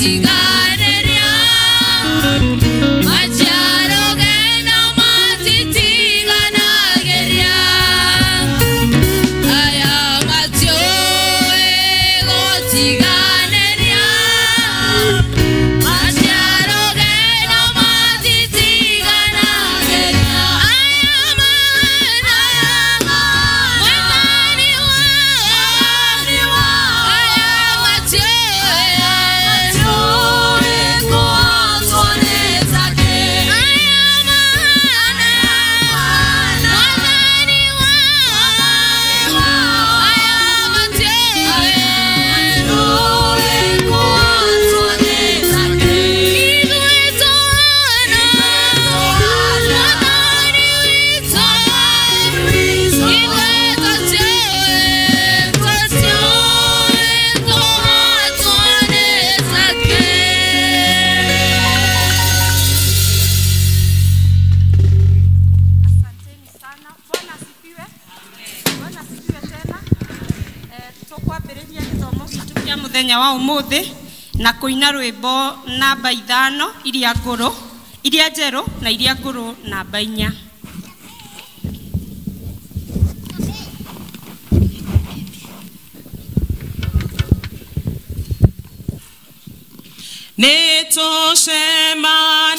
Gũtiganĩria maciaro gena matitiganagĩria aya matiũĩ gũtiganĩria maciaro gena matitiganagĩria aya mana mwathani wao aya matiũĩ Asanteni sana. Bwana asifiwe. Bwana asifiwe tena. Tũkwambĩrĩria gĩthomo gitũ kĩa mũthenya wa ũmũthĩ na kũina rwĩmbo namba 5 iria ngũrũ, iria njerũ na iria ngũrũ namba 4.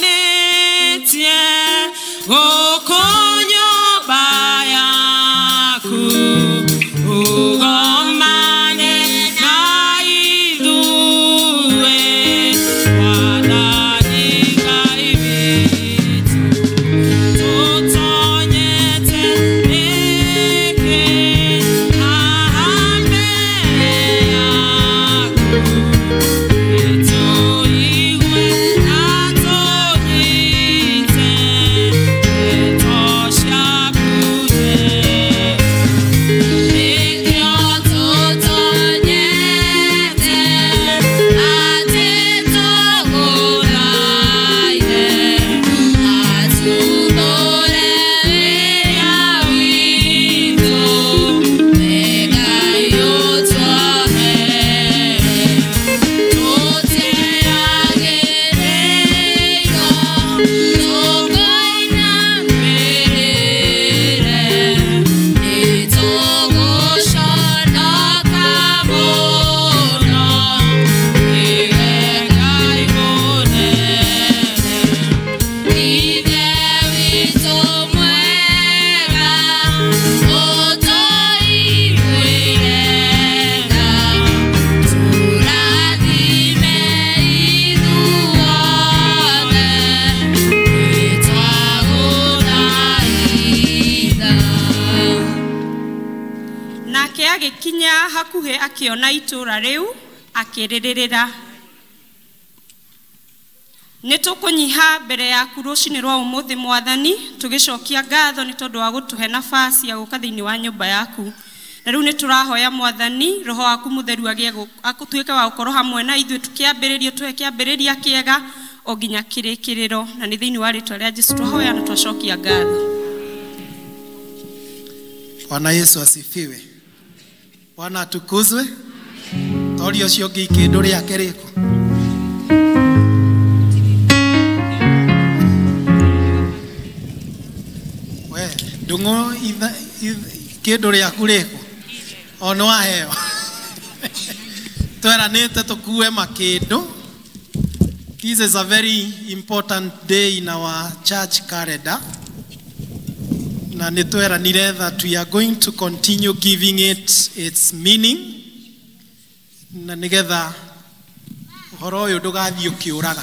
Nĩtũcemanĩtie gũkũ nyũmba yaku ũgomane na ithuĩ Mwathani Ngai witũ tũtonyete nĩkĩ haha mbere yaku tũigue na tũnyite ndeto ciaku Nĩkĩo tũtonyete atĩ tũgũthaithe atũmbũre wĩra witũ Ngai ũtuohere tũtiagĩrĩirwo tũkainamĩrĩre nĩtũgũconoka mũno nĩwe Ngai mũnene Ithe witũ mwega ũtũiguĩre tha tũrathime ithuothe nĩtwagũthaitha. Nake agĩkinya hakuhĩ akĩona itũũra rĩu akĩrĩrĩrĩra. Nĩ tũkũnyiha mbere yaku rũcinĩ rwa ũmũthĩ Mwathani, tũgĩcokia ngatho nĩ tondũ wa gũtũhe nafasi ya gũka thĩinĩ wa nyũmba yaku. Na rĩu nĩ tũrahoya Mwathani, Roho waku mũtheru agĩe atuĩke wa gũkorwo hamwe na ithuĩ tũkĩambĩrĩria, tũhe kĩambĩrĩria kĩega o nginya kĩrĩkĩrĩro. Na nĩ thĩinĩ wa rĩtwa rĩa Jesũ twahoya na twacokia ngatho. Bwana Yesu asifiwe. Bwana atukuzwe. Tori ũcio ũngĩ ikĩndũ rĩake rĩkũ? We, ndũng'ũ kĩndũ rĩaku rĩkũ? O nĩ waheo. Tweranĩte tũkue makĩndũ. This is a very important day in our church calendar. Na nĩ tweranire that we are going to continue giving it its meaning na nĩgetha ũhoro ũyũ ndũgathiĩ ũkĩũraga.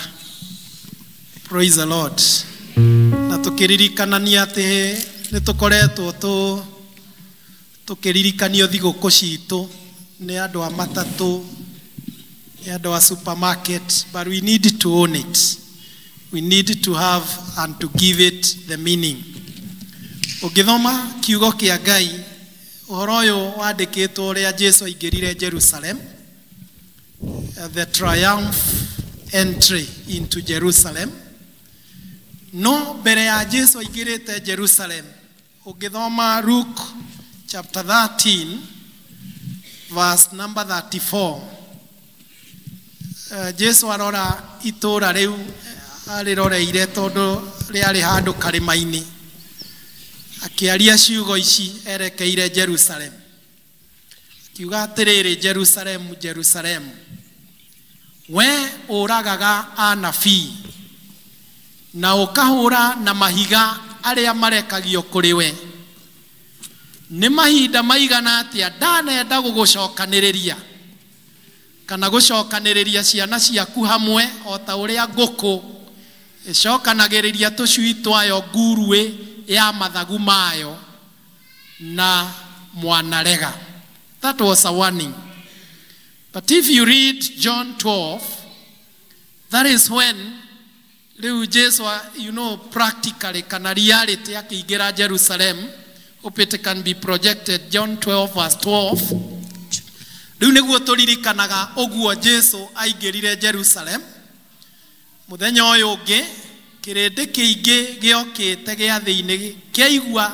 Praise the Lord. Na tũkĩririkanania atĩ nĩ tũkoretwo tũkĩririkanio thigũkũ citũ nĩ andũ a matatũ, nĩ andũ a supermarket, but we need to own it. We need to have and to give it the meaning. Ũngĩthoma kiugo kĩa Ngai, ũhoro ũyũ wandĩkĩtwo ũrĩa Jesũ aingĩrire Jerusalem, the triumph entry into Jerusalem. No mbere ya Jesũ aingĩrĩte Jerusalem, ũngĩthoma Luke chapter 13 verse number 34, Jesu arora itũũra rĩu arĩroreire tondũ rĩarĩ handũ karĩma-inĩ, akĩaria ciugo ici erekeire Jerusalem, akiuga atĩrĩrĩ, Jerusalemu, Jerusalemu, we ũragaga anabii na ũkahũra na mahiga arĩa marekagio kũrĩ we, nĩ mahinda maigana atĩa ndanenda gũgũcokanĩrĩria kana gũcokanĩrĩria ciana ciaku hamwe o ta ũrĩa ngũkũ ĩcokanagĩrĩria tũcui twayo nguruĩ ya mathagu mayo na mwanarega. That was a warning. But if you read John 12, that is when rĩu Jesu, you know, practically kana reality akĩingĩra Jerusalem. Hope it can be projected. John 12 verse 12. Rĩu nĩguo tũririkanaga ũguo Jesu aingĩrire Jerusalem. Mũthenya ũyũ ũngĩ kĩrĩndĩ kĩingĩ gĩokĩte gĩathĩ-inĩ kĩaigua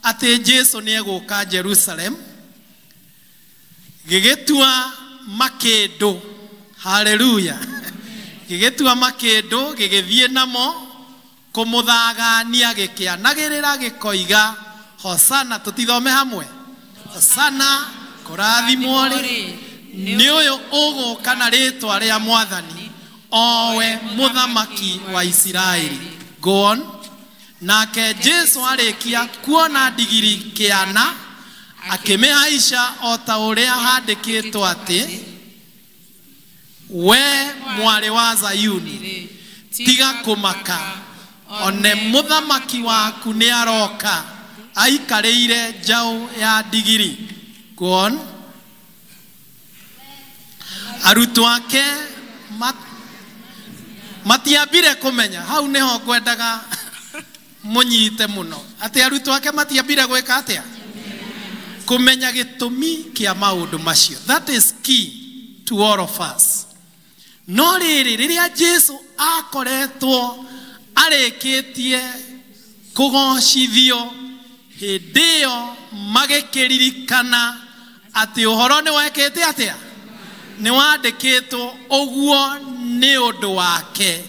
atĩ Jesu nĩegũka Jerusalem, gĩgĩtua makĩndũ. Haleluya. Gĩgĩtua makĩndũ gĩgĩthiĩ namo kũmũthagania gĩkĩanagĩrĩra gĩkoiga Hosana. Tũtithome hamwe. Hosana, kũrathimwo rĩ nĩ ũyũ ũgũka na rĩtwa rĩa Mwathani, owe mũthamaki wa Isiraeli. Go on. Nake Jesu arĩkia kuona ndigiri kĩana akĩmĩhaica o ta ũrĩa handĩkĩtwo atĩ, we mwarĩ wa Zayuni, tiga kũmaka, one mũthamaki waku nĩ aroka aikarĩire njaũ ya ndigiri. Go on. Arutwo ake matiambire kũmenya. Hau nĩho ngwendaga mũnyite mũno, atĩ arutwo ake matiambire gwĩka atĩa? Kũmenya gĩtũmi kĩa maũndũ macio. That is key to all of us. No rĩrĩ, rĩrĩa Jesu akoretwo arĩkĩtie kũgocithio, hĩndĩ ĩyo magĩkĩririkana atĩ ũhoro nĩ wekĩte atĩa? Nĩ wandĩkĩtwo ũguo nĩ ũndũ wake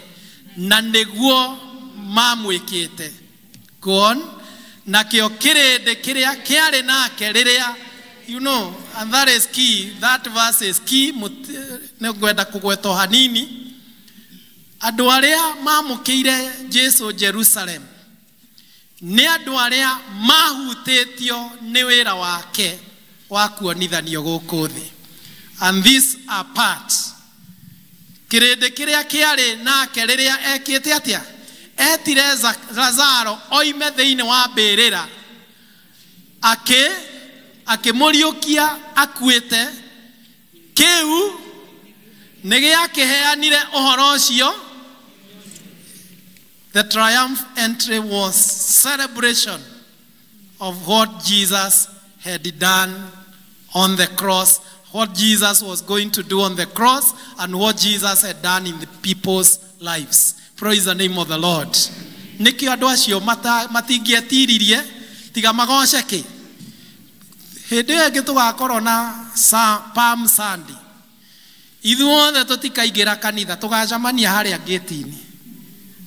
na nĩguo mamwĩkĩte. Go on. Nakĩo kĩrĩndĩ kĩrĩa kĩarĩ nake rĩrĩa, you know, and that is key, that verse is key. Nĩ ngwenda kũgwetwo hanini. Andũ arĩa mamũkĩire Jesu Jerusalem nĩ andũ arĩa mahutĩtio nĩ wĩra wake wa kuonithanio gũkũ thĩ. And these are parts. Kĩrĩndĩ kĩrĩa kĩarĩ nake rĩrĩa ekĩte atĩa? Etire Lazaro oime thĩinĩ wa mbĩrĩra, akĩmũriũkia akuĩte. Kĩu nĩ gĩakĩheanire ũhoro ũcio. The triumph entry was celebration of what Jesus had done on the cross, what Jesus was going to do on the cross, and what Jesus had done in the people's lives. Praise the name of the Lord. Nĩkĩo andũ acio matingĩetiririe tiga magoce kĩ. Hĩndĩ ĩyo ĩngĩ tũgakorwo na Palm Sunday, ithuothe tũtikaingĩra kanitha, tũgacemania harĩa gate-inĩ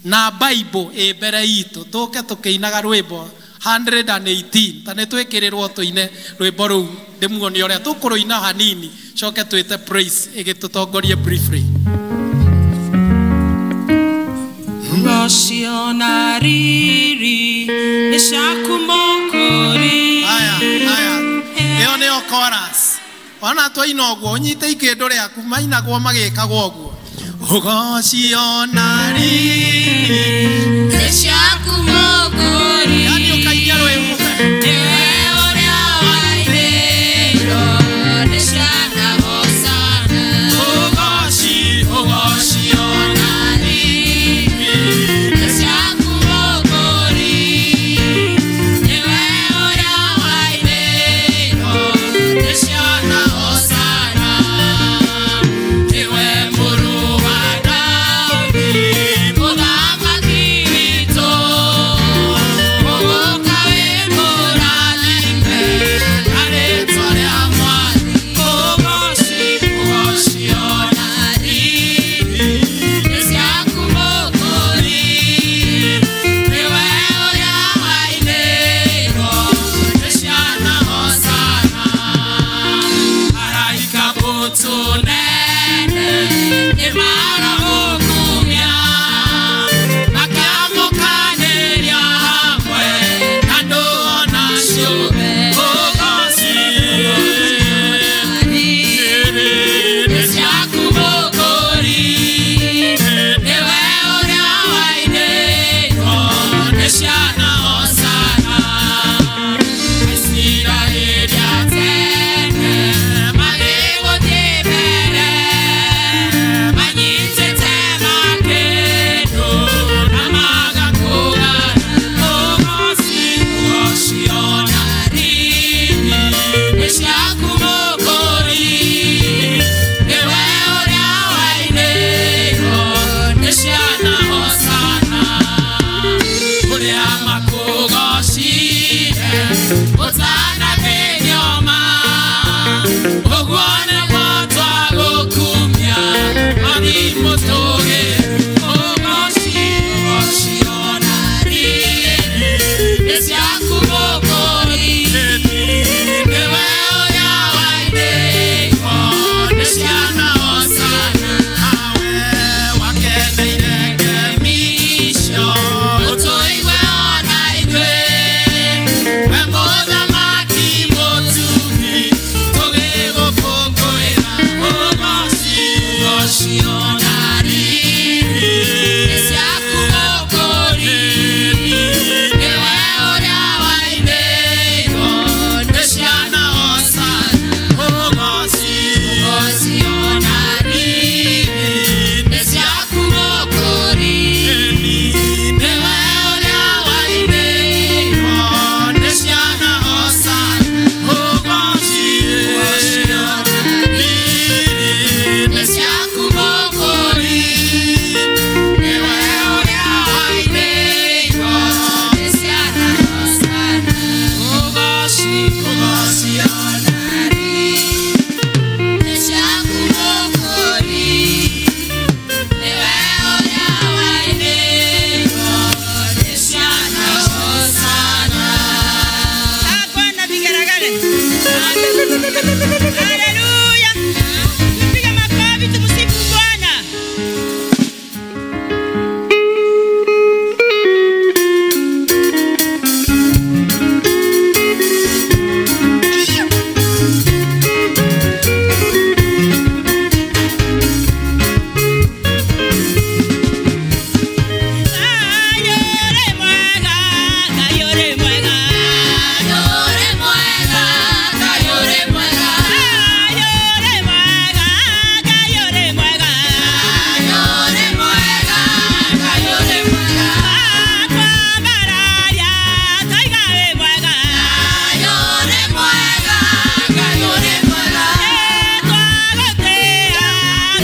na Bible ĩ mbere itũ, tũke tũkĩinaga rwĩmbo 118. Ta nĩ twĩkĩrĩrwo tũine rwĩmbo rũu, ndĩmuonie ũrĩa tũkũrũina hanini, coke twĩte praise ĩgĩtũtongorie briefly. Rũciũ na riri nĩ ciaku Mũkũri. Haya, haya, ĩyo nĩyo chorus. Ona twaina ũguo ũnyite ikĩndũ rĩaku, mainagwo magĩkagwo ũguo. Ũgocio na riri nĩ ciaku Mũkũri. Yani ũkainia rwĩmbo. Nĩwe ũrĩa wainĩirwo nĩ ciana Hosana. Ũgoci, ũgocio na riri nĩ ciaku Mũkũri. Nĩwe ũrĩa wainĩirwo nĩ ciana Hosana. Nĩwe mũrũ wa Daudi, mũthamaki witũ.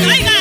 Hallelujah.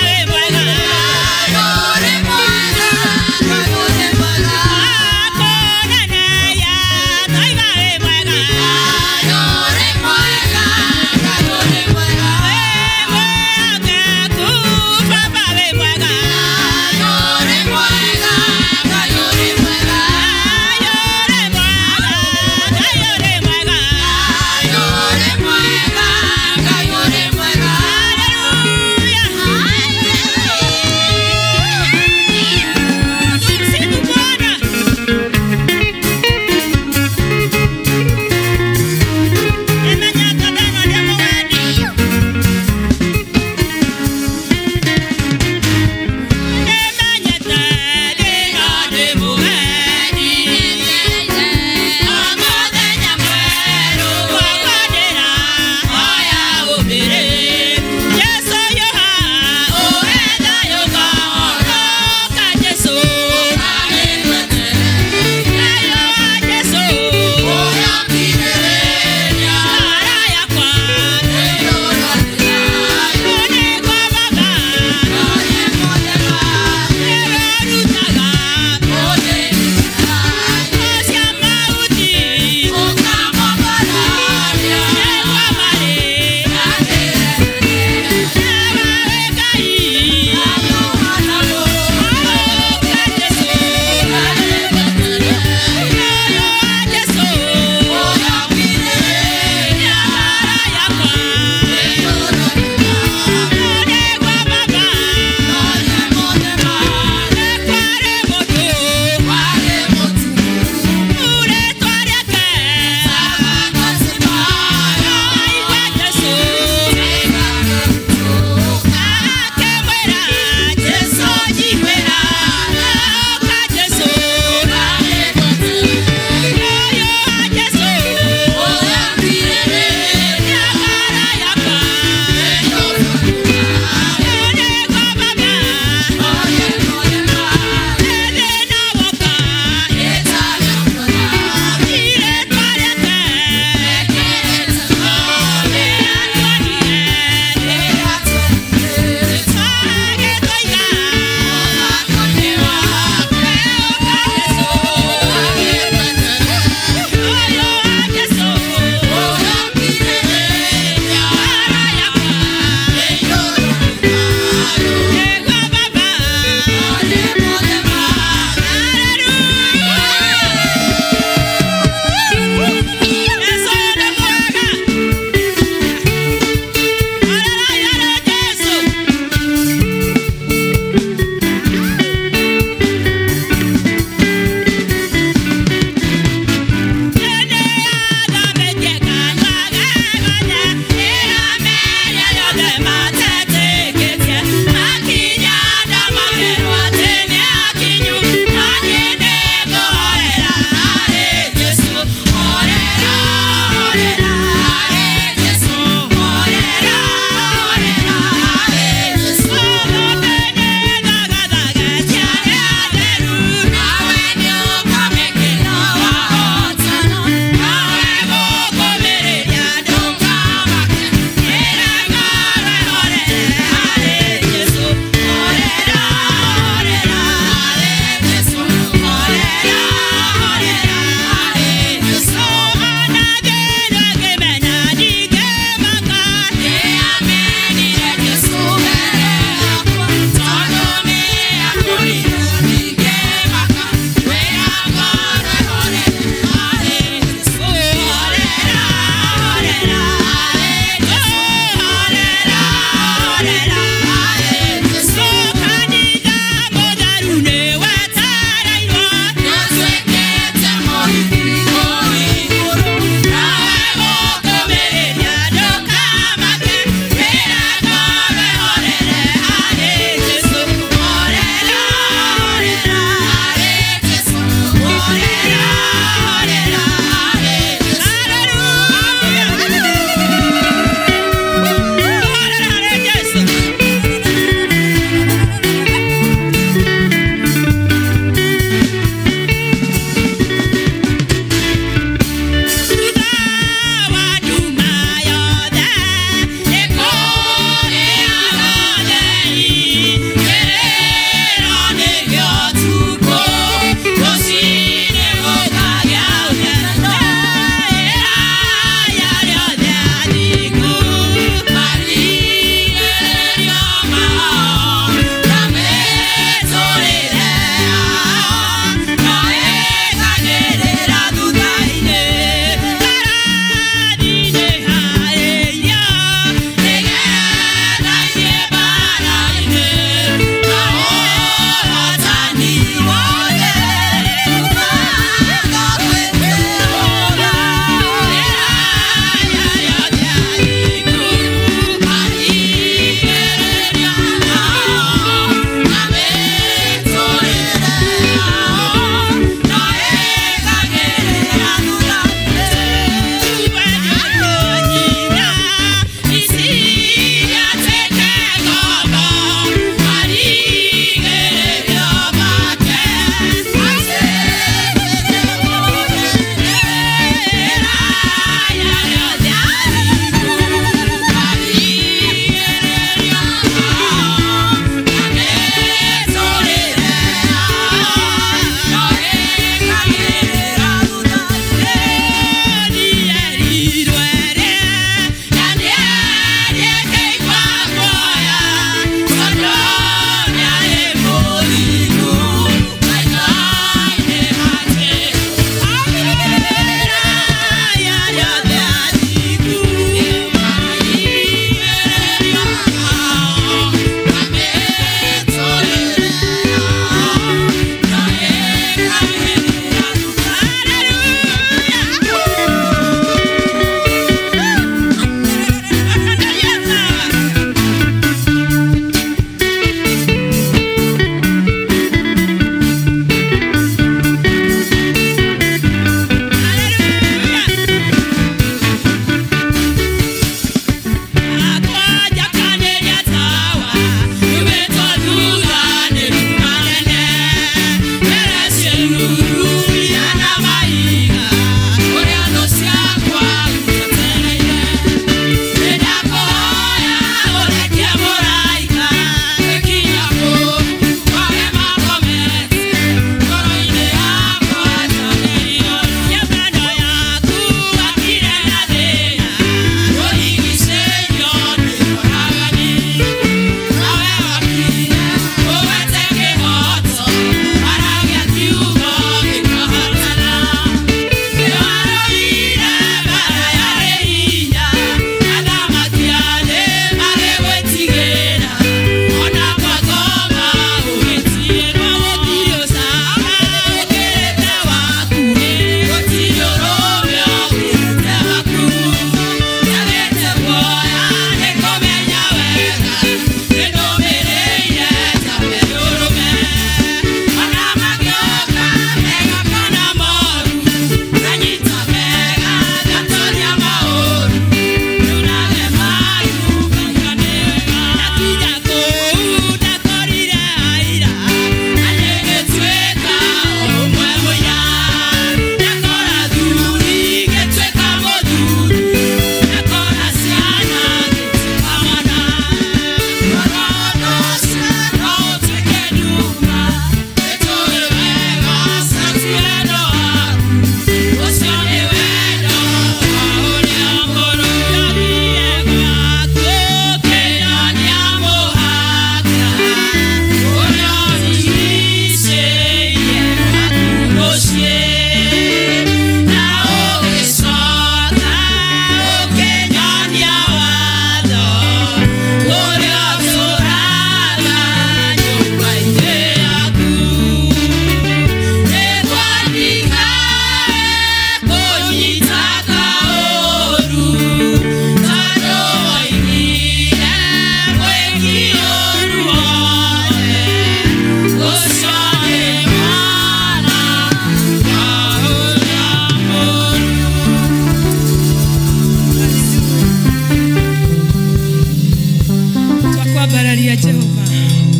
Jehova,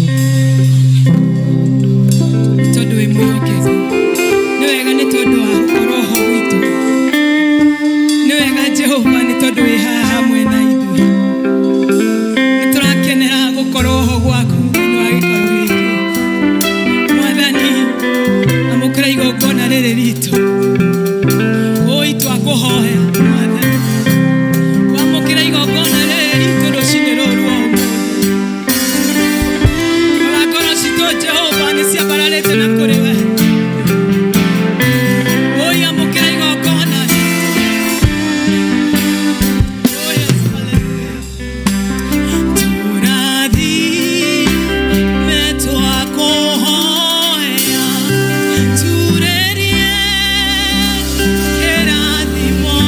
nĩ tondũ wĩ mwĩhokeku. Nĩ wega nĩ tondũ wa gũkorwo ho gwitũ. Nĩ wega Jehova nĩ tondũ wĩ haha hamwe na ithuĩ. Nĩ tũrakenera gũkorwo ho gwaku thĩinĩ wa gĩikaro gĩkĩ. Mwathani, amũkĩra igongona rĩrĩ ritũ. Ũi twakũhoya Mwathani, wamũkĩra igongona rĩrĩ ritũ rũcinĩ rũrũ rwa ũmũthĩ. Rora ngoro citũ Jehova nĩ ciambararĩte na kũrĩ we. Ũi amũkĩra igongona ritũ. Oh yes, hallelujah. Tũrathime twakũhoya, turĩrie kĩrathimo.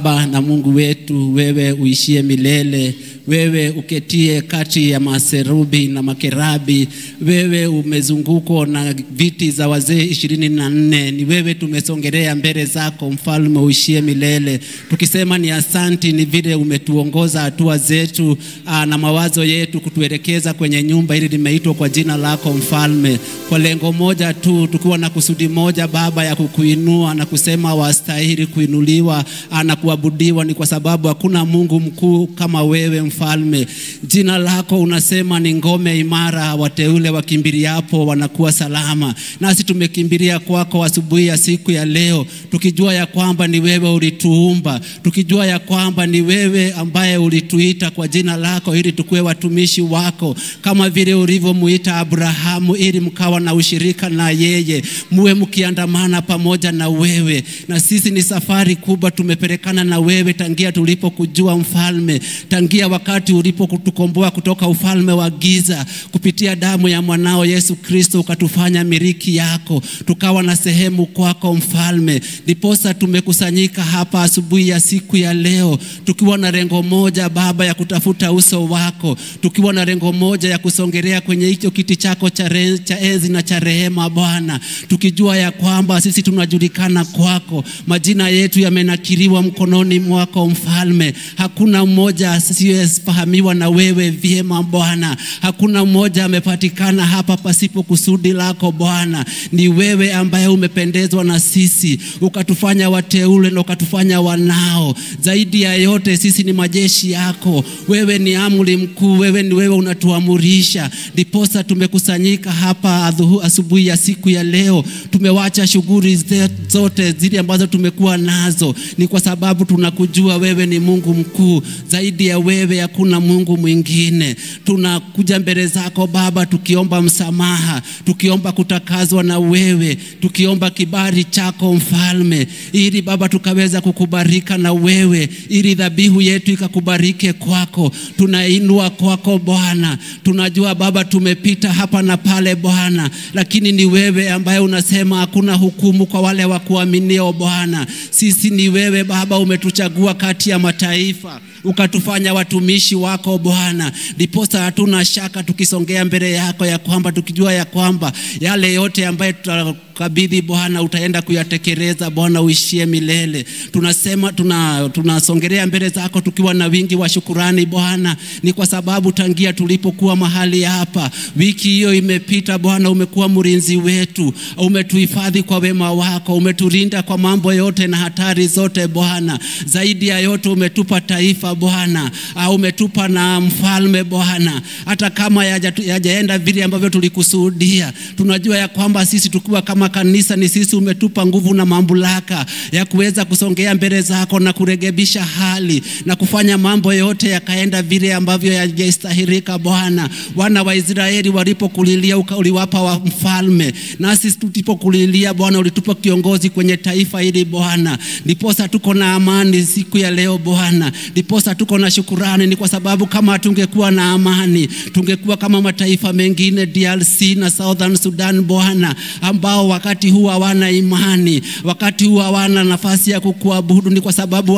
Baba na Mungu wetu, wewe uishie milele, wewe uketie kati ya maserubi na makerabi, wewe umezungukwa na viti za wazee 24. Ni wewe tumesongelea mbele zako, mfalme uishie milele, tukisema ni asanti, ni vile umetuongoza hatua zetu na mawazo yetu kutuelekeza kwenye nyumba ili limeitwa kwa jina lako mfalme, kwa lengo moja tu, tukiwa na kusudi moja Baba ya kukuinua na kusema wastahili kuinuliwa na kuabudiwa, ni kwa sababu hakuna Mungu mkuu kama wewe mfalme. Jina lako unasema ni ngome imara, wateule wakimbiliapo wanakuwa salama. Nasi tumekimbilia kwako asubuhi ya siku ya leo, tukijua ya kwamba ni wewe ulituumba, tukijua ya kwamba ni wewe ambaye ulituita kwa jina lako ili tukue watumishi wako, kama vile ulivyomuita Abrahamu ili mkawa na ushirika na yeye, muwe mkiandamana pamoja na wewe. Na sisi ni safari kubwa tumepelekana na wewe tangia tulipokujua mfalme, tangia wakati ulipokutukomboa kutoka ufalme wa giza kupitia damu ya mwanao Yesu Kristo, ukatufanya miliki yako, tukawa na sehemu kwako mfalme. Ndiposa tumekusanyika hapa asubuhi ya siku ya leo tukiwa na lengo moja Baba ya kutafuta uso wako, tukiwa na lengo moja ya kusongelea kwenye hicho kiti chako cha enzi na cha rehema Bwana, tukijua ya kwamba sisi tunajulikana kwako, majina yetu yamenakiliwa mkononi mwako mfalme. Hakuna mmoja asiyefahamiwa na wewe vyema Bwana, hakuna mmoja amepatikana hapa pasipo kusudi lako Bwana. Ni wewe ambaye umependezwa na sisi, ukatufanya wateule na ukatufanya wanao. Zaidi ya yote sisi ni majeshi yako, wewe ni amri mkuu, wewe ni wewe unatuamurisha. Ndiposa tumekusanyika hapa asubuhi ya siku ya leo, tumewacha shughuli zote zile ambazo tumekuwa nazo, ni kwa sababu tunakujua wewe ni Mungu mkuu, zaidi ya wewe hakuna Mungu mwingine. Tunakuja mbele zako Baba tukiomba msamaha, tukiomba kutakazwa na wewe, tukiomba kibali chako mfalme, ili Baba tukaweza kukubarika na wewe, ili dhabihu yetu ikakubarike kwako. Tunainua kwako Bwana, tunajua Baba tumepita hapa na pale Bwana, lakini ni wewe ambaye unasema hakuna hukumu kwa wale wa kuaminio Bwana. Sisi ni wewe Baba umetuchagua kati ya mataifa, ukatufanya watumishi wako Bwana. Ndiposa hatuna shaka tukisongea mbele yako ya kwamba tukijua ya kwamba yale yote ambayo tutakabidhi Bwana utaenda kuyatekeleza Bwana, uishie milele. Tunasema tunasongelea mbele zako tukiwa na wingi wa shukurani Bwana, ni kwa sababu tangia tulipokuwa mahali hapa wiki hiyo imepita Bwana, umekuwa mlinzi wetu, umetuhifadhi kwa wema wako, umetulinda kwa mambo yote na hatari zote Bwana. Zaidi ya yote umetupa taifa Bwana, umetupa na mfalme Bwana. Hata kama yajaenda vile ambavyo tulikusudia, tunajua ya kwamba sisi tukiwa kama kanisa ni sisi umetupa nguvu na mamlaka ya kuweza kusongea mbele zako na kurekebisha hali na kufanya mambo yote yakaenda vile ambavyo yajastahilika Bwana. Wana wa Israeli walipokulilia uliwapa wa mfalme, nasi tulipokulilia Bwana ulitupa kiongozi kwenye taifa hili Bwana. Ndiposa tuko na amani siku ya leo Bwana, ndiposa tuko na shukurani, ni kwa sababu kama hatungekuwa na amani tungekuwa kama mataifa mengine DRC na Southern Sudan Bwana, ambao wakati huu hawana imani, wakati huu hawana nafasi ya kukuabudu, ni kwa sababu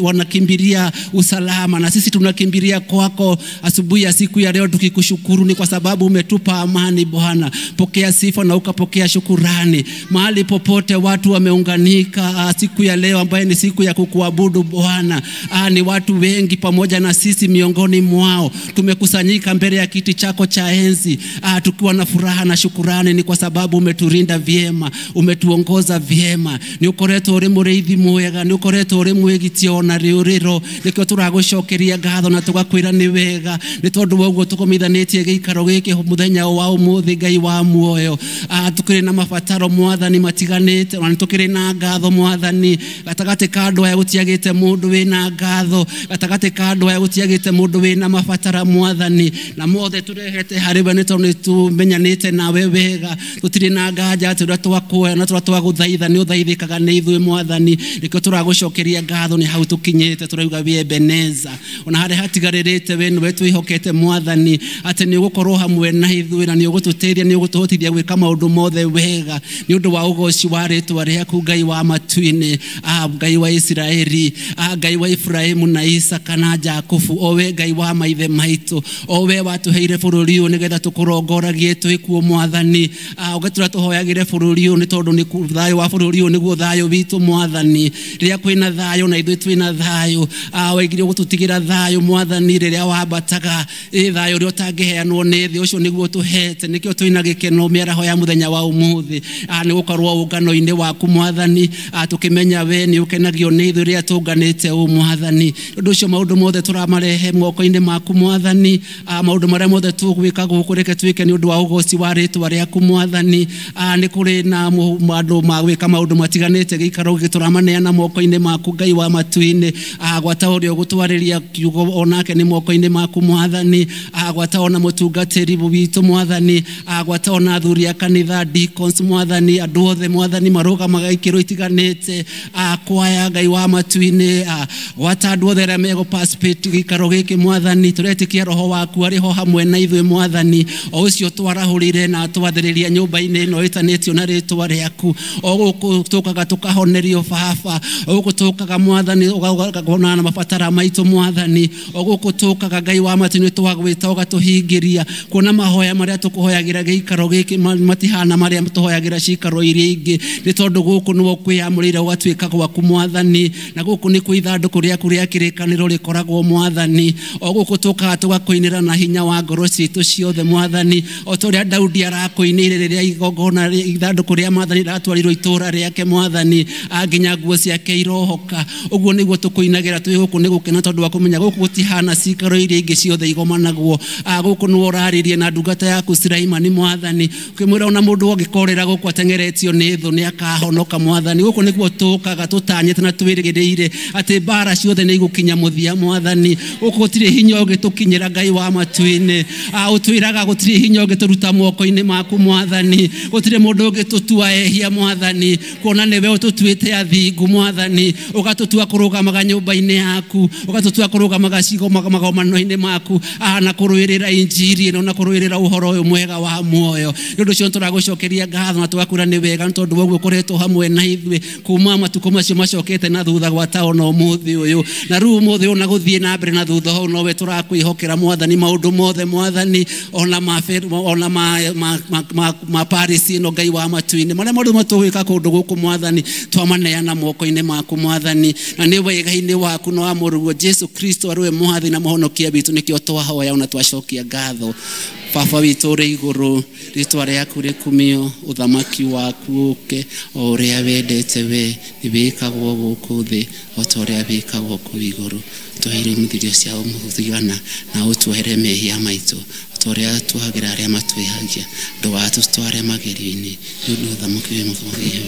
wanakimbilia usalama, na sisi tunakimbilia kwako asubuhi ya siku ya leo tukikushukuru, ni kwa sababu umetupa amani Bwana. Pokea sifa na ukapokea shukurani. Mahali popote watu wameunganika siku ya leo ambaye ni siku ya kukuabudu Bwana, ni watu wengi pamoja na sisi miongoni mwao tumekusanyika mbele ya kiti chako cha enzi tukiwa na furaha na shukurani, ni kwa sababu umeturinda vyema, umetuongoza vyema. Ni ukoretwo uri muriithi mwega, ni ukoretwo uri mwigitio na riuriro, nikio turagucokeria ngatho na tugakwira ni wega, ni tondu wa uguo tukomithanĩtie gĩikaro gĩkĩ mũthenya wa ũmũthĩ. Ngai wa muoyo, tukĩrĩ na mabataro Mwathani matiganĩte, ona nĩtũkĩrĩ na ngatho Mwathani. Gatagatĩ ka andũ aya gũtiagĩte mũndũ wĩna ngatho, gatagatĩ ka andũ aya gũtiagĩte mũndũ wĩna mabatara Mwathani, na mothe tũrehete harĩ we nĩ tondũ nĩtũmenyanĩte nawe wega, tũtirĩ na nganja atĩ Rĩrĩa twakuoya na tũrĩa twagũthaitha nĩ ũthaithĩkaga nĩ ithuĩ Mwathani. Nĩkĩo tũragũcokeria ngatho nĩ hau tũkinyĩte, tũrauga wĩ Ebeneza. Ona harĩa hatigarĩrĩte we nĩwe twĩhokete Mwathani, atĩ nĩ ũgũkorwo hamwe na ithuĩ na nĩ ũgũtũteithia, nĩ ũgũtũhotithia gwĩka maũndũ mothe wega nĩ ũndũ wa ũgoci wa rĩtwa rĩaku Ngai wa matu-inĩ, Ngai wa Isiraeli, Ngai wa Ibrahimu na Isaka na Jakubu, o we Ngai wa maithe maitũ, o we watũheire bũrũri ũyũ nĩgetha tũkũrongoragie twĩ kuo Mwathani. Ũgatũra tũhoyagĩre bũrũri ũyũ nĩ tondũ nĩ thayũ wa bũrũri ũyũ nĩguo thayũ witũ Mwathani. Rĩrĩa kwĩna thayũ na ithuĩ twĩna thayũ, waigire gũtũtigĩra thayũ Mwathani rĩrĩa wambataga, thayũ ũrĩa ũtangĩheanwo nĩ thĩ, ũcio nĩguo tũhete. Nĩkĩo twĩna gĩkeno mĩaraho ya mũthenya wa ũmũthĩ, nĩ gũkorwo ũngano-inĩ waku Mwathani, tũkĩmenya we nĩ ũkenagio nĩ ithuĩ rĩrĩa tũnganĩte ũũ Mwathani. Ũndũ ũcio maũndũ mothe tũramarehe moko-inĩ maku Mwathani, maũndũ marĩa mothe tũgwĩka gũkũ reke twĩke nĩ ũndũ wa ũgoci wa rĩtwa rĩaku Mwathani. Nĩ kũrĩ na andũ magwĩka maũndũ matiganĩte gĩikaro gĩkĩ tũramaneana moko-inĩ maku Ngai wa matu-inĩ. Gwata ũrĩa ũgũtwarĩria kiugo onake nĩ moko-inĩ maku Mwathani, gwata ona mũtungatĩri witũ Mwathani, gwata ona athuri a kanitha, deacons Mwathani, andũ othe Mwathani marũgamaga ikĩro itiganĩte, kwaya Ngai wa matu-inĩ, gwata andũ othe arĩa megũ participate gĩikaro gĩkĩ Mwathani. Tũretĩkia roho waku arĩ ho hamwe na ithuĩ Mwathani, o ũcio twarahũrire na twathĩrĩria nyũmba-inĩ ĩno ĩtanĩtio na rĩtwa rĩaku. O gũkũ tũkaga tũkahonerio Baba, o gũkũ tũkaga Mwathani ũgakona na mabatara maitũ Mwathani, o gũkũ tũkaga Ngai wa matu-inĩ twagwĩta ũgatũhingĩria, kuona mahoya marĩa tũkũhoyagĩra gĩikaro gĩkĩ matihana marĩa tũhoyagĩra cikaro iria ingĩ, nĩ tondũ gũkũ nĩwe ũkwĩyamũrĩire ũgatuĩka gwaku Mwathani, na gũkũ nĩkuo ithandũkũ rĩaku rĩa kĩrĩkanĩro rĩkoragwo Mwathani. O gũkũ tũkaga tũgakũinĩra na hinya wa ngoro citũ ciothe Mwathani, o ta ũrĩa Daudi arakũinĩire rĩrĩa igongona ithandũkũ rĩa Mwathani rĩratwarirwo itũũra rĩake Mwathani, nginya nguo ciake irohoka. Ũguo nĩguo tũkũinagĩra twĩ gũkũ nĩ gũkena tondũ wa kũmenya gũkũ gũtihana cikaro iria ingĩ ciothe igomanagwo. Gũkũ nĩwe ũrarĩrie na ndungata yaku Sulaimani Mwathani, ũkĩmwĩra ona mũndũ angĩkorĩra gũkũ ateng'eretio nĩ thũ nĩ akahonoka Mwathani. Gũkũ nĩkuo tũkaga tũtanyĩte na twĩrĩgĩrĩire atĩ mbara ciothe nĩ igũkinya mũthia Mwathani. Gũkũ gũtirĩ hinya ũngĩtũkinyĩra Ngai wa matu-inĩ, ũtwĩraga gũtirĩ hinya ũngĩtũruta moko-inĩ maku Mwathani, gũtirĩ mũndũ ũngĩtũtua ehia Mwathani, kuona nĩwe ũtũtuĩte athingu Mwathani, ũgatũtua kũrũgamaga nyũmba-inĩ yaku, ũgatũtua kũrũgamaga magomano-inĩ maku, na kũrũĩrĩra injiri ĩno na kũrũĩrĩra ũhoro ũyũ mwega wa muoyo. Nĩ ũndũ ũcio tũragũcokeria ngatho na tũgakwĩra nĩ wega nĩ tondũ wa ũguo ũkoretwo hamwe na ithuĩ kuma matukũ macio macokete na thutha gwata ona ũmũthĩ ũyũ, na rĩu ũmũthĩ ũyũ na gũthiĩ na mbere na thutha hau nowe tũrakwĩhokera Mwathani maũndũ mothe Mwathani, ona ma Paris ĩno Ngai wa matu-inĩ, marĩa maũndũ matũgwĩka kũndũ gũkũ Mwathani twamaneana moko-inĩ maku Mwathani, na nĩ wega-inĩ waku na wa mũrũguo Jesu Kristo arĩ we Mwathani na mũhonokia witũ, nĩkĩo twahoya ona twacokia ngatho. Baba witũ ũrĩ igũrũ, rĩtwa rĩaku rĩkumio, ũthamaki waku ũke, o ũrĩa wendete we nĩ wĩkagwo gũkũ thĩ o ta ũrĩa wĩkagwo kũu igũrũ. Tũheire irio cia ũmũthĩ na ũtuohere mehia maitũ o ta ũrĩa tuohagĩra arĩa matwĩhagia, ndũgatũtware magerio-inĩ, nĩ ũndũ ũthamaki wĩ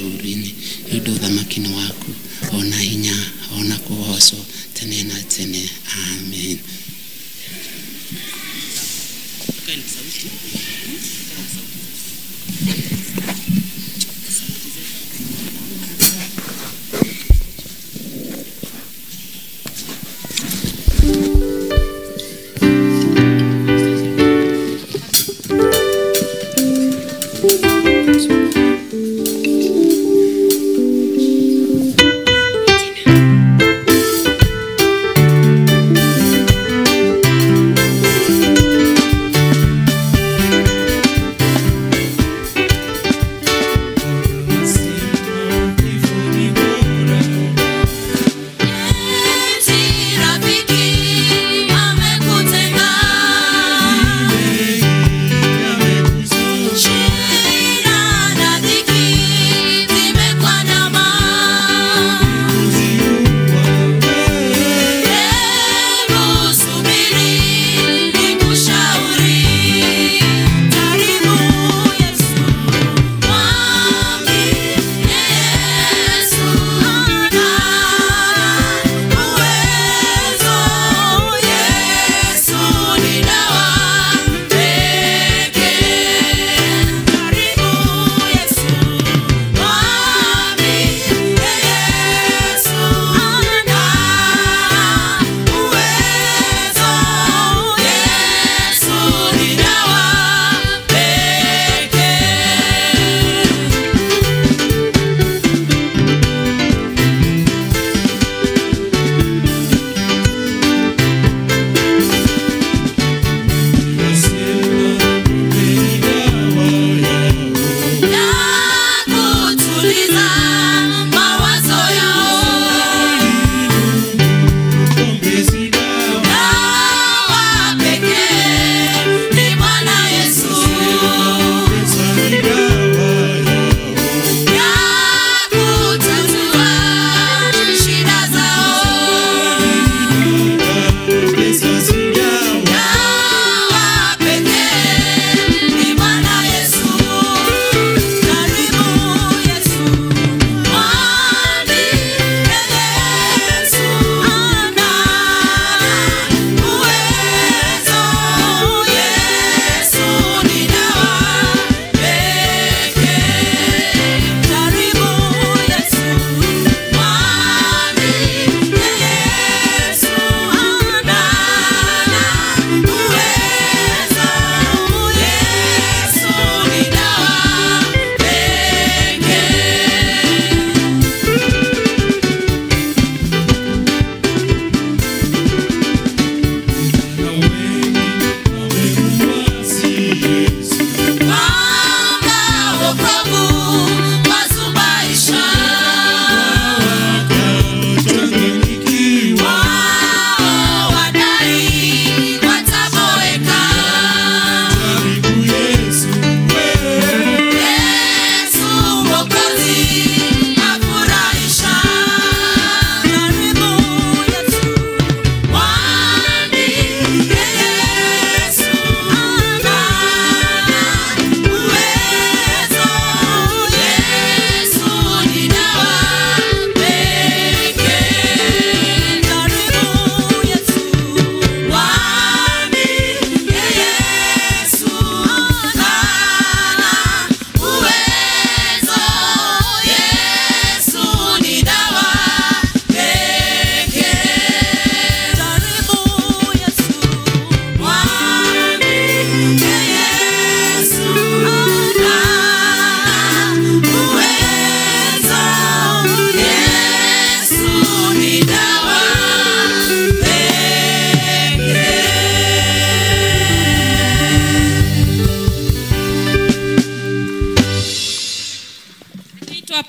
ũru-inĩ, nĩ ũndũ ũthamaki nĩ waku, ona hinya, ona kũgocwo tene na tene. Amen. Rafiki amekutenga.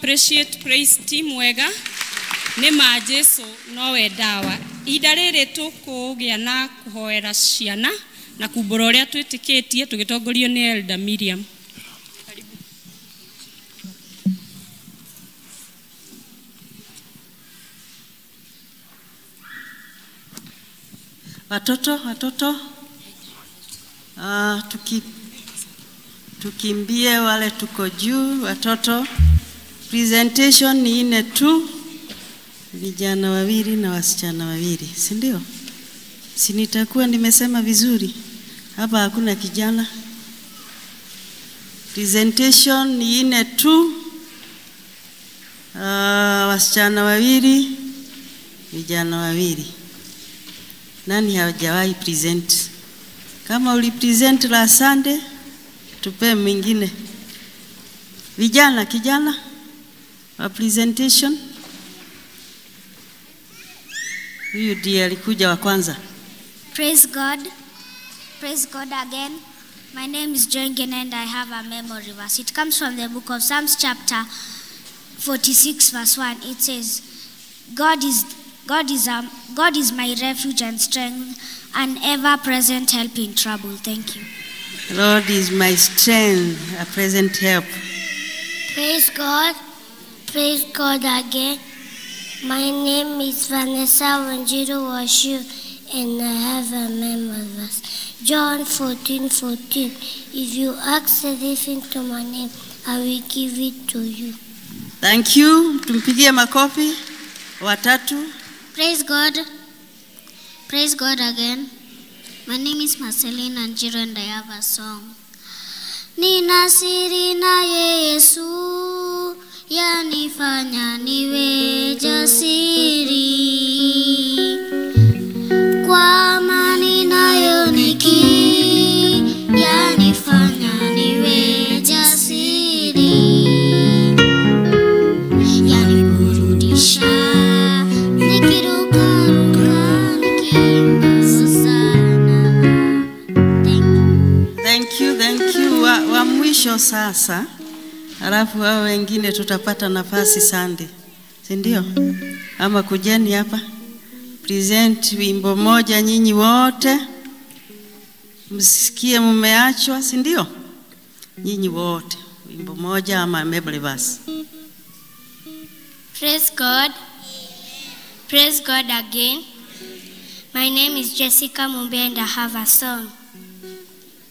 Appreciate praise team wega. Nĩ ma Jesu nowe ndawa. Ihinda rĩrĩ tũkũgĩa na kũhoera ciana na kumbũra ũrĩa twĩtĩkĩtie tũgĩtongorio nĩ Elder Miriam. Watoto, watoto, tukimbie wale tuko juu. Watoto, presentation ni nne tu, vijana wawili na wasichana wawili, si ndio? Si nitakuwa nimesema vizuri? Hapa hakuna kijana. Presentation ni nne tu, wasichana wawili, vijana wawili. Nani hajawahi present? Kama uli present la Sunday, tupe mwingine. Vijana, kijana wa presentation. Huyu ndiye alikuja wa kwanza. Praise God. Praise God again. My name is Joy Ngene and I have a memory verse. It comes from the book of Psalms chapter 46 verse 1. It says, God is my refuge and strength, an ever-present help in trouble. Thank you. Lord is my strength, a present help. Praise God. Praise God again. My name is Vanessa Wanjiru Washu, and I have a memory verse. John 14:14. If you ask anything to my name, I will give it to you. Thank you. Tumpigie makofi. Watatu. Praise God. Praise God again. My name is Marceline Anjiro and I have a song. Nina siri na Yesu, yanifanya niwe jasiri. Kwa amani nayo niki, yanifanya niwe jasiri. Yaniburudisha, nikirukaruka, nikiimba sana. Thank you, thank you. Wa mwisho sasa. Alafu hao wengine tutapata nafasi Sunday. Si ndio? Ama kujeni hapa. Present wimbo moja nyinyi wote. Msikie mmeachwa, si ndio? Nyinyi wote wimbo moja ama memory verse. Praise God. Praise God again. My name is Jessica Mumbe and I have a song.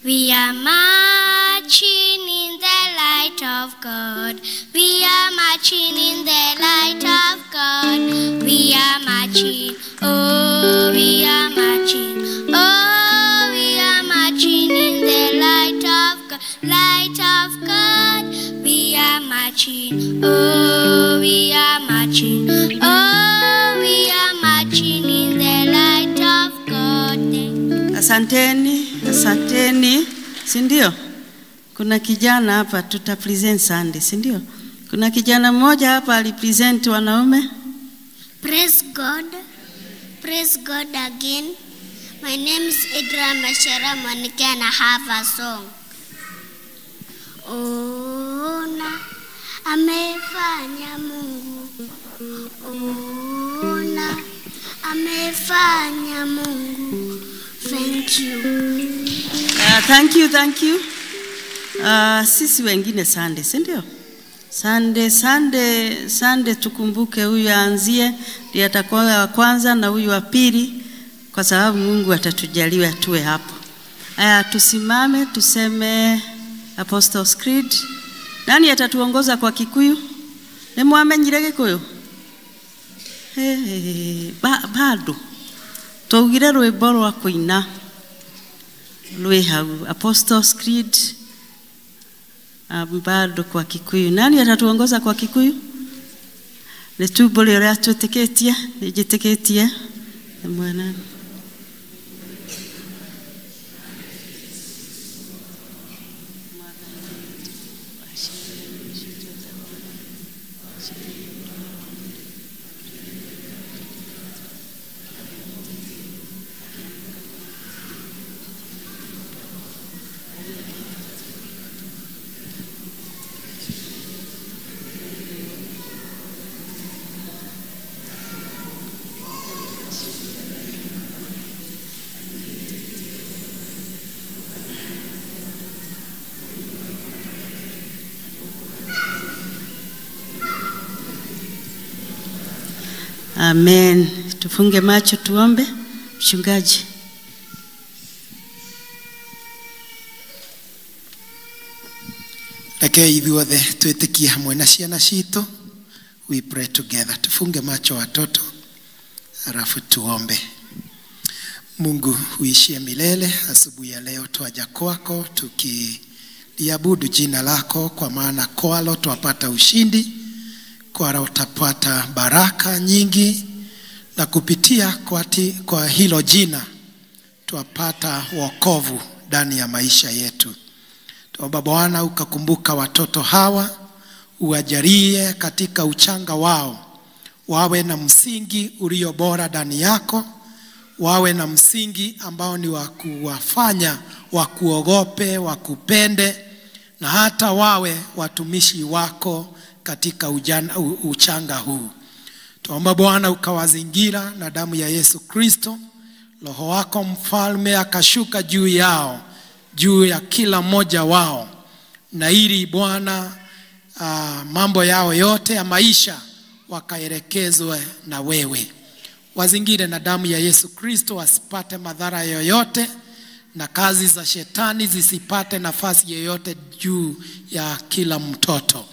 We are marching in the light of God. We are marching in the light of God. We are marching, oh, we are marching, oh, we are marching in the light of God, light of God. We are marching, oh, we are marching, oh, we are marching in the light of God. Asanteni, asanteni, si ndio? Kuna kijana hapa tuta present Sunday, si ndio? Kuna kijana mmoja hapa alipresent wanaume. Praise God. Praise God again. My name is Idra Mashara Monica and I have a song. Ona amefanya Mungu. Ona amefanya Mungu. Thank you. Thank you, thank you. Sisi wengine Sunday, si ndio? Sunday, Sunday, Sunday tukumbuke huyu aanzie ndiye atakuwa wa kwanza na huyu wa pili, kwa sababu Mungu atatujalia tuwe hapo. Aya, tusimame tuseme Apostles Creed. Nani atatuongoza kwa Kikuyu? Ni mwamenyire Gikuyu? Hey, bado. Twaugire rwimbo rwa kuina rwi hau Apostles Creed bado kwa Kikuyu. Nani atatuongoza kwa Kikuyu? Nĩ tumbũre ũrĩa twĩtĩkĩtie, nĩ njĩtĩkĩtie. Nĩ mwana. Amen. Tufunge macho tuombe. Mchungaji. Rekei ithuothe twĩtĩkie hamwe na ciana citũ. We pray together. Tufunge macho watoto, halafu tuombe. Mungu uishie milele, asubuhi ya leo twaja kwako tukiliabudu jina lako, kwa maana kwalo twapata ushindi, kwalo utapata baraka nyingi, na kupitia kwa hilo jina twapata wokovu ndani ya maisha yetu. Tuomba Bwana ukakumbuka watoto hawa, uwajalie katika uchanga wao, wawe na msingi ulio bora ndani yako, wawe na msingi ambao ni wa kuwafanya wakuogope, wakupende, na hata wawe watumishi wako katika uchanga huu. Tuomba Bwana ukawazingira na damu ya Yesu Kristo, Roho wako mfalme akashuka juu yao, juu ya kila mmoja wao, na ili Bwana mambo yao yote ya maisha wakaelekezwe na wewe. Wazingire na damu ya Yesu Kristo, wasipate madhara yoyote, na kazi za shetani zisipate nafasi yoyote juu ya kila mtoto.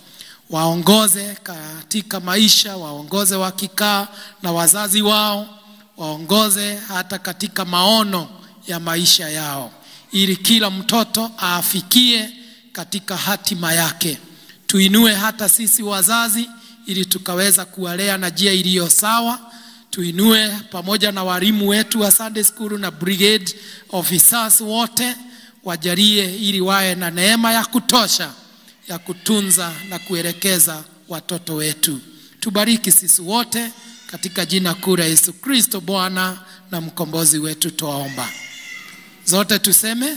Waongoze katika maisha, waongoze wakikaa na wazazi wao, waongoze hata katika maono ya maisha yao, ili kila mtoto afikie katika hatima yake. Tuinue hata sisi wazazi, ili tukaweza kuwalea na njia iliyo sawa. Tuinue pamoja na walimu wetu wa Sunday School na brigade officers wote, wajalie ili wawe na neema ya kutosha ya kutunza na kuelekeza watoto wetu. Tubariki sisi wote katika jina kuu la Yesu Kristo Bwana na mkombozi wetu twaomba. Zote tuseme,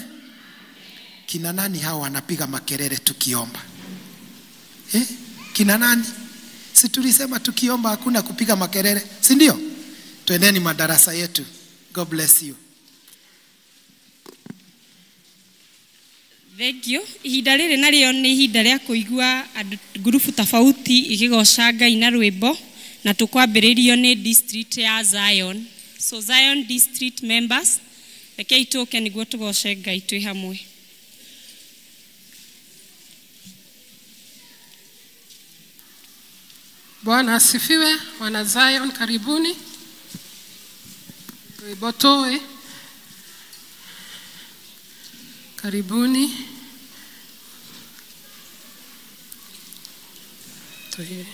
kina nani hawa wanapiga makelele tukiomba? Kina nani? Si tulisema tukiomba hakuna kupiga makelele, si ndio? Twendeni madarasa yetu. God bless you. Thank you. Ihinda rĩrĩ narĩo nĩ ihinda rĩa kũigua andũ ngurubu tofauti ikĩgoca Ngai na rwĩmbo, na tũkwambĩrĩrio nĩ district ya Zion. So Zion district members, rekei tũke nĩguo tũgoce Ngai twĩ hamwe. Bwana asifiwe, wana Zion karibuni. Rwĩmbo tũĩ. Karibuni. Tũĩ.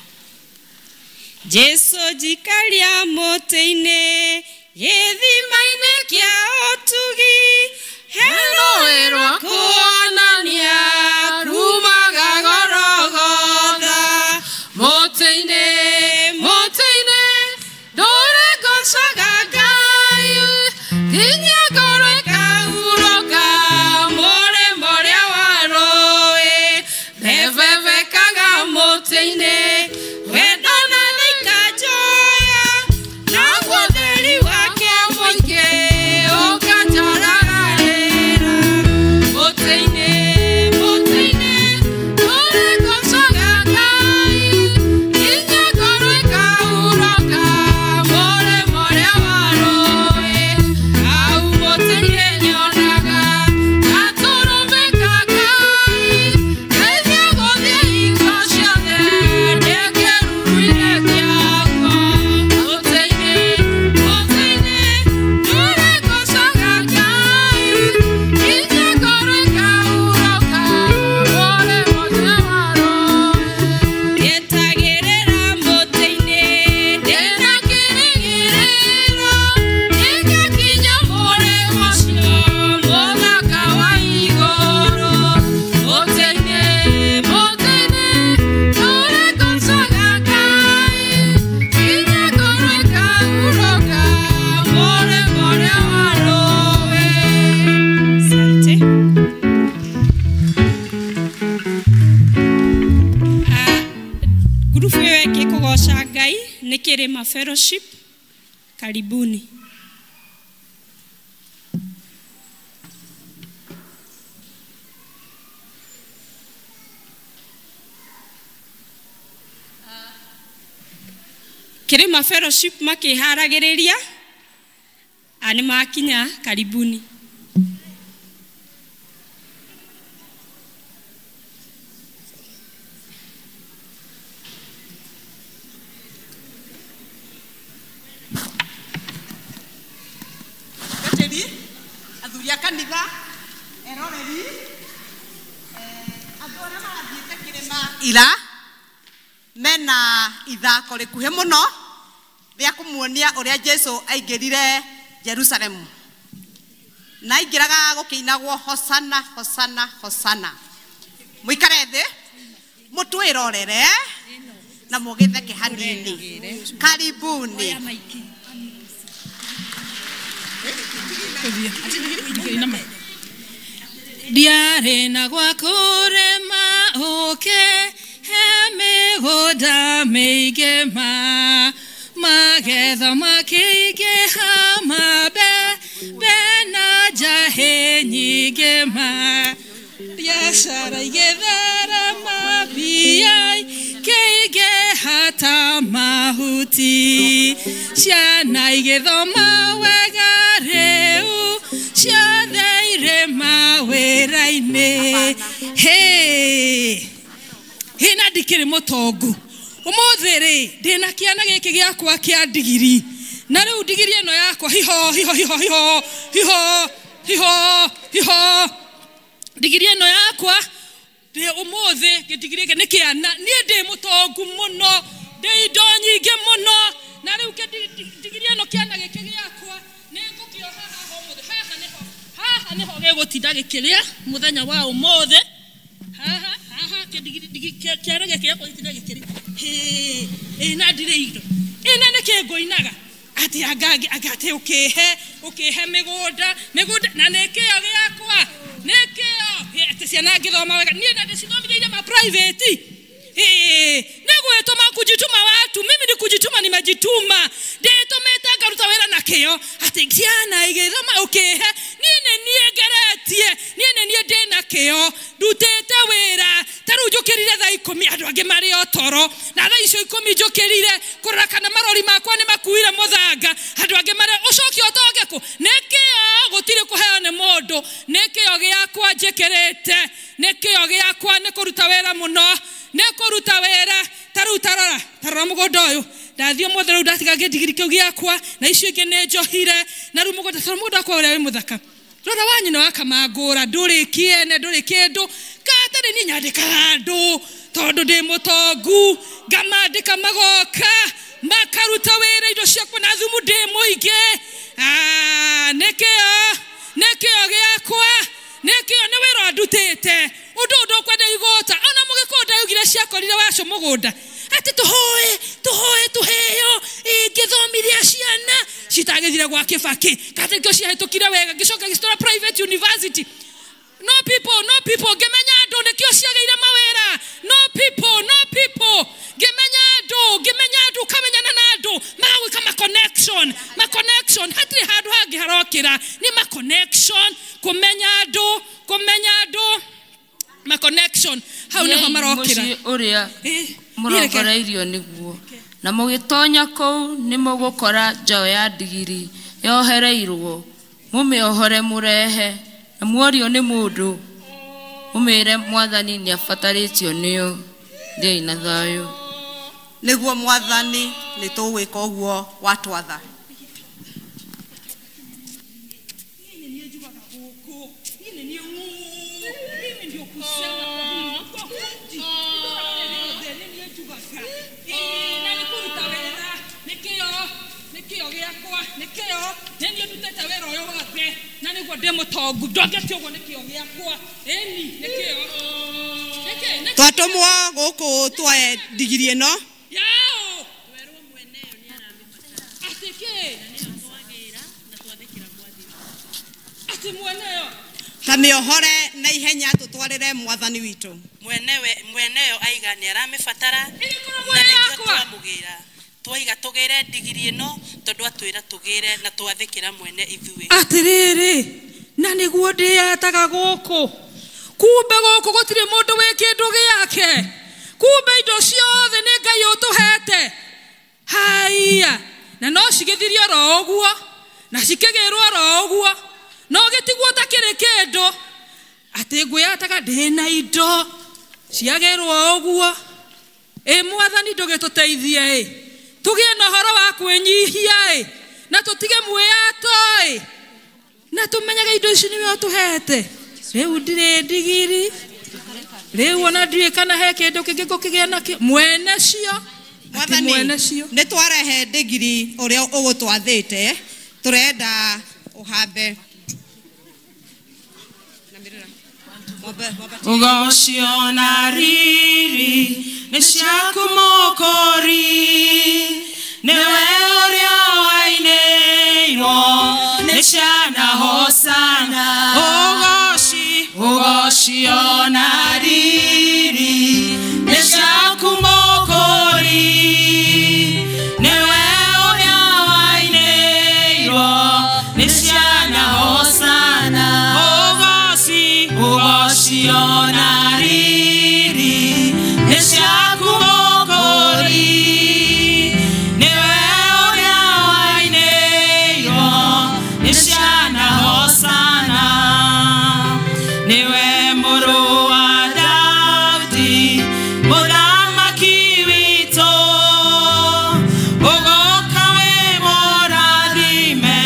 Jesu jikaria mũtĩ-inĩ, gĩthima-inĩ kĩa ũtugi, he rũũĩ rwa kuonania rumaga Golgotha. Mũtĩ-inĩ, mũtĩ-inĩ, ndũre ngocaga Ngai, nginya ngoro ĩkahurũka, mũrĩmo ũrĩa wa rũũĩ, ndebebekaga mũtĩ-inĩ, wendo na nĩikanjoya, naguo ũtheri wake mũingĩ ũkanjoraga rĩra. Mũtĩ-inĩ, mũtĩ-inĩ, ndũre ngocaga Ngai, nginya ngoro ĩkahurũka, mũrĩmo ũrĩa wa rũũĩ, hau mũtĩ-inĩ nyonaga gatũrũme ka Ngai, geithia gũthiĩ hingo ciothe, ndĩ kĩruru-inĩ kĩaguo. Mũtĩ-inĩ, mũtĩ-inĩ, ndũre ngocaga Ngai, nginya ngoro ĩkahurũka, mũrĩmo ũrĩa wa rũũĩ. Ngetagĩrĩra mũtĩ-inĩ, Ndĩna kĩrĩgĩrĩro, nĩngakinya mũrĩmo ũcio mũthaka wa igũrũ. Mũtĩ-inĩ, mũtĩ-inĩ, ndũre ngocaga Ngai, nginya ngoro ĩkahurũka, mũrĩmo ũrĩa wa rũũĩ. Asante. Ngurubu ĩyo ĩngĩ kũgoca Ngai nĩ Kĩrĩma Fellowship. Karibuni. Kirima Fellowship makiharagiriria ani makinya karibuni. Gateri athuri a kanitha eroreri andu aria marathiite kirima ira mena ithako rikuhi muno ria kumuonia uria Jesu aingirire Jerusalemu na aingiraga gukiinagwo hosana hosana hosana. Muikare thi mutwirorere na mugitheke hanini. Karibuni. Ndiarĩ na gwa kũrĩma ũke he mĩgũnda mĩingĩ ma magetha makĩingĩha mabembe na njahĩ nyingĩ ma biacara igĩtherema mbia ikĩingĩha ta mahuti ciana igĩthoma wega rĩu ciothe irĩ mawĩra-inĩ. Hĩ hĩna ndikĩrĩ mũtongu ũmũthĩ rĩ ndĩna kĩana gĩkĩ gĩakwa kĩa ndigiri na rĩu ndigiri ĩno yakwa hiho hiho hiho hiho hiho hiho hiho ndigiri ĩno yakwa ndĩ ũmũthĩ gĩndigiri gĩkĩ nĩ kĩana niĩ ndĩ mũtongu mũno ndĩ indo nyingĩ mũno na rĩu ndigiri ĩno kĩana gĩkĩ gĩakwa nĩ ngũkĩoha haha ũmũthĩ haha nĩho gĩgũtinda gĩkĩrĩa mũthenya wa ũmũthĩ haha haha kĩana gĩkĩ gĩakwa gĩtinda gĩkĩrĩa hĩ ĩna ndirĩ indo ĩna nĩkĩ ngũinaga atĩ anga atĩ ũkĩhe mĩgũnda mĩgũnda na nĩ kĩo gĩakwa nĩ kĩo atĩ ciana ngĩthoma wega niĩ na ndĩcithomithĩire ma private nĩ gwĩtũma kujituma watu mimi ni kujituma nimejituma ndĩtũmĩte ngaruta wĩra na kĩo atĩ ciana igĩthoma ũkĩhe niĩ nĩ niĩ ngeretie niĩ nĩ niĩ ndĩna kĩo ndutĩte wĩra ta rĩu njũkĩrire thaa 10 andũ angĩ marĩ o toro na thaa icio 10 njũkĩrire kũrora kana marori makwa nĩ makuire mũthanga andũ angĩ marĩ ũcoke ũtonge kũ nĩ kĩo gũtirĩ kũheo nĩ mũndũ nĩ kĩo gĩakwa njĩkĩrĩte nĩ kĩo gĩakwa nĩ kũruta wĩra mũno nĩ kũruta wĩra ta rĩu tarora mũgũnda ũyũ ndathiĩ ũmũthĩ rĩu ndatiga kĩndigiri kĩu gĩakwa na icio ingĩ nĩ njohire na rĩu mũgũnda tarora mũgũnda wakwa ũrĩa wĩ mũthaka rora wa nyina wa Kamangũra ndũrĩ kĩene ndũrĩ kĩndũ katarĩ niĩ nyandĩkaga andũ tondũ ndĩ mũtongu ngamandĩka magoka makaruta wĩra indo ciakwa na thumu ndĩ mũingĩ nĩ kĩo gĩakwa nĩ kĩo nĩ wĩra ndutĩte ũndũ ndũkwenda igũta ona mũgĩkũyũ ndaugire ciakorire waco mũgũnda atĩ tũhoe tũhoe tũheo ngĩthomithia ciana citagĩthire gwa Kĩbakĩ katarĩ kĩo ciahĩtũkire wega ngĩcoka ngĩcitwara private university. No people, no people ngĩmenya andũ nĩkĩo ciagĩire mawĩra. No people, no people ngĩmenya andũ ũkamenyana na andũ magagwĩka ma connection ma connection hatirĩ handũ hangĩ harokĩra nĩ ma connection kũmenya andũ ma connection hau nĩho marokĩra. Mũciĩ ũrĩa mũrongoreirio nĩguo na mũgĩtonya kũu nĩ mũgũkora njaũ ya ndigiri yohereirwo mũmĩohore mũrehe na muorio nĩ mũndũ mũmĩre mwathani nĩ abatarĩtio nĩyo. Thiĩi na thayũ. Nĩguo mwathani nĩ tũgwĩka ũguo watwatha. Na nĩguo ndĩ mũtongu ndongete ũguo nĩ kĩo gĩakwa ĩni nĩ kĩo twatũmwo gũkũ tuoe ndigiri ĩno yao atĩ kĩ atĩ mweneyo ta mĩohore na ihenya tũtwarĩre mwathani witũ mweneyo aiga nĩ aramĩbatara na nĩkĩo twamũgĩra twaiga tũgĩre ndigiri ĩno tondũ atwĩra tũgĩre na twathĩkĩra mwene ithuĩ. Atĩrĩrĩ na nĩguo ndĩyetaga gũkũ kumbe gũkũ gũtirĩ mũndũ wĩ kĩndũ gĩake kumbe indo ciothe nĩ Ngai ũtũhete. Hai Na cikĩgĩrwo oro ũguo. No gĩtigwo ta kĩrĩ kĩndũ. Atĩ ngwĩyataga ndĩna indo. Ciagĩrwo ũguo. Ĩ mwathani ndũgĩtũteithie ĩ. Tũgĩe na ũhoro wa kwĩnyihia ĩ. Na tũtige mwĩyato ĩ. Na tũmenyage indo ici nĩwe ũtũhete. Rĩu ndirĩ ndigiri. Rĩu ona ndiũĩ kana he kĩndũ kĩngĩ ngũkĩgĩa nakĩo. Mwene cio. Mwathani, nĩ twarehe ndigiri ũrĩa ũgũtwathĩte, tũrenda ũhambe. Ũgocio na riri nĩ ciaku Mũkũri, nĩwe ũrĩa wainĩirwo nĩ ciana Hosana. Ũgoci, ũgocio na riri nĩ ciaku Mũkũri, nĩwe ũrĩa wainĩirwo nĩ ciana Hosana. Ũgoci, ũgocio na riri nĩ ciaku Mũkũri, nĩwe ũrĩa wainĩirwo nĩ ciana Hosana. Nĩwe mũrũ wa Daudi, mũthamaki witũ, ũgoka wĩ mũrathime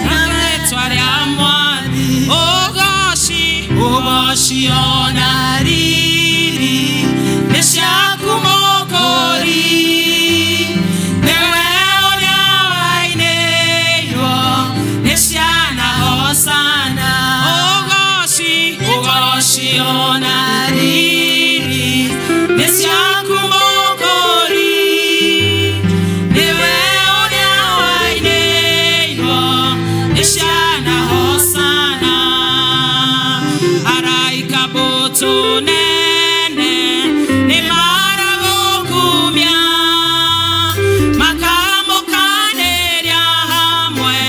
na rĩtwa rĩa Mwathi. Ũgoci, ũgocio na riri nĩ ciaku Mũkũri, nĩwe ũrĩa wainĩirwo nĩ ciana Hosana. Ũgoci, ũgocio na riri nĩ ciaku Mũkũri, nĩwe ũrĩa wainĩirwo nĩ ciana Hosana. Araika mbũtũ nene nĩ maragũkumia, makamũkanĩria hamwe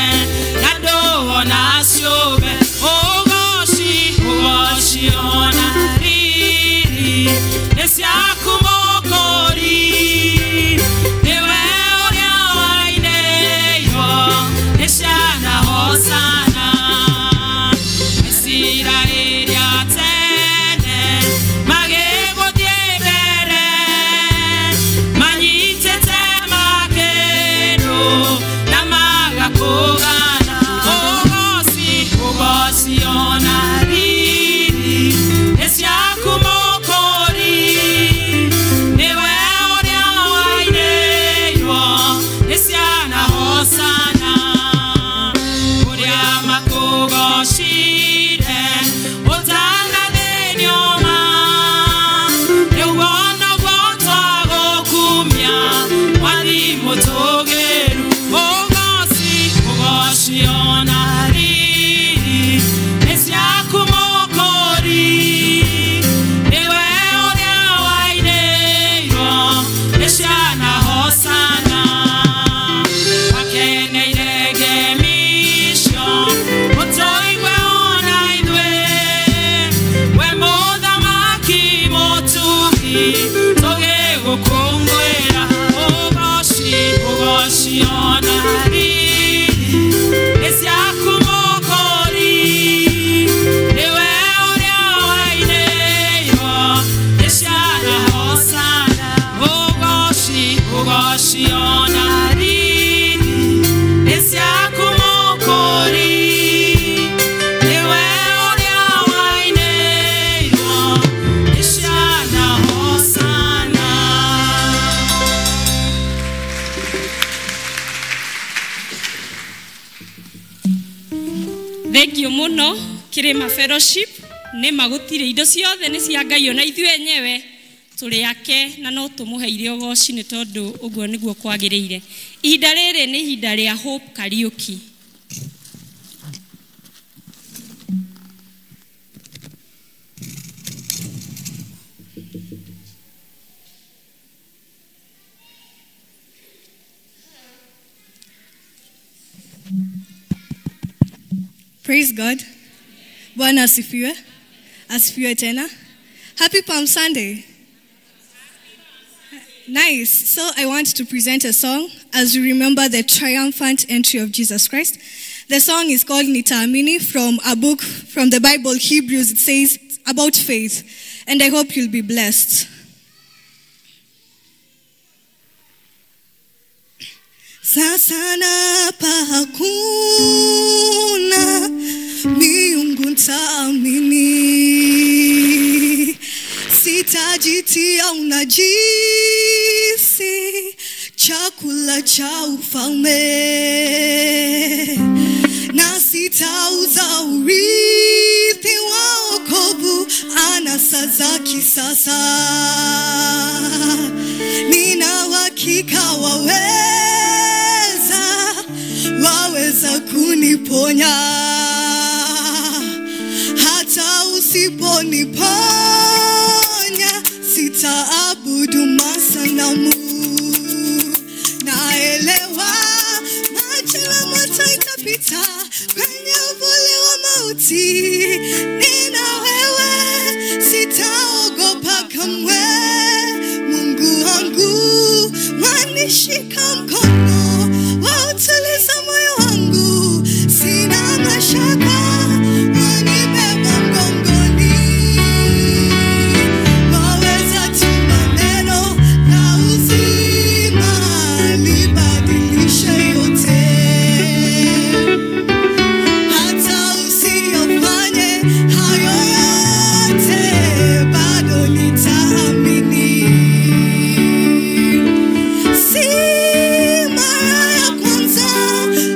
na andũ ona ciũmbe. Ũgoci, ũgocio na riri nĩ ciaku Mũkũri, nĩwe ũrĩa wainĩirwo nĩ ciana Hosana. Isiraeli a tene magĩgũthiĩ mbere, manyitĩte makĩndũ na magakũgana. Ũgoci, ũgocio na riri nĩ ciaku Mũkũri, nĩwe ũrĩa wainĩirwo nĩ ciana Hosana. Ũrĩa makũgocire ũtanathĩnio ma, rĩu onaguo twagũkumia Mwathi mũtũgĩru. Ũgoci, ũgocio na riri nĩ ciaku Mũkũri, nĩwe ũrĩa wainĩirwo nĩ ciana Hosana. Wakeneire ngemi icio ũtũigue ona ithuĩ, we mũthamaki mũtugi tũgĩgũkũngũĩra. Ũgoci, ũgocio na riri nĩ ciaku Mũkũri, nĩwe ũrĩa wainĩirwo nĩ ciana Hosana. Ũgoci, ũgocio na riri nĩ ciaku Mũkũri, nĩwe ũrĩa wainĩirwo nĩ ciana Hosana. Thank you muno Kirima Fellowship. Nĩ ma gũtirĩ indo ciothe nĩ cia Ngai ona ithuĩ enyewe tũrĩ ake na no tũmũheire ũgoci nĩ tondũ ũguo nĩguo kwagĩrĩire. Ihinda rĩrĩ nĩ ihinda rĩa Hope Kariuki. Praise God. Bwana asifiwe. Asifiwe tena. Happy Palm Sunday. Nice. So I want to present a song as we remember the triumphant entry of Jesus Christ. The song is called Nitaamini from a book from the Bible, Hebrews. It says about faith. And I hope you'll be blessed. Sasa napa hakuna miungu nitaamini, sitajitia unajisi chakula cha ufalme, na sitauza urithi wa wokovu anasa za kisasa. Nina uhakika waweza kuniponya, hata usiponiponya sitaabudu masanamu. Naelewa maji la moto itapita kwenye uvuli wa mauti, nina wewe sitaogopa kamwe. Mungu wangu wanishika mkono, wautuliza moyo wangu, sina mashaka, wanibeba mgongoni. Waweza tuma neno la uzima libadilishe yote, hata usiyofanye hayo yote bado nitaamini. Si mara ya kwanza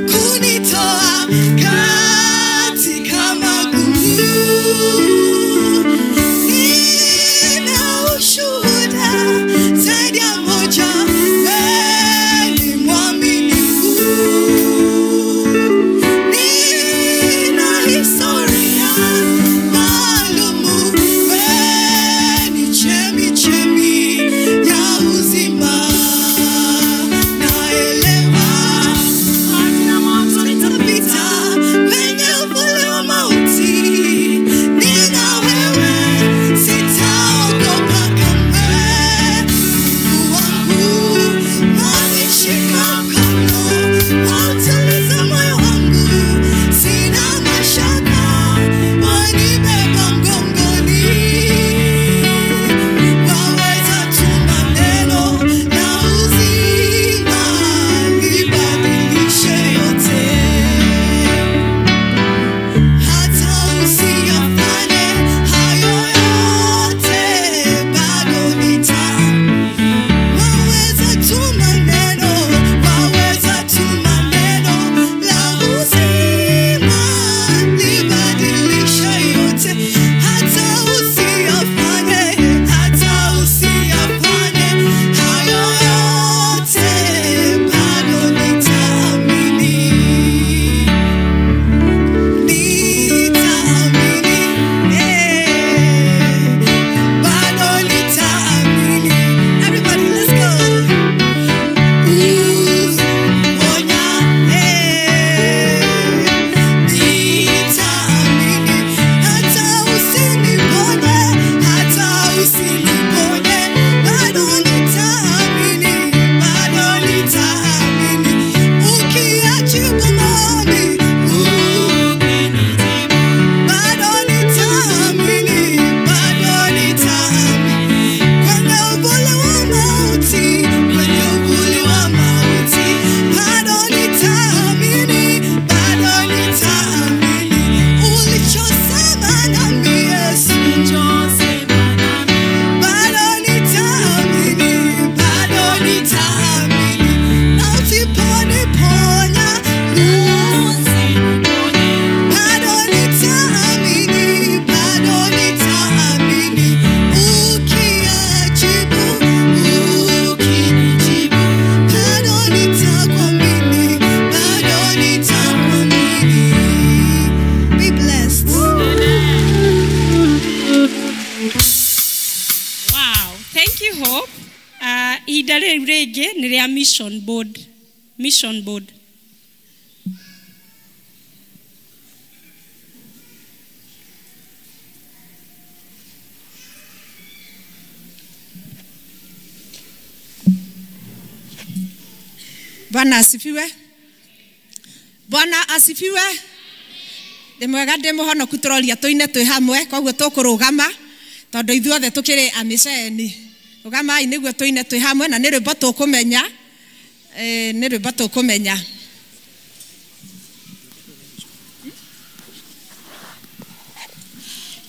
kunitoa katika magumu, nina ushuhuda zaidi ya moja, wewe ni mwaminifu. Nina historia maalumu, wewe ni chemichemi ya uzima. Naelewa maji na moto litapita kwenye uvuli wa mauti, nina wewe sitaogopa kamwe. Mungu wangu wanishika mkono, wautuliza moyo wangu, sina mashaka, wanibeba mgongoni. Waweza tuma neno la uzima libadilishe yote, hata usiyofanye hayo yote bado nitaamini. Waweza tuma neno, waweza tuma neno la uzima libadilishe yote, hata usiyofanye, hata usiyofanye hayo yote bado nitaamini. Nitaamini, bado nitaamini. Everybody, let's go. Usiponya, nitaamini. Hata usiniponye, hata usiniponye, bado nitaamini, bado nitaamini. Ukiajibu maombi, bado nitaamini, bado nitaamini. Kwenye uvuli wa mauti, kwenye uvuli wa mauti, bado nitaamini, bado nitaamini. Ulichosema nami Yesu, bado nitaamini, bado nitaamini. Na usiponiponya, bado nitaamini, bado nitaamini. Ukiajibu, ukinijibu, bado nitakuamini, bado nitakuamini. Be blessed. Wow, thank you Hope. Ihinda rĩu rĩngĩ nĩ rĩa mission board. Mission board. Bwana asifiwe. Bwana asifiwe. Ndĩ mwega ndĩ mũhonoku tũroria tũine twĩ hamwe koguo tũkũrũgama tondũ ithuothe tũkĩrĩ amĩceni. Rũgamai nĩguo tũine twĩ hamwe na nĩ rwĩmbo tũkũmenya. Nĩ rwĩmbo tũkũmenya.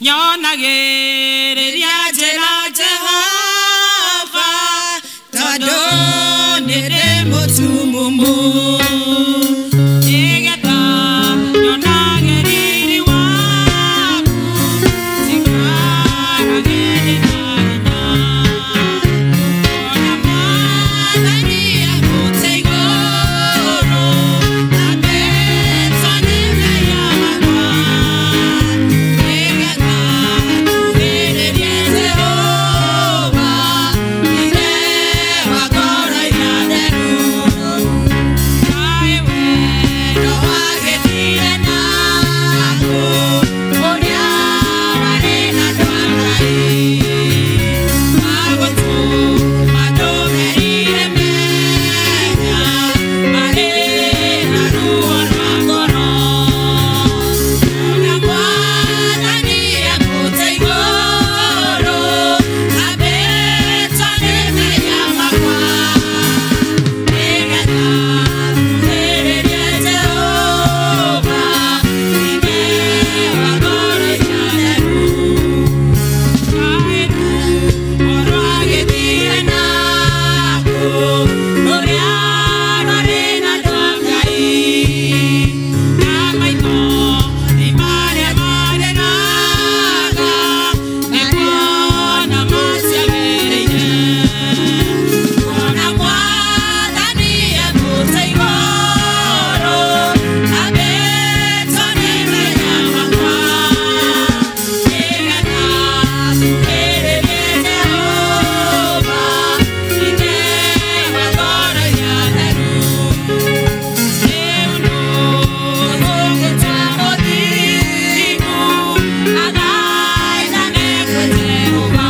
Nyonagĩrĩria njĩra Jehova tondũ nĩ ndĩ mũtumumu. Nĩgetha nyonage riri waku njikarage ndĩ na hinya. Ona Mwathani akũte igũrũ ambĩtwo nĩ mehia makwa. Nĩgetha ngũhĩrĩrie Jehova Ithe wa ngoro iria theru. Kaĩ wendo wagĩthire naku ũrĩa warĩ na andũ a Ngai. Wagũtũma ndũmerire mehia marĩ na ruo rwa ngoro. Ona Mwathani akũte igũrũ ambĩtwo nĩ mehia makwa. Nĩgetha ngũhĩrĩrie Jehova Ithe wa ngoro iria theru. Kaĩ ruo rwagĩthire naku rũrĩa rwarĩ na andũ a Ngai. Na maitho nĩ marĩa marĩraga nĩ kuona matiagĩrĩire. Kuona Mwathani akũte igũrũ ambĩtwo nĩ mehia makwa. Nĩgetha ngũhĩrĩrie Jehova Ithe wa ngoro iria theru. Rĩu nũ ũgũtua mũthingu athaithane kwĩ Jehova.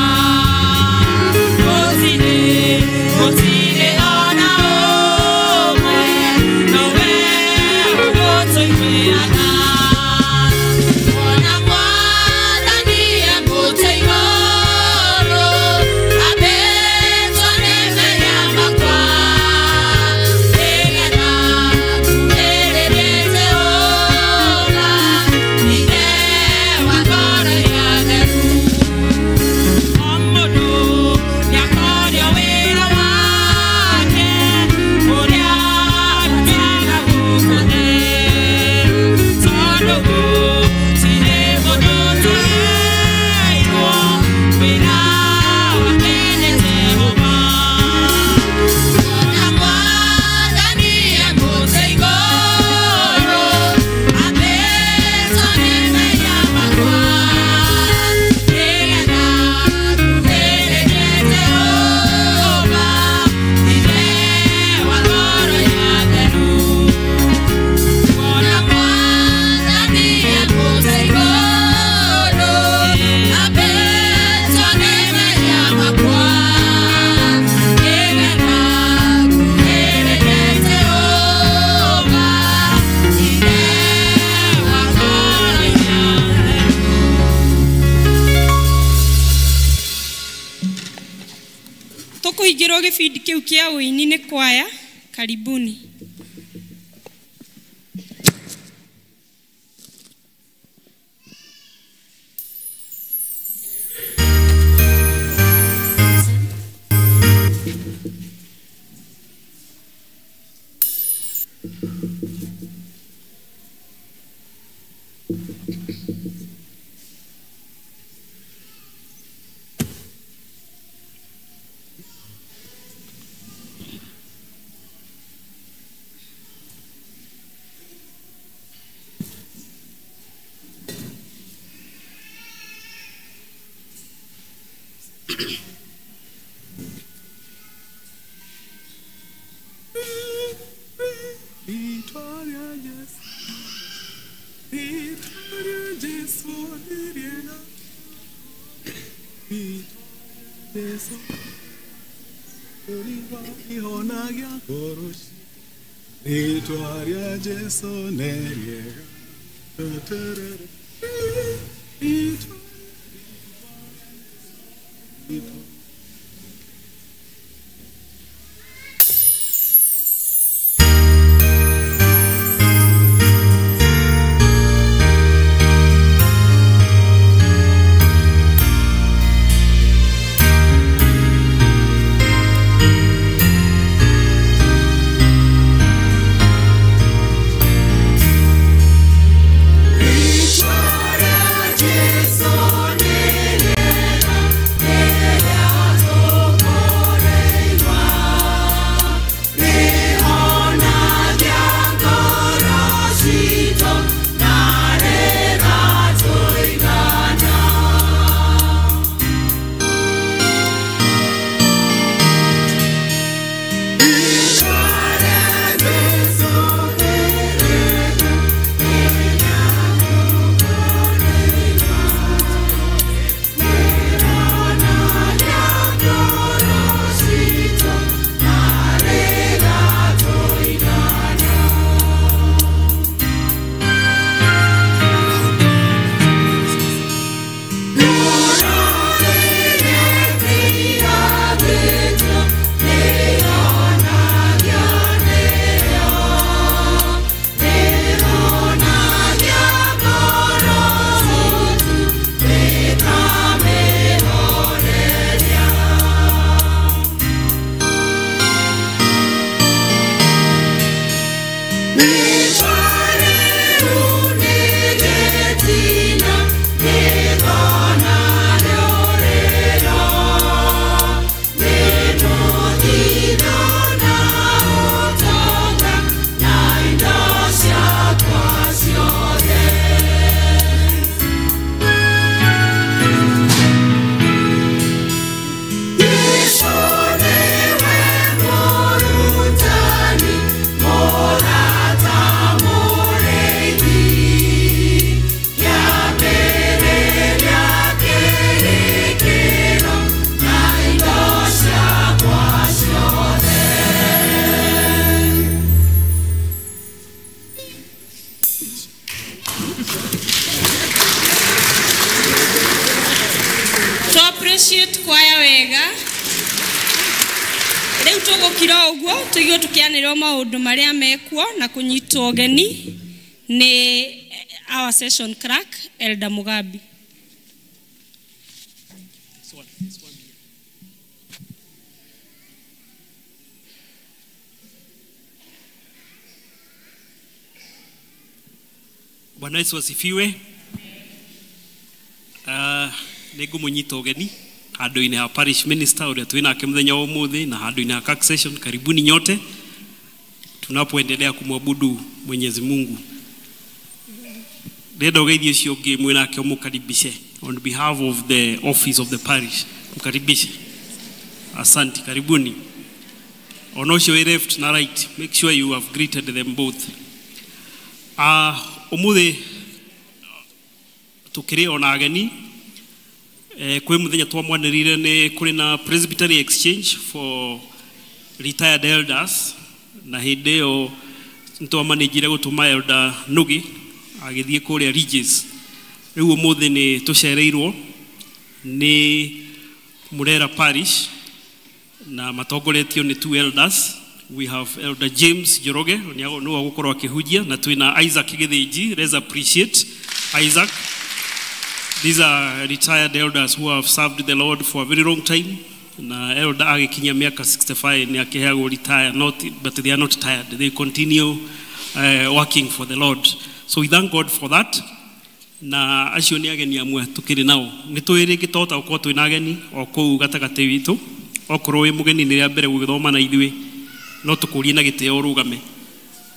Gũtirĩ ona ũmwe nowe ũgũtũiguĩra tha. Kuona Mwathani akũte igũrũ ambĩtwo nĩ mehia makwa. Nĩgetha ngũhĩrĩrie Jehova Ithe wa ngoro iria theru. O mũndũ nĩakorio wĩra wake ũrĩa arutaga gũkũ thĩ. Tondũ gũtirĩ mũndũ ũtaheirwo wĩra wake nĩ Jehova. Kuona Mwathani akũte igũrũ ambĩtwo nĩ mehia makwa. Nĩgetha ngũhĩrĩrie Jehova Ithe wa ngoro iria theru. Kuona Mwathani akũte igũrũ ambĩtwo nĩ mehia makwa. Nĩgetha ngũhĩrĩrie Jehova Ithe wa ngoro iria theru. Tũkũhingĩrwo gĩbindi kĩu kĩa ũini nĩ kwaya. Karibuni. Rĩtwa rĩa Jesũ nĩ rĩega. Rĩtwa Appreciate kwaya wega riu tugukira uguo tuigue tukianirwo maundu maria mekuo na kunyitwo ugeni ni our session clerk Elder Mugambi. Bwana Yesu asifiwe. Nĩngũmũnyita ũgeni handũ-inĩ ha parish minister ũrĩa twĩ nake mũthenya wa ũmũthĩ na handũ-inĩ ha CAC session. Karibuni nyote tunapoendelea kumwabudu Mwenyezi Mungu. Ndĩrenda ũgeithie ũcio ũngĩ mwĩ nake ũmũkaribishe on behalf of the office of the parish, mkaribishe. Asante, karibuni. Ona ũcio wĩ left na right, make sure you have greeted them both. Ũmũthĩ tũkĩrĩ ona ageni kwĩ mũthenya twamwanĩrĩire nĩ kũrĩ na Presbytery Exchange for retired elders, na hĩndĩ ĩyo nĩtwamanĩnjire gũtũma Elder Nugi agĩthiĩ kũrĩa Ridges. Rĩu ũmũthĩ nĩ tũcereirwo nĩ Murera Parish na matongoretio nĩ two elders. We have Elder James Njoroge nĩwe ũgũkorwo akĩhunjia, na twĩna Isaac Gĩthĩnji. Let's appreciate Isaac. These are retired elders who have served the Lord for a very long time. Na elder agĩkinyia mĩaka 65 nĩ akĩheagwo retire, not, but they are not tired. They continue working for the Lord. So we thank God for that. Na acio nĩ ageni amwe tũkĩrĩ nao. Nĩ tũĩ rĩngĩ twahota gũkorwo twĩna ageni o kũu gatagatĩ witũ. Okorwo wĩ mũgeni nĩ rĩa mbere gũgĩthoma na ithuĩ, no tũkũrie na gĩtĩo ũrũgame.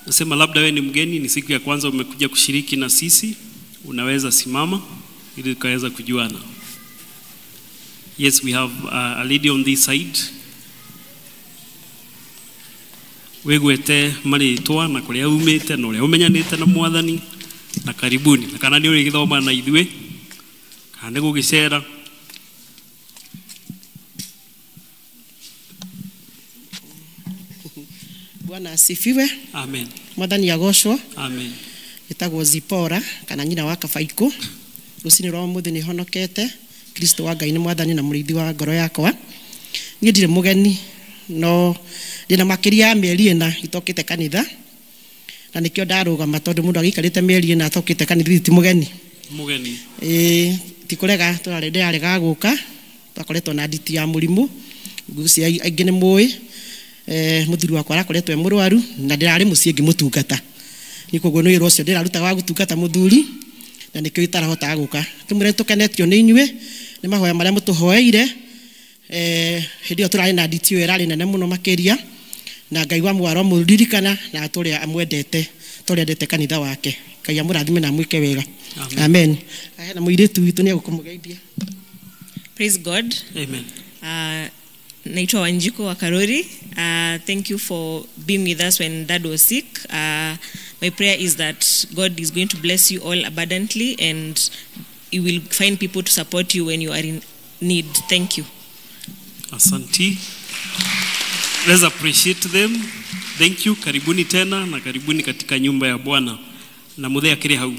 Nasema labda wewe ni mgeni, ni siku ya kwanza umekuja kushiriki na sisi, unaweza simama ili tukaweza kujuana. Yes, we have a lady on this side. Wĩgwete marĩtwa na kũrĩa umĩte na ũrĩa ũmenyanĩte na Mwathani, na karibuni. Na kana nĩ ũrĩgĩthoma na ithuĩ, kana nĩ gũgĩcera. Bwana asifiwe. Amen. Mwathani agocwo. Amen. Ĩtagwo Zipora kana nyina wa Kabaikũ. Rũcinĩ rwa ũmũthĩ nĩ honokete. Kristo wa Ngai nĩ mwathani na mũrĩithi wa ngoro yakwa. Niĩ ndirĩ mũgeni no ndĩna makĩria ya mĩeri 4 itokĩte kanitha. Na nĩkĩo ndarũgama tondũ mũndũ agĩikarĩte mĩeri 4 atokĩte kanitha ti mũgeni. Mũgeni. Ĩĩ ti kũrega ndĩraregaga gũka twakoretwo na nditi ya mũrimũ ngucia aingĩ nĩ mũĩ. Mũthuri wakwa arakoretwo e mũrwaru na ndĩrarĩ mũciĩ ngĩmũtungata. Nĩ koguo nĩ wĩra ũcio ndĩrarutaga wa gũtungata mũthuri na nĩkĩo itarahotaga gũka. Tũmwĩre tũkenetio nĩ inyuĩ nĩ mahoya marĩa mũtũhoeire. Hĩndĩ ĩyo tũrarĩ na nditi ĩyo ĩrarĩ nene mũno makĩria na Ngai wa mwaro mũririkana na atũrĩa amwendete tũrĩa endete kanitha wake. Ngai amũrathime na amwĩke wega. Amen. Hena mũirĩtu witũ nĩ egũkũmũgeithia. Praise God. Amen. Naitwa Wanjiko wa Karori. Thank you for being with us when Dad was sick. My prayer is that God is going to bless you all abundantly and you will find people to support you when you are in need. Thank you. Asante. Let's appreciate them. Thank you. Karibuni tena na karibuni katika nyumba ya Bwana. Na muthea kire hau.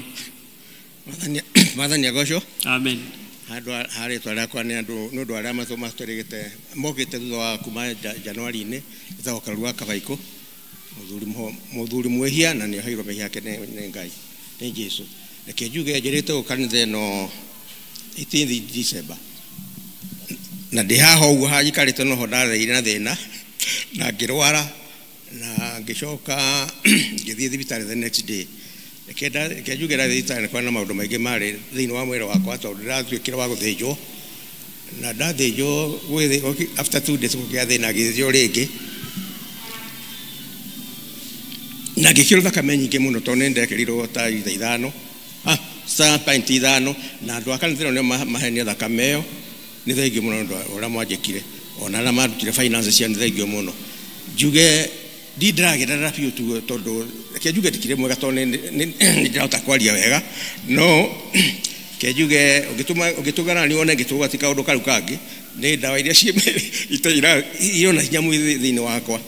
Mwathani agocwo. Amen. Handũ rĩtwa rĩakwa nĩ andũ nĩ ũndũ arĩa matũrĩgĩte mokĩte thutha wa kuma Januari-inĩ ĩtagwo Karuru wa Kabaikũ, mũthuri mwĩhia na nĩ oheirwo mehia yake nĩ Ngai nĩ Jesũ. Reke njuge njĩrĩte gũka kanitha ĩno 18 December na ndĩ haha ũguo hanjikarĩte noho ndatheire na thĩna na ngĩrwara na ngĩcoka ngĩthiĩ thibitarĩ the next day. Reke njuge ndathiĩ thibitarĩ nĩ kwarĩ na maũndũ maingĩ marĩ thĩinĩ wa mwĩrĩ wakwa tondũ ndĩratuĩkire wa gũthĩnjwo na ndathĩnjwo after 2 days gũkĩgĩa thĩna ngĩthĩnjwo rĩngĩ na ngĩkĩrwo thakame nyingĩ mũno tondũ nĩ ndekĩrirwo ta rita 5 ta pint 5 na andũ a kanitha ĩno nĩo mahenia thakame ĩyo. Nĩ thengio mũno nĩ ũndũ ũrĩa mwanjĩkire ona arĩa mandutire finance cia nĩ thengio mũno. Njuge ndiragerera biũ tu tondũ reke njuge ndikĩrĩ mwega tondũ nĩ ndĩrahota kwaria wega no reke njuge ũngĩtũgana nĩ wone ngĩtũga ti kaũndũ kau kangĩ nĩ ndawa iria irona hinya mwĩrĩ thĩinĩ wakwa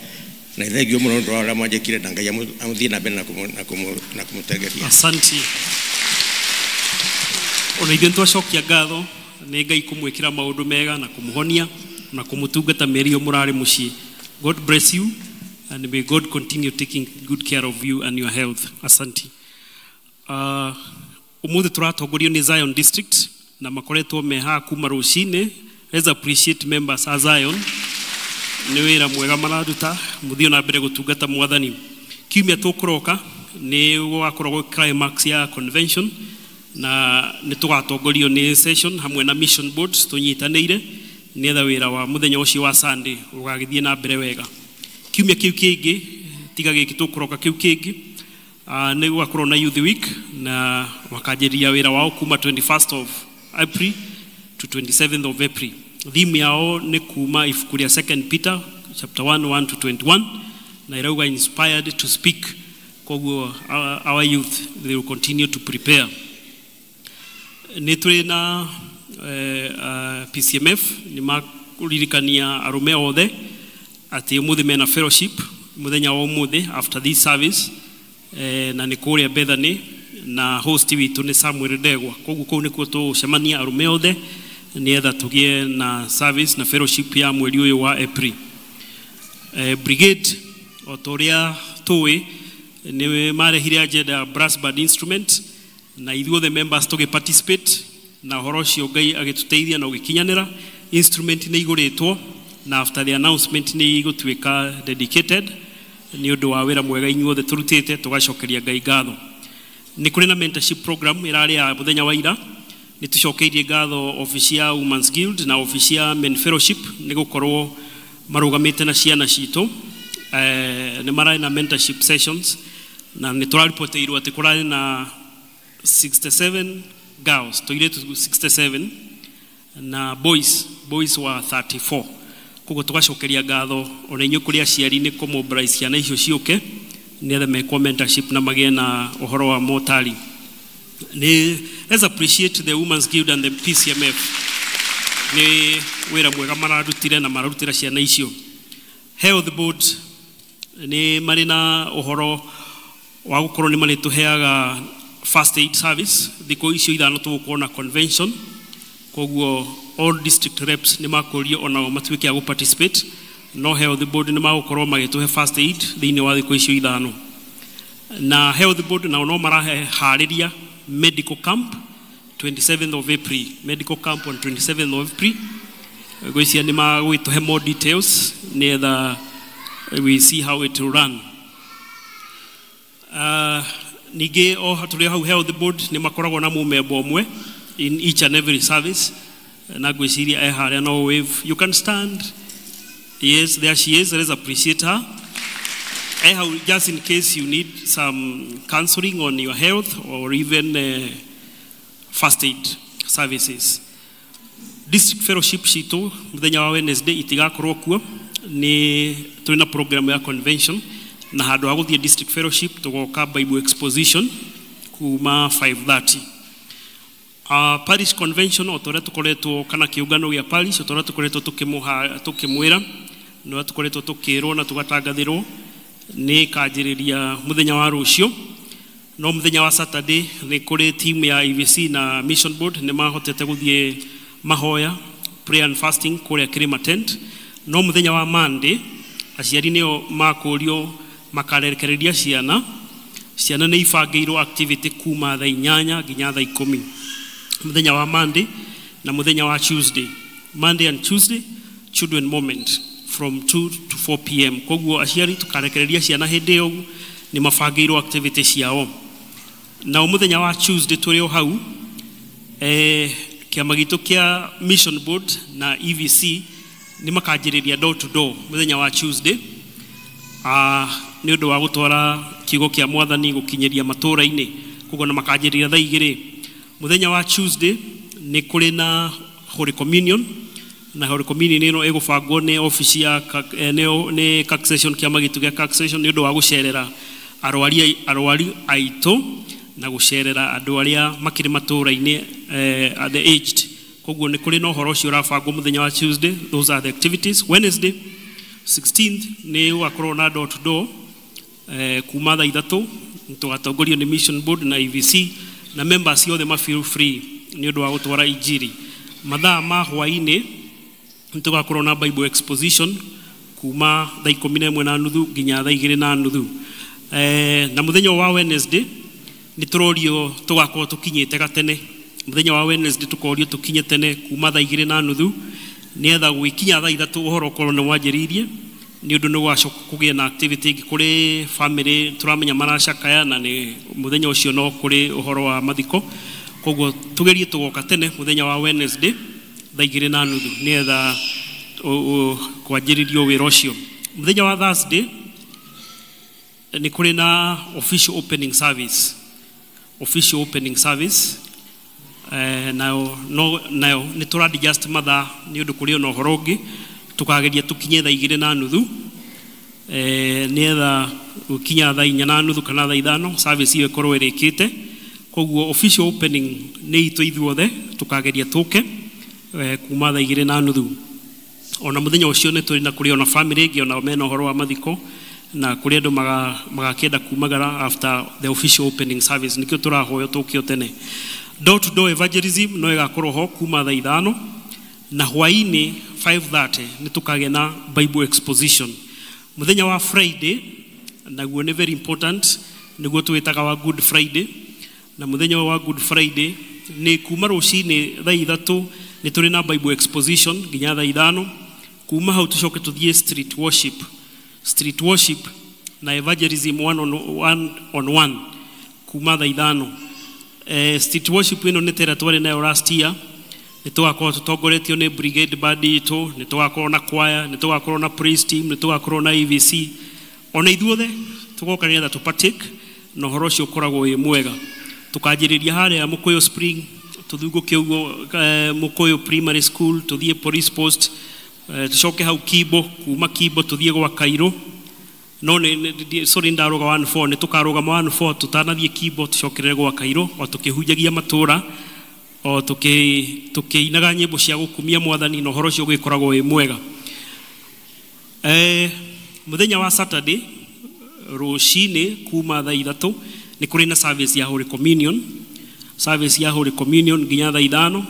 na thengio mũno nĩ ũndũ wa ũrĩa mwanjĩkire na Ngai amũthiĩ na mbere na kũmũtegeria. Asante. Ona ithuĩ nĩtwacokia ngatho nĩ Ngai kũmwĩkĩra maũndũ mega na kũmũhonia na kũmũtungata mĩeri ĩyo mũrarĩ mũciĩ. God bless you and may God continue taking good care of you and your health. Asante. Ũmũthĩ tũratongorio nĩ Zion District na makoretwo me haha kuma rũcinĩ. Let's appreciate members a Zion. Nĩ wĩra mwega mararuta, mũthiĩ na mbere gũtungata mwathani. Kiumia tũkũroka nĩ gũgakorwo climax ya convention na nĩ tũgatongorio nĩ session hamwe na mission boards tũnyitanĩire nĩgetha wĩra wa mũthenya ũcio wa Sunday ũgagĩthiĩ na mbere wega. Kiumia kĩu kĩngĩ tiga gĩkĩ tũkũroka kĩu kĩngĩ nĩ gũgakorwo na Youth Week na makanjĩrĩria wĩra wao kuma 21st of April to 27th of April. Theme yao nĩ kuma ibuku rĩa 2 Peter chapter 1 1 to 21 na irauga inspired to speak. Koguo our youth they will continue to prepare. Nĩ tũrĩ na PCMF nĩ makuririkania arũme othe atĩ ũmũthĩ mena fellowship mũthenya wa ũmũthĩ after this service na nĩ kũrĩa Bethany na host witũ nĩ Samuel Ndegwa. Koguo kũu nĩkuo tũgũcemania arũme othe nĩgetha tũgĩe na service na fellowship ya mweri ũyũ wa April. Brigade o ta ũrĩa tũĩ nĩ marehire agenda ya brass band instrument na ithuothe members tũgĩ participate na ũhoro ũcio Ngai agĩtũteithia na ũgĩkinyanĩra. Instrument nĩ igũrĩtwo na after the announcement nĩ igũtuĩka dedicated nĩ ũndũ wa wĩra mwega inyuothe tũrutĩte tũgacokeria Ngai ngatho. Nĩ kũrĩ na mentorship program ĩrarĩ ya mũthenya wa ira. Nĩ tũcokeirie ngatho office ya Women's Guild na office ya Men Fellowship nĩ gũkorwo marũgamĩte na ciana citũ. Nĩ mararĩ na mentorship sessions na nĩ tũraripoteirwo atĩ kũrarĩ na 67 girls, tũirĩtu 67 na boys wa 34. Koguo tũgacokeria ngatho ona inyuĩ kũrĩ aciari nĩ kũmobilize ciana icio ciũke nĩgetha mekwo mentorship na magĩe na ũhoro wa motari. Let's appreciate the Women's Guild and the PCMF nĩ wĩra mwega mararutire na mararutĩra ciana icio. Health Board Nĩ marĩ na ũhoro wa gũkorwo nĩ marĩtũheaga first aid service thikũ icio 5 tũgũkorwo na convention. Koguo all district reps nĩ makũrio onao matuĩke a gũ participate, no health board nĩ magũkorwo magĩtũhe first aid thĩinĩ wa thikũ icio 5. Na health board nao no maraharĩria medical camp 27th of April, medical camp on 27th of April. Ngwĩciria nĩ magũgĩtũhe more details nĩgetha we see how it will run. Ningĩ o tũrĩ hau health board nĩ makoragwo na mũmemba ũmwe in each and every service, na ngwĩciria e harĩa, no wave, you can stand. Yes, there she is. Let's appreciate her. E hau just in case you need some counseling on your health or even first aid services. District fellowship citũ mũthenya wa Wednesday itigakorwo kuo, nĩ tũrĩ na program ya convention, na handũ ha gũthiĩ district fellowship tũgoka Bible exposition kuma 5:30. Parish convention o ta ũrĩa tũkoretwo, kana kĩũngano gĩa parish o ta ũrĩa tũkoretwo tũkĩmwĩra, nĩ ũrĩa tũkoretwo tũkĩrwo na tũgatangathĩrwo, nĩ ĩkanjĩrĩria mũthenya wa rũciũ. No mũthenya wa Saturday nĩ kũrĩ team ya EVC na mission board nĩ mahotete gũthiĩ mahoya prayer and fasting kũrĩa Kĩrĩma tent. No mũthenya wa Monday aciari nĩo makũrio makarekereria ciana. Ciana nĩ ibangĩirwo activity kuma thaa 8 nginya thaa 10 mũthenya wa Monday na mũthenya wa Tuesday. Monday and Tuesday children moment from 2 to 4 p.m. Koguo aciari tukarekereria ciana hĩndĩ ĩyo nĩ mabangĩirwo activity ciao. Na mũthenya wa Tuesday tũrĩ o hau, kĩama gitũ kĩa mission board na EVC nĩ makanjĩrĩria door to door mũthenya wa Tuesday, nĩ ũndũ wa gũtwara kiugo kĩa mwathani gũkinyĩria matũũra-inĩ. Koguo na makanjĩrĩria thaa 2 mũthenya wa Tuesday. Nĩ kũrĩ na Holy Communion, na Holy Communion ĩno ĩgũbangwo nĩ office ya nĩ taxation, kĩama gitũ gĩa taxation, nĩ ũndũ wa gũcerera arwari aitũ na gũcerera andũ arĩa makĩrĩ matũũra-inĩ, the aged. Koguo nĩ kũrĩ na ũhoro ũcio ũrabangwo mũthenya wa Tuesday. Those are the activities. Wednesday 16th nĩ gũgakorwo na door to door kuma thaa 3. Tũgatongorio nĩ mission board na EVC, na members othe ma feel free nĩ ũndũ wa gũtwara injiri. Mathaa ma hwaĩ-inĩ nĩ tũgakorwo na Bible exposition kuma thaa 11:30 nginya thaa 2:30. Na mũthenya wa Wednesday nĩ tũrorio tũgakorwo tũkinyĩte gatene. Mũthenya wa Wednesday tũkorio tũkinye tene kuma thaa 2:30 nĩgetha gwĩkinya thaa 3 ũhoro ũkorwo nĩ wanjĩrĩirie, nĩ ũndũ nĩ gũgacoka kũgĩe na activity ĩngĩ kũrĩ family tũramenya maracakaya, na nĩ mũthenya ũcio no kũrĩ ũhoro wa mathiko. Koguo tũgerie tũgoka tene mũthenya wa Wednesday thaa 2:30 nĩgetha kwanjĩrĩrio wĩra ũcio. Mũthenya wa Thursday nĩ kũrĩ na official opening service, official opening service nayo no nayo nĩ tũra adjust mathaa nĩ ũndũ kũrĩ ona ũhoro ũngĩ. Tũkageria tũkinye thaa 2:30 nĩgetha gũkinya thaa 4:30 kana thaa 5 service ĩyo ĩkorwo ĩrĩkĩte. Koguo official opening nĩ itũ ithuothe tũkageria tũke kuma thaa 2:30. Ona mũthenya ũcio nĩ tũrĩ na kũrĩ ona family ĩngĩ ona mena ũhoro wa mathiko, na kũrĩ andũ magakĩenda kumagara after the official opening service, nĩkĩo tũrahoywo tũkĩo tene. Door to door evangelism no ĩgakorwo ho kuma thaa 5, na hwaĩ-inĩ 5:30 nĩ tũkagĩa na Bible exposition. Mũthenya wa Friday naguo nĩ very important, nĩguo twĩtaga wa Good Friday. Na mũthenya wa Good Friday nĩ kuma rũcinĩ thaa 3 nĩ tũrĩ na Bible exposition nginya thaa 5. Kuma hau tũcoke tũthiĩ street worship, street worship na evangelism one on one, on one kuma thaa 5. Street worship ĩno nĩ tera twarĩ nayo last year. Nĩ tũgakorwo tũtongoretio nĩ brigade band itũ, nĩ tũgakorwo na choir, nĩ tũgakorwo na praise team, nĩ tũgakorwo na EVC, ona ithuothe tũgoka nĩgetha tũ partake na ũhoro ũcio ũkoragwo wĩ mwega. Tũkanjĩrĩria harĩa Mũkũyũ Spring, tũthungũke ũguo Mũkũyũ Primary School, tũthiĩ police post, tũcoke hau Kimbo, kuma Kimbo tũthiĩ gwa Kairũ. No nĩ sorry, ndarũga 14, nĩ tũkarũgama 14 tũtanathiĩ Kimbo, tũcokerere gwa Kairũ o tũkĩhunjagia matũra, o tũkĩinaga nyĩmbo cia gũkumia mwathani, na ũhoro ũcio ũgĩkoragwo wĩ mwega. Mũthenya wa Saturday Rũcinĩ kuma thaa 3 nĩ kũrĩ na service ya Holy Communion, service ya Holy Communion nginya thaa 5.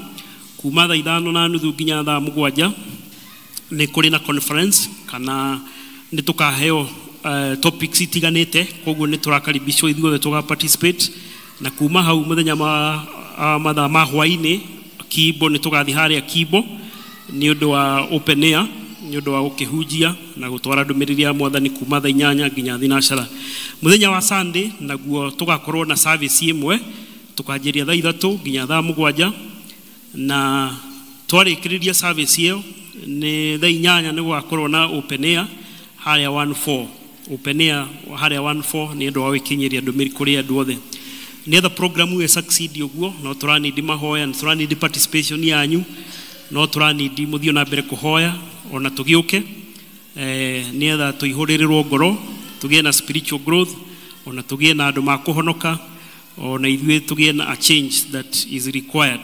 Kuma thaa 5:30 nginya thaa 7 nĩ kũrĩ na conference kana nĩ tũkaheo topics itiganĩte, koguo nĩ tũrakaribishwo ithuothe tũga participate. Na kuma hau mũthenya mathaa ma hwaĩ-inĩ Kibo nĩ tũgathiĩ harĩa Kibo nĩ ũndũ wa open air, nĩ ũndũ wa gũkĩhunjia na gũtwara ndũmĩrĩri ya mwathani kuma thaa 8 nginya thinacara. Mũthenya wa Sunday naguo tũgakorwo na service ĩmwe, tũkanjĩria thaa 3 nginya thaa 7, na twarĩkĩrĩria service ĩyo nĩ thaa 8 nĩ gũgakorwo na open air harĩa 14, open air harĩa 14 nĩ ũndũ wa gwĩkinyĩria ndũmĩrĩri kũrĩ andũ othe. Nĩgetha program ĩyo succeed ũguo no tũranindi mahoya, nĩ tũranindi participation yanyu, no tũranindi mũthiĩ na mbere kũhoya ona tũgĩũke, nĩgetha tũihũrĩrĩrwo ngoro, tũgĩe na spiritual growth, ona tũgĩe na andũ makũhonoka, ona ithuĩ tũgĩe na a change that is required.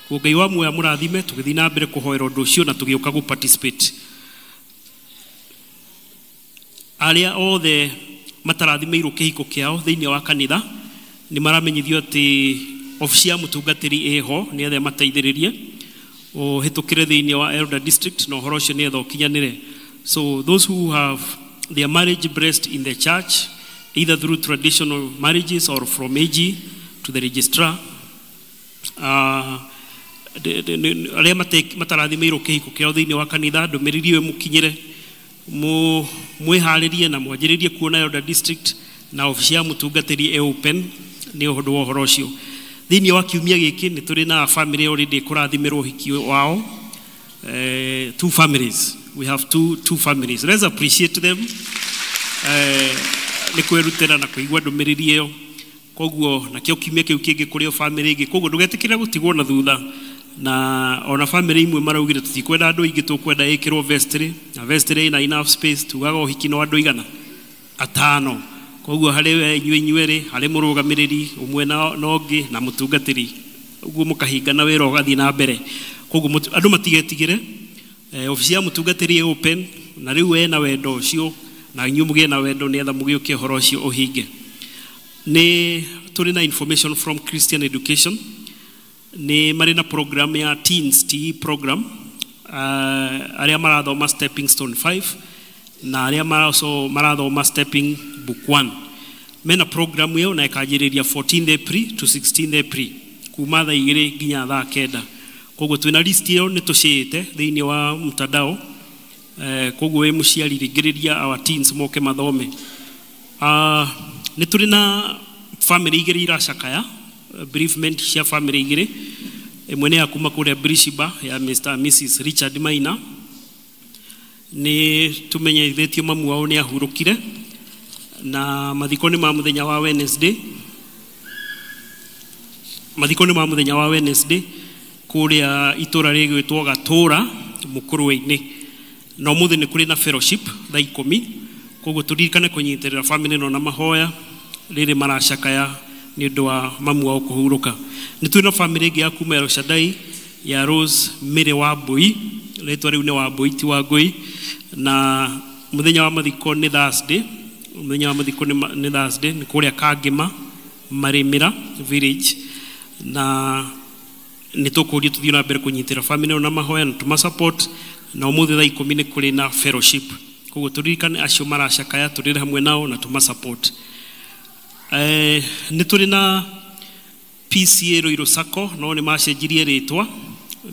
Koguo Ngai wa muoyo amũrathime tũgĩthiĩ na mbere kũhoera ũndũ ũcio na tũgĩũka gũ participate. Arĩa othe matarathimĩirwo kĩhiko kĩao thĩinĩ wa kanitha nĩ maramenyithio atĩ obici ya mũtungatĩri ĩho nĩgetha ĩmateithĩrĩrie ũhĩtũkĩre thĩinĩ wa Elder District na ũhoro ũcio nĩgetha ũkinyanĩre. So those who have their marriage blessed in the church either through traditional marriages or from AG to the registrar, arĩa matarathimĩirwo kĩhiko kĩao thĩinĩ wa kanitha ndũmĩrĩri ĩyo ĩmũkinyĩre, mwĩharĩrie na mwanjĩrĩrie kuona Elder District na obici ya mũtungatĩri ĩ open nĩ ũndũ wa ũhoro ũcio. Thĩinĩ wa kiumia gĩkĩ nĩ tũrĩ na family already kũrathimĩrwo ũhiki wao. Two families. We have two families. Let's appreciate them. Nĩ kwĩrutĩra na kũigua ndũmĩrĩri ĩyo. Koguo nakĩo kiumia kĩu kĩngĩ kũrĩ o family ĩngĩ. Koguo ndũgetĩkĩre gũtigwo na thutha. Na ona family imwe maraugire tũtikwenda andũ aingĩ, tũkwenda ĩkĩrwo vestry, na vestry ĩna enough space, tugaga ũhiki no andũ igana 5. Koguo harĩ we inyuĩ inyuerĩ, harĩ mũrũgamĩrĩri ũmwe na ũngĩ na mũtungatĩri, ũguo mũkahingana wĩra ũgathiĩ na mbere. Koguo andũ matigetigĩre, obici ya mũtungatĩri ĩ open, na rĩu we na wendo ũcio na inyuĩ mũgĩe na wendo nĩgetha mũgĩũke ũhoro ũcio ũhinge. Nĩ tũrĩ na information from Christian Education, nĩ marĩ na program ya Teens TE program, arĩa marathoma Stepping Stone 5 na arĩa marathoma Stepping Book 1. Mena program ĩyo na ĩkanjĩrĩria 14th April to 16th April kuma thaa 2 nginya thaa 9. Koguo twĩna list ĩyo nĩ tũcĩĩte thĩinĩ wa mtandao. Koguo wĩ mũciari ringĩrĩria our teens moke mathome. Nĩ tũrĩ na family 2 iracakaya, bereavement cia family 2. Ĩmwe nĩ ya kuma kũrĩa Brisbane ya Mr. and Mrs. Richard Maina. Nĩ tũmenyithĩtio mamu wao nĩ ahurũkire na mathiko nĩ ma mũthenya wa Wednesday. Mathiko nĩ ma mũthenya wa Wednesday kũrĩa itũra rĩgwĩtwo Gatũra Mũkũrwe-inĩ. Na ũmũthĩ nĩ kũrĩ na fellowship thaa 10. Koguo tũririkane kũnyitĩrĩra family ĩno na mahoya rĩrĩ maracakaya nĩ ũndũ wa mamu wao kũhurũka. Nĩ twĩ na family ĩngĩ ya kuma El Shaddai ya Rose Mary Wambui, rĩtwa rĩu nĩ Wambui ti Wangũi, na mũthenya wa mathiko nĩ Thursday. Mũthenya wa mathiko nĩ Thursday nĩ kũrĩa Kangĩma Marĩmĩra village, na nĩ tũkũrio tũthiĩ na mbere kũnyitĩra family ĩno na mahoya na tũma support. Na ũmũthĩ thaa 10 nĩ kũrĩ na fellowship. Koguo tũririkane acio maracakaya tũrĩre hamwe nao na tũma support. Nĩ tũrĩ na PCA Ruiru Sacco, no nĩ macenjirie rĩtwa,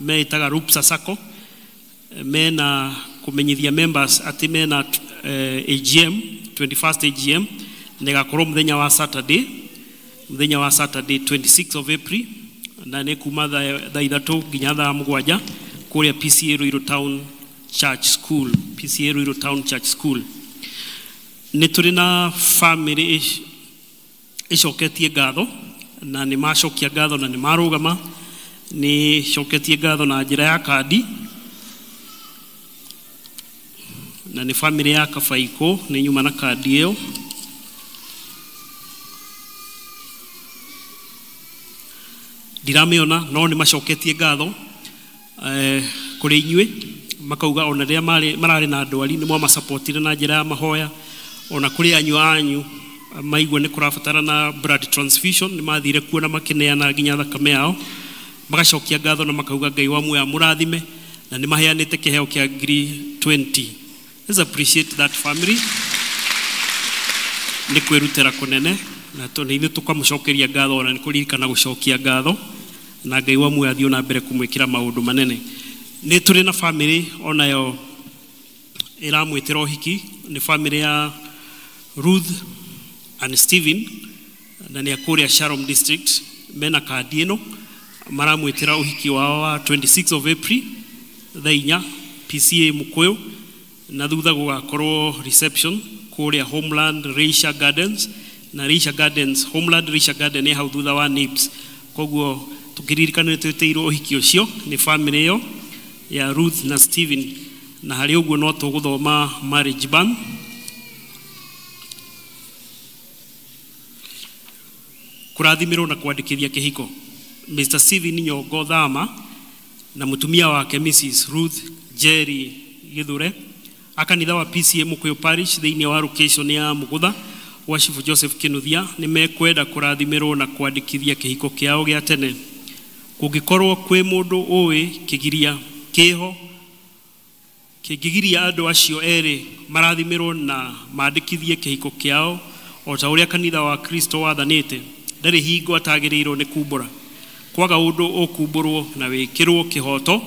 meĩtaga Rupsa Sacco. Mena kũmenyithia members atĩ mena AGM, 21st AGM, na ĩgakorwo mũthenya wa Saturday, mũthenya wa Saturday 26th of April, na nĩ kuma thaa 3 nginya thaa 7 kũrĩa PCA Ruiru Town Church School, PCA Ruiru Town Church School. Nĩ tũrĩ na family ĩcoketie ngatho, na nĩ macokia ngatho na nĩ marũgama, nĩ coketie ngatho na njĩra ya kandi, na nĩ family ya Kabaikũ, nĩ nyuma na kandi ĩyo. Ndiramĩona, no nĩ macoketie ngatho kũrĩ inyuĩ, makauga ona rĩrĩa mararĩ na ndwari nĩ mwamasapotire na njĩra ya mahoya, Ona kũrĩ anyua anyu maigua nĩ kũrabatarana blood transfusion, nĩ mathire kuo na makĩneana nginya thakame yao, magacokia ngatho na makauga Ngai wa muoyo amũrathime, na nĩ maheanĩte kĩheo kĩa 20,000. Let's appreciate that family. Nĩ kwĩrutĩra kũnene, na nĩ ithuĩ tũkamũcokeria ngatho, ona nĩ kũririkana gũcokia ngatho, na Ngai wa muoyo athiĩ na mbere kũmwĩkĩra maũndũ manene. Nĩ tũrĩ na family onayo ĩramwĩtĩra ũhiki, nĩ family ya Ruth and Stephen, na nĩ a kũrĩa Shalom District. Mena kandi ĩno, maramwĩtĩra ũhiki wao wa 26 of April thaa 4 PCA Mukuyu, na thutha gũgakorwo reception kũrĩa Homeland Leisure Gardens, na Leisure Gardens, Homeland Leisure Garden ĩ hau thutha wa NIBS. Koguo tũkĩririkana nĩ twĩtĩirwo ũhiki ũcio nĩ family ĩyo ya Ruth na Stephen, na harĩ ũguo no tũgũthoma marriage ban. Kũrathimĩrwo na kwandĩkithia kĩhiko Mr. Stephen Nyongo Thama na mũtumia wake Mrs. Ruth Jerry Githure a kanitha wa PCA Mukuyu Parish thĩinĩ wa location ya Mugutha gwa Chief Joseph Kinuthia nĩ mekwenda kũrathimĩrwo na kwandĩkithia kĩhiko kĩao gĩa tene. Kũngĩkorwo kwĩ mũndũ ũĩ kĩgiria kĩho kĩngĩgiria andũ acio erĩ marathimĩrwo na mandĩkithie kĩhiko kĩao o ta ũrĩa kanitha wa Kristo wathanĩte, ndarĩ hingo atagĩrĩirwo nĩ kumbũra. Kwaga ũndũ ũkumbũrwo na wĩkĩrwo kĩhoto,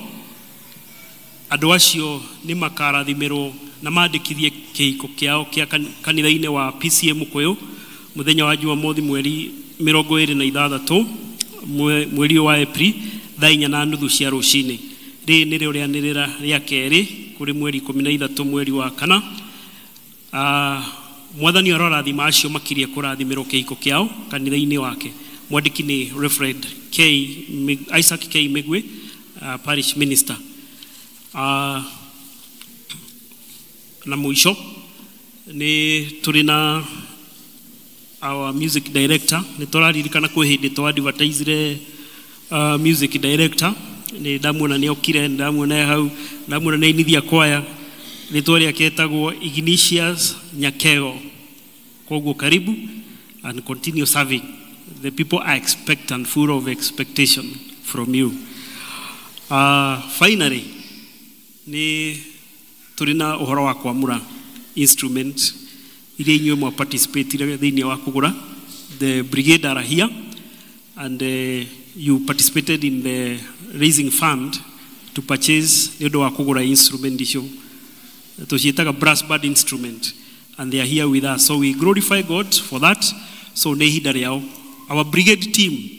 andũ acio nĩ makarathimĩrwo na mandĩkithie kĩhiko kĩao kĩa kanitha-inĩ wa PCA Mukuyu mũthenya wa Jumamothi mweri 26 mweri wa April thaa 4:30 cia rũcinĩ. Rĩrĩ nĩrĩo rĩanĩrĩra rĩa kerĩ kũrĩ mweri 13 mweri wa kana. Mwathani arorathima acio makirie kũrathimĩrwo kĩhiko kĩao kanitha-inĩ wake. Mwandĩki nĩ Reverend K. Isaac K. Migwe, parish minister. Na mũico nĩ tũrĩ na our music director. Nĩ tũraririkana kwĩ hĩndĩ twa advertisire music director, nĩ ndamuona nĩ okire, nĩ ndamuona hau, ndamuona nĩ ainithia kwaya. Rĩtwa rĩake etagwo Ignatius Nyakeo. Koguo karibu and continue serving. The people are expectant, full of expectation from you. Finally, nĩ tũrĩ na ũhoro wa kwamũra instrument iria inyuĩ mwa participate thĩinĩ wa kũgũra. The brigade are here and you participated in the raising fund to purchase nĩ ũndũ wa kũgũra instrument icio tũciĩtaga brass band instrument, and they are here with us, so we glorify God for that. So nĩ ihinda rĩao, our brigade team.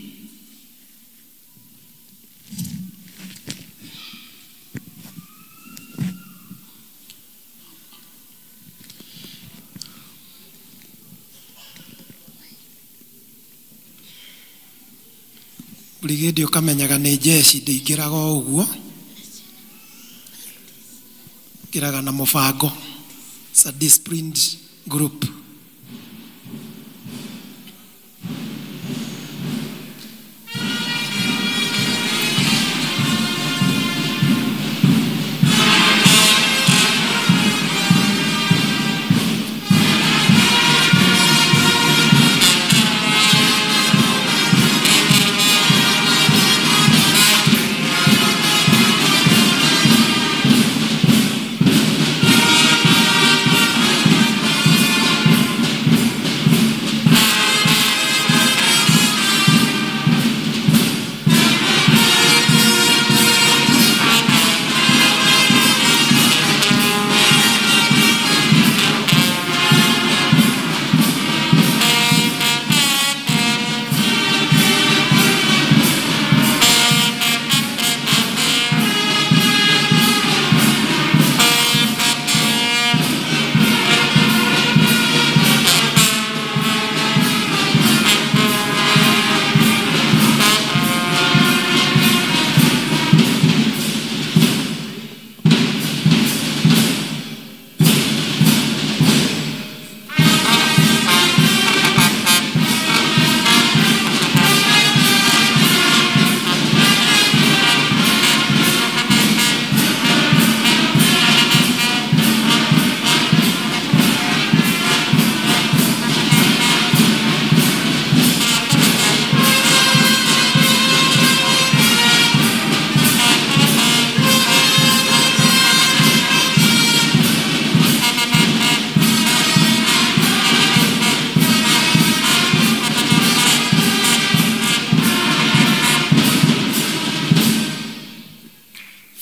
Brigade ũkamenyaga nĩ jeshi, ndĩingĩraga o ũguo, ingĩraga na mũbango. It's a disciplined group.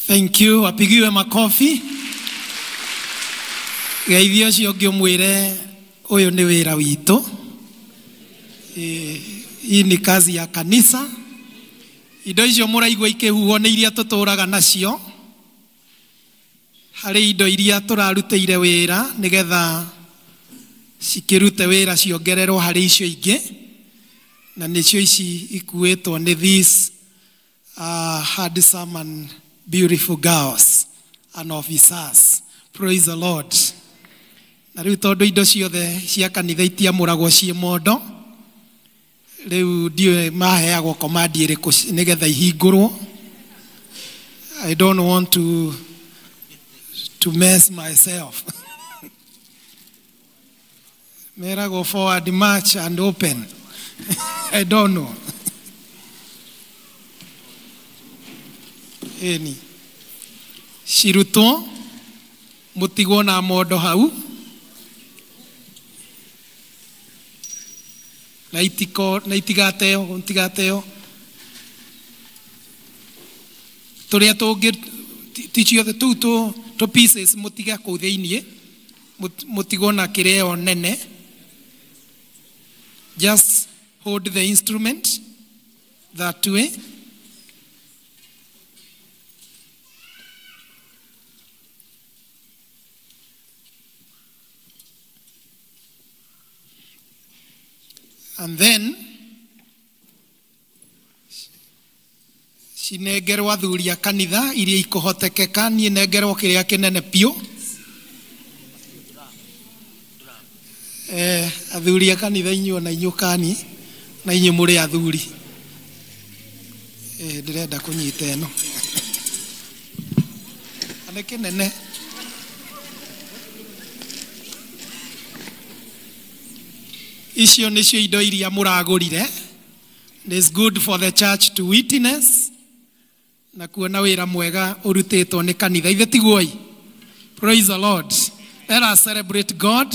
Thank you. Wapigiwe makofi. Geithia ũcio ũngĩ ũmwĩre ũyũ nĩ wĩra witũ. Hii ni kazi ya kanisa. Indo icio mũraigua ikĩhuhwo nĩ iria tũtũraga nacio. Harĩ indo iria tũrarutĩire wĩra nĩgetha cikĩrute wĩra ciongererwo harĩ icio ingĩ, na nĩcio ici ikuĩtwo nĩ these handsome and beautiful girls and officers. Praise the Lord. Na rĩu tondũ indo ciothe cia kanitha itiamũragwo ciĩ mondo, rĩu ndiũĩ maheagwo command ĩrĩkũ nĩgetha ihingũrwo. I don't want to mess myself. Meragwo forward march and open. I don't know. Eni cirutwo mutigwo na mondo hau na itiko na itigateo itigateo turia tungi ti ciothe tu tu pieces mutiga kuu thiini mutigwo na kireo nene. Just hold the instrument that way. And then cinengerwo athuri a kanitha iria ikuhotekeka, niĩ nengerwo kĩrĩa kĩnene piũ. Athuri a kanitha inyuĩ ona inyuĩ kani na inyuĩ mũrĩ athuri. Ndĩrenda kũnyita ĩno. Nĩ kĩnene. Icio nĩcio indo iria mũragũrire. It is good for the church to witness na kuona wĩra mwega ũrutĩtwo nĩ kanitha. Ithe tiguoi. Praise the Lord. Let us celebrate God.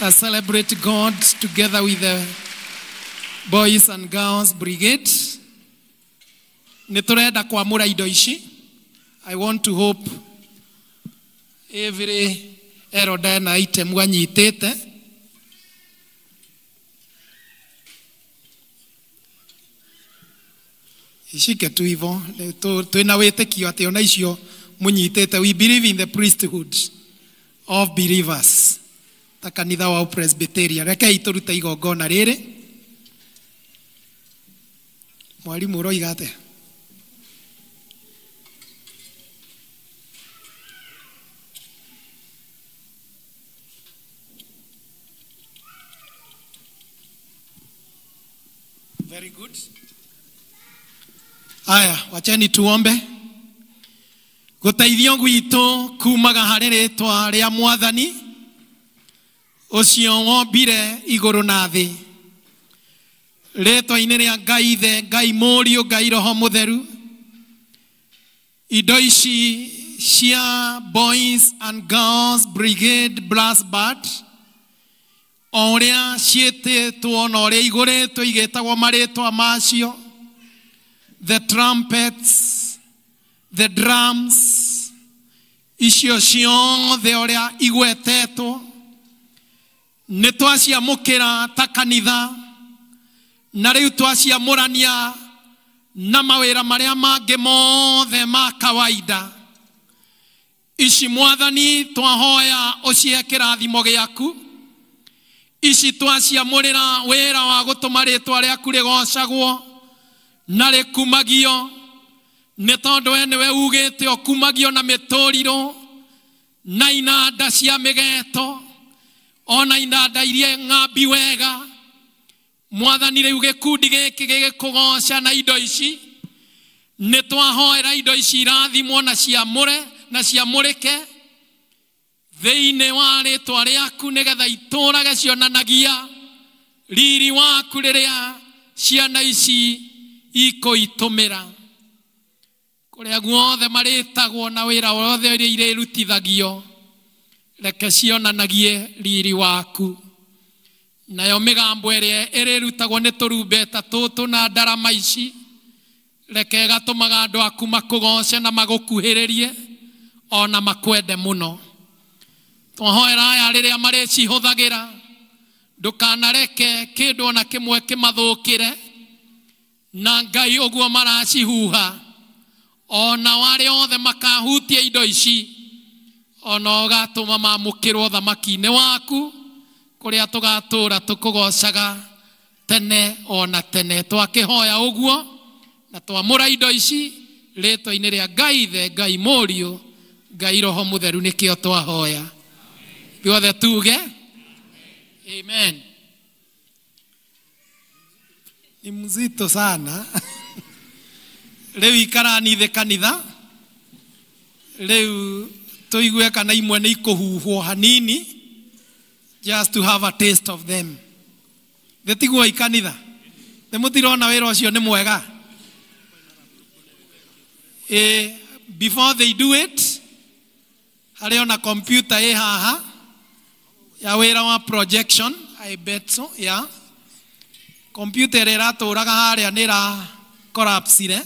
Let us celebrate God together with the Boys and Girls Brigade. Nĩ tũrenda kwamũra indo ici. I want to hope every elder na item anyitĩte. Ishike tu hivyo, twina wĩtĩkio atĩ ona icio mũnyitĩte. We believe in the priesthood of believers ta kanitha wa Presbyterian. Rekei tũrute igongona rĩrĩ. Mwarimũ ũroiga atĩa? Very good. Aya, wacheni tuombe. Gũteithio gwitũ kumaga harĩ rĩtwa rĩa Mwathani ũcio wombire igũrũ na thĩ. Rĩtwa-inĩ rĩa Ngai Ithe, Ngai Mũriũ, Ngai Roho Mũtheru, indo ici cia Boys and Girls Brigade Brass Band o ũrĩa ciĩtĩtwo na ũrĩa igũrĩtwo igĩtagwo marĩtwa macio, the trumpets, the drums, icio ciothe ũrĩa igwetetwo nĩ twaciamũkĩra ta kanitha, na rĩu twaciamũrania na mawĩra marĩa mangĩ mothe ma kawaida. Ici Mwathani twahoya ũcihe kĩrathimo gĩaku. Ici twaciamũrĩra wĩra wa gũtũma rĩtwa rĩaku rĩgocagwo na rĩkumagio, nĩ tondũ we nĩwe ugĩte ũkumagio na mĩtũrirũ na inanda cia mĩgeto ona inanda iria ng'ambi wega. Mwathani rĩu gĩkundi gĩkĩ gĩgĩkũgoca na indo ici, nĩ twahoera indo ici irathimwo na ciamũre na ciamũrĩke thĩinĩ wa rĩtwa rĩaku, nĩgetha itũrage cionanagia riri waku rĩrĩa ciana ici ikũitũmĩra. Kũrĩa guothe marĩtagwo na wĩra wothe ũrĩa irĩrutithagio, reke cionanagie riri waku. Nayo mĩgambo ĩrĩa ĩrĩrutagwo nĩ tũrumbeta tũtũ na ndarama ici Reke gatũmaga andũ aku makũgoce na magũkuhĩrĩrie ona makwende mũno. Twahoera aya rĩrĩa marĩcihũthagĩra, ndũkanareke kĩndũ ona kĩmwe kĩmathũkĩre, na Ngai ũguo maracihuha, ona arĩa othe makahutia indo ici, ona ũgatũma mamũkĩrwo thamaki-inĩ waku, kũrĩa tũgatũra tũkũgocaga tene ona tene. Twakĩhoya ũguo na twamũra indo ici rĩtwa-inĩ rĩa Ngai Ithe, Ngai Mũriũ, Ngai Roho Mũtheru, nĩkĩo twahoya. Ithuothe tuge amen. Ni mzito sana. Rĩu ikarani thĩ kanitha, rĩu tũigue kana imwe nĩ ikũhuhwo hanini, just to have a taste of them. Thĩ tiguo ikanitha, nĩ mũtirona wĩra ũcio nĩ mwega? Before they do it, harĩ ona computer ĩ haha ya wĩra wa projection, I bet so, yeah. Computer ĩrĩa ĩratũraga harĩa nĩ ĩra collapsire,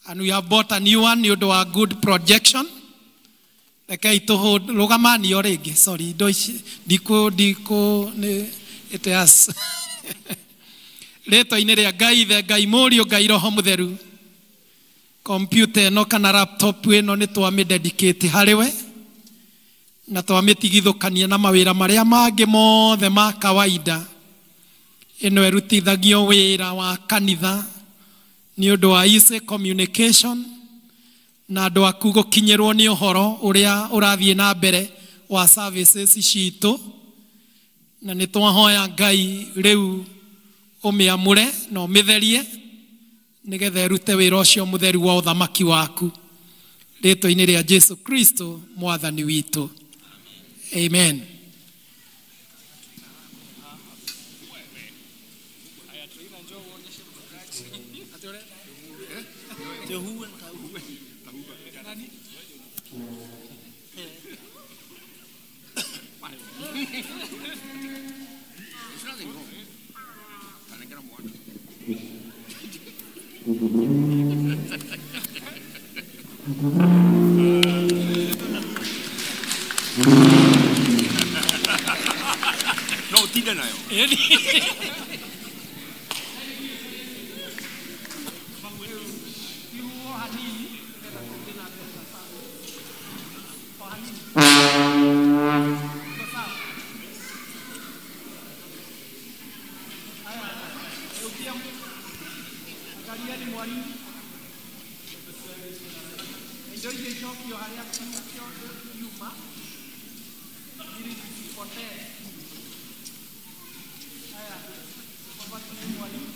and we have bought a new one nĩ ũndũ wa good projection. Rekei tũrũgamanio rĩngĩ, sorry, indo ici ndikũ nĩ it has. Rĩtwa-inĩ rĩa Ngai Ithe, Ngai Mũriũ, Ngai Roho Mũtheru, computer ĩno kana laptop ĩno nĩ twamĩ-dedicate harĩ we, na twamĩtigithũkania na mawĩra marĩa mangĩ mothe ma kawaida. Ĩno ĩrutithagio wĩra wa kanitha nĩ ũndũ wa easy communication, na andũ aku gũkinyĩrwo nĩ ũhoro ũrĩa ũrathiĩ na mbere wa services citũ. Na nĩ twahoya Ngai rĩu ũmĩamũre na ũmĩtherie, nĩgetha ĩrute wĩra ũcio mũtheru wa ũthamaki waku, rĩtwa-inĩ rĩa Jesu Kristo mwathani witũ, amen. No ũtinde nayo. Indo icio icokio harĩa kiuma ili zisipotee. Haya, over to you, mwalimu.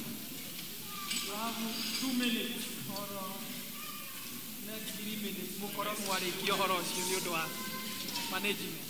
You have 2 minutes or next 3 minutes mũkorwo mwarĩkia ũhoro ũcio nĩ ũndũ wa management.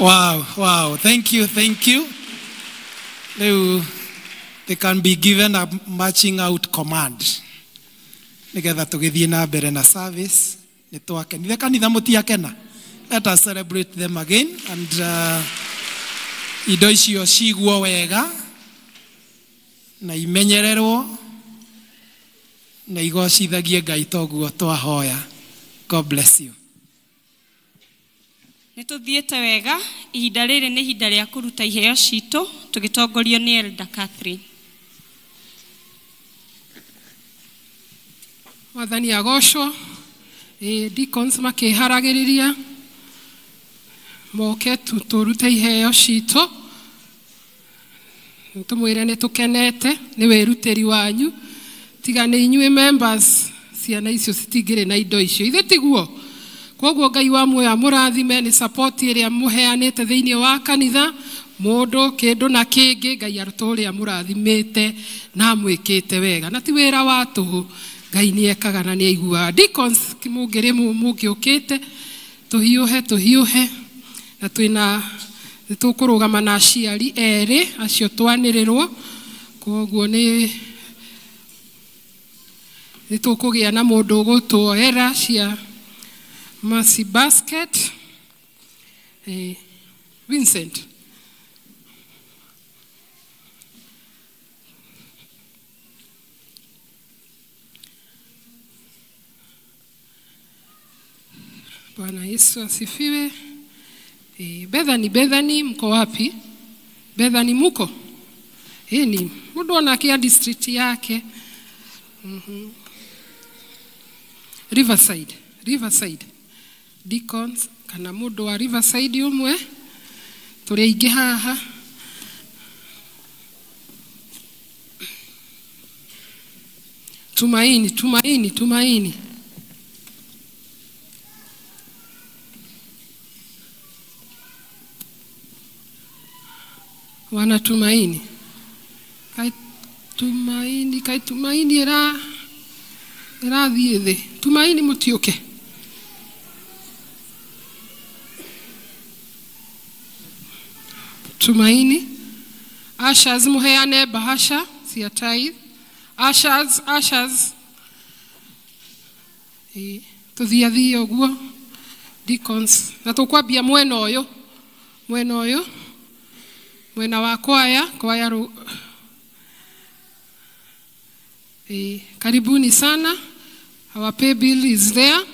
Wow, wow. Thank you, thank you. Rĩu they can be given a marching out command nĩgetha tũgĩthiĩ na mbere na service. Nĩ twakenire kanitha, mũtiakena? Let us celebrate them again and indo icio ciguo wega na imenyererwo na igocithagie Ngai toguo twahoya. God bless you. Nĩ tũthiĩte wega. Ihinda rĩrĩ nĩ ihinda rĩa kũruta iheo citũ tũgĩtongorio nĩ Elder Catherine. Mwathani agocwo. Deacons makĩharagĩrĩria moke tũrute iheo citũ. Tũmwĩre nĩ tũkenete nĩ wĩrutĩri wanyu, tiga nĩ inyuĩ members ciana icio citingĩrĩ na indo icio, ithe tiguo? Koguo Ngai wa muoyo amũrathime nĩ support ĩrĩa mũheanĩte thĩinĩ wa kanitha, mũndũ kĩndũ na kĩngĩ. Ngai arũtũ ũrĩa mũrathimĩte na amwĩkĩte wega, na ti wĩra wa tũhũ. Ngai nĩ ekaga na nĩ aiguaga. Deacons, mũngĩrĩ mũngĩũkĩte, tũhiũhe tũhiũhe, na twĩna nĩ tũkũrũgama na aciari erĩ acio twanĩrĩrwo, koguo nĩ tũkũgĩa na mũndũ ũgũtuoera cia Mercy Basket. Vincent. Bwana Yesu asifiwe. Bethany, Bethany mko wapi? Bethany muko? Ni mundu onakia district yake. Riverside, Riverside. Deacons kana mundu wa Riverside umwe turi aingĩ haha. Tumaini, Tumaini, Tumaini. Wana Tumaini. Kai Tumaini, kai Tumaini era thiĩ thĩ. Tumaini mũtiũke. Tumaini. Ushers muheane bahasha cia tithe. Ushers, ushers. Tuthiathie ũguo deacons, na tũkwambia mwena ũyũ, mwena ũyũ, mwena wa kwaya, kwaya ru. Karibuni sana. Our pay bill is there.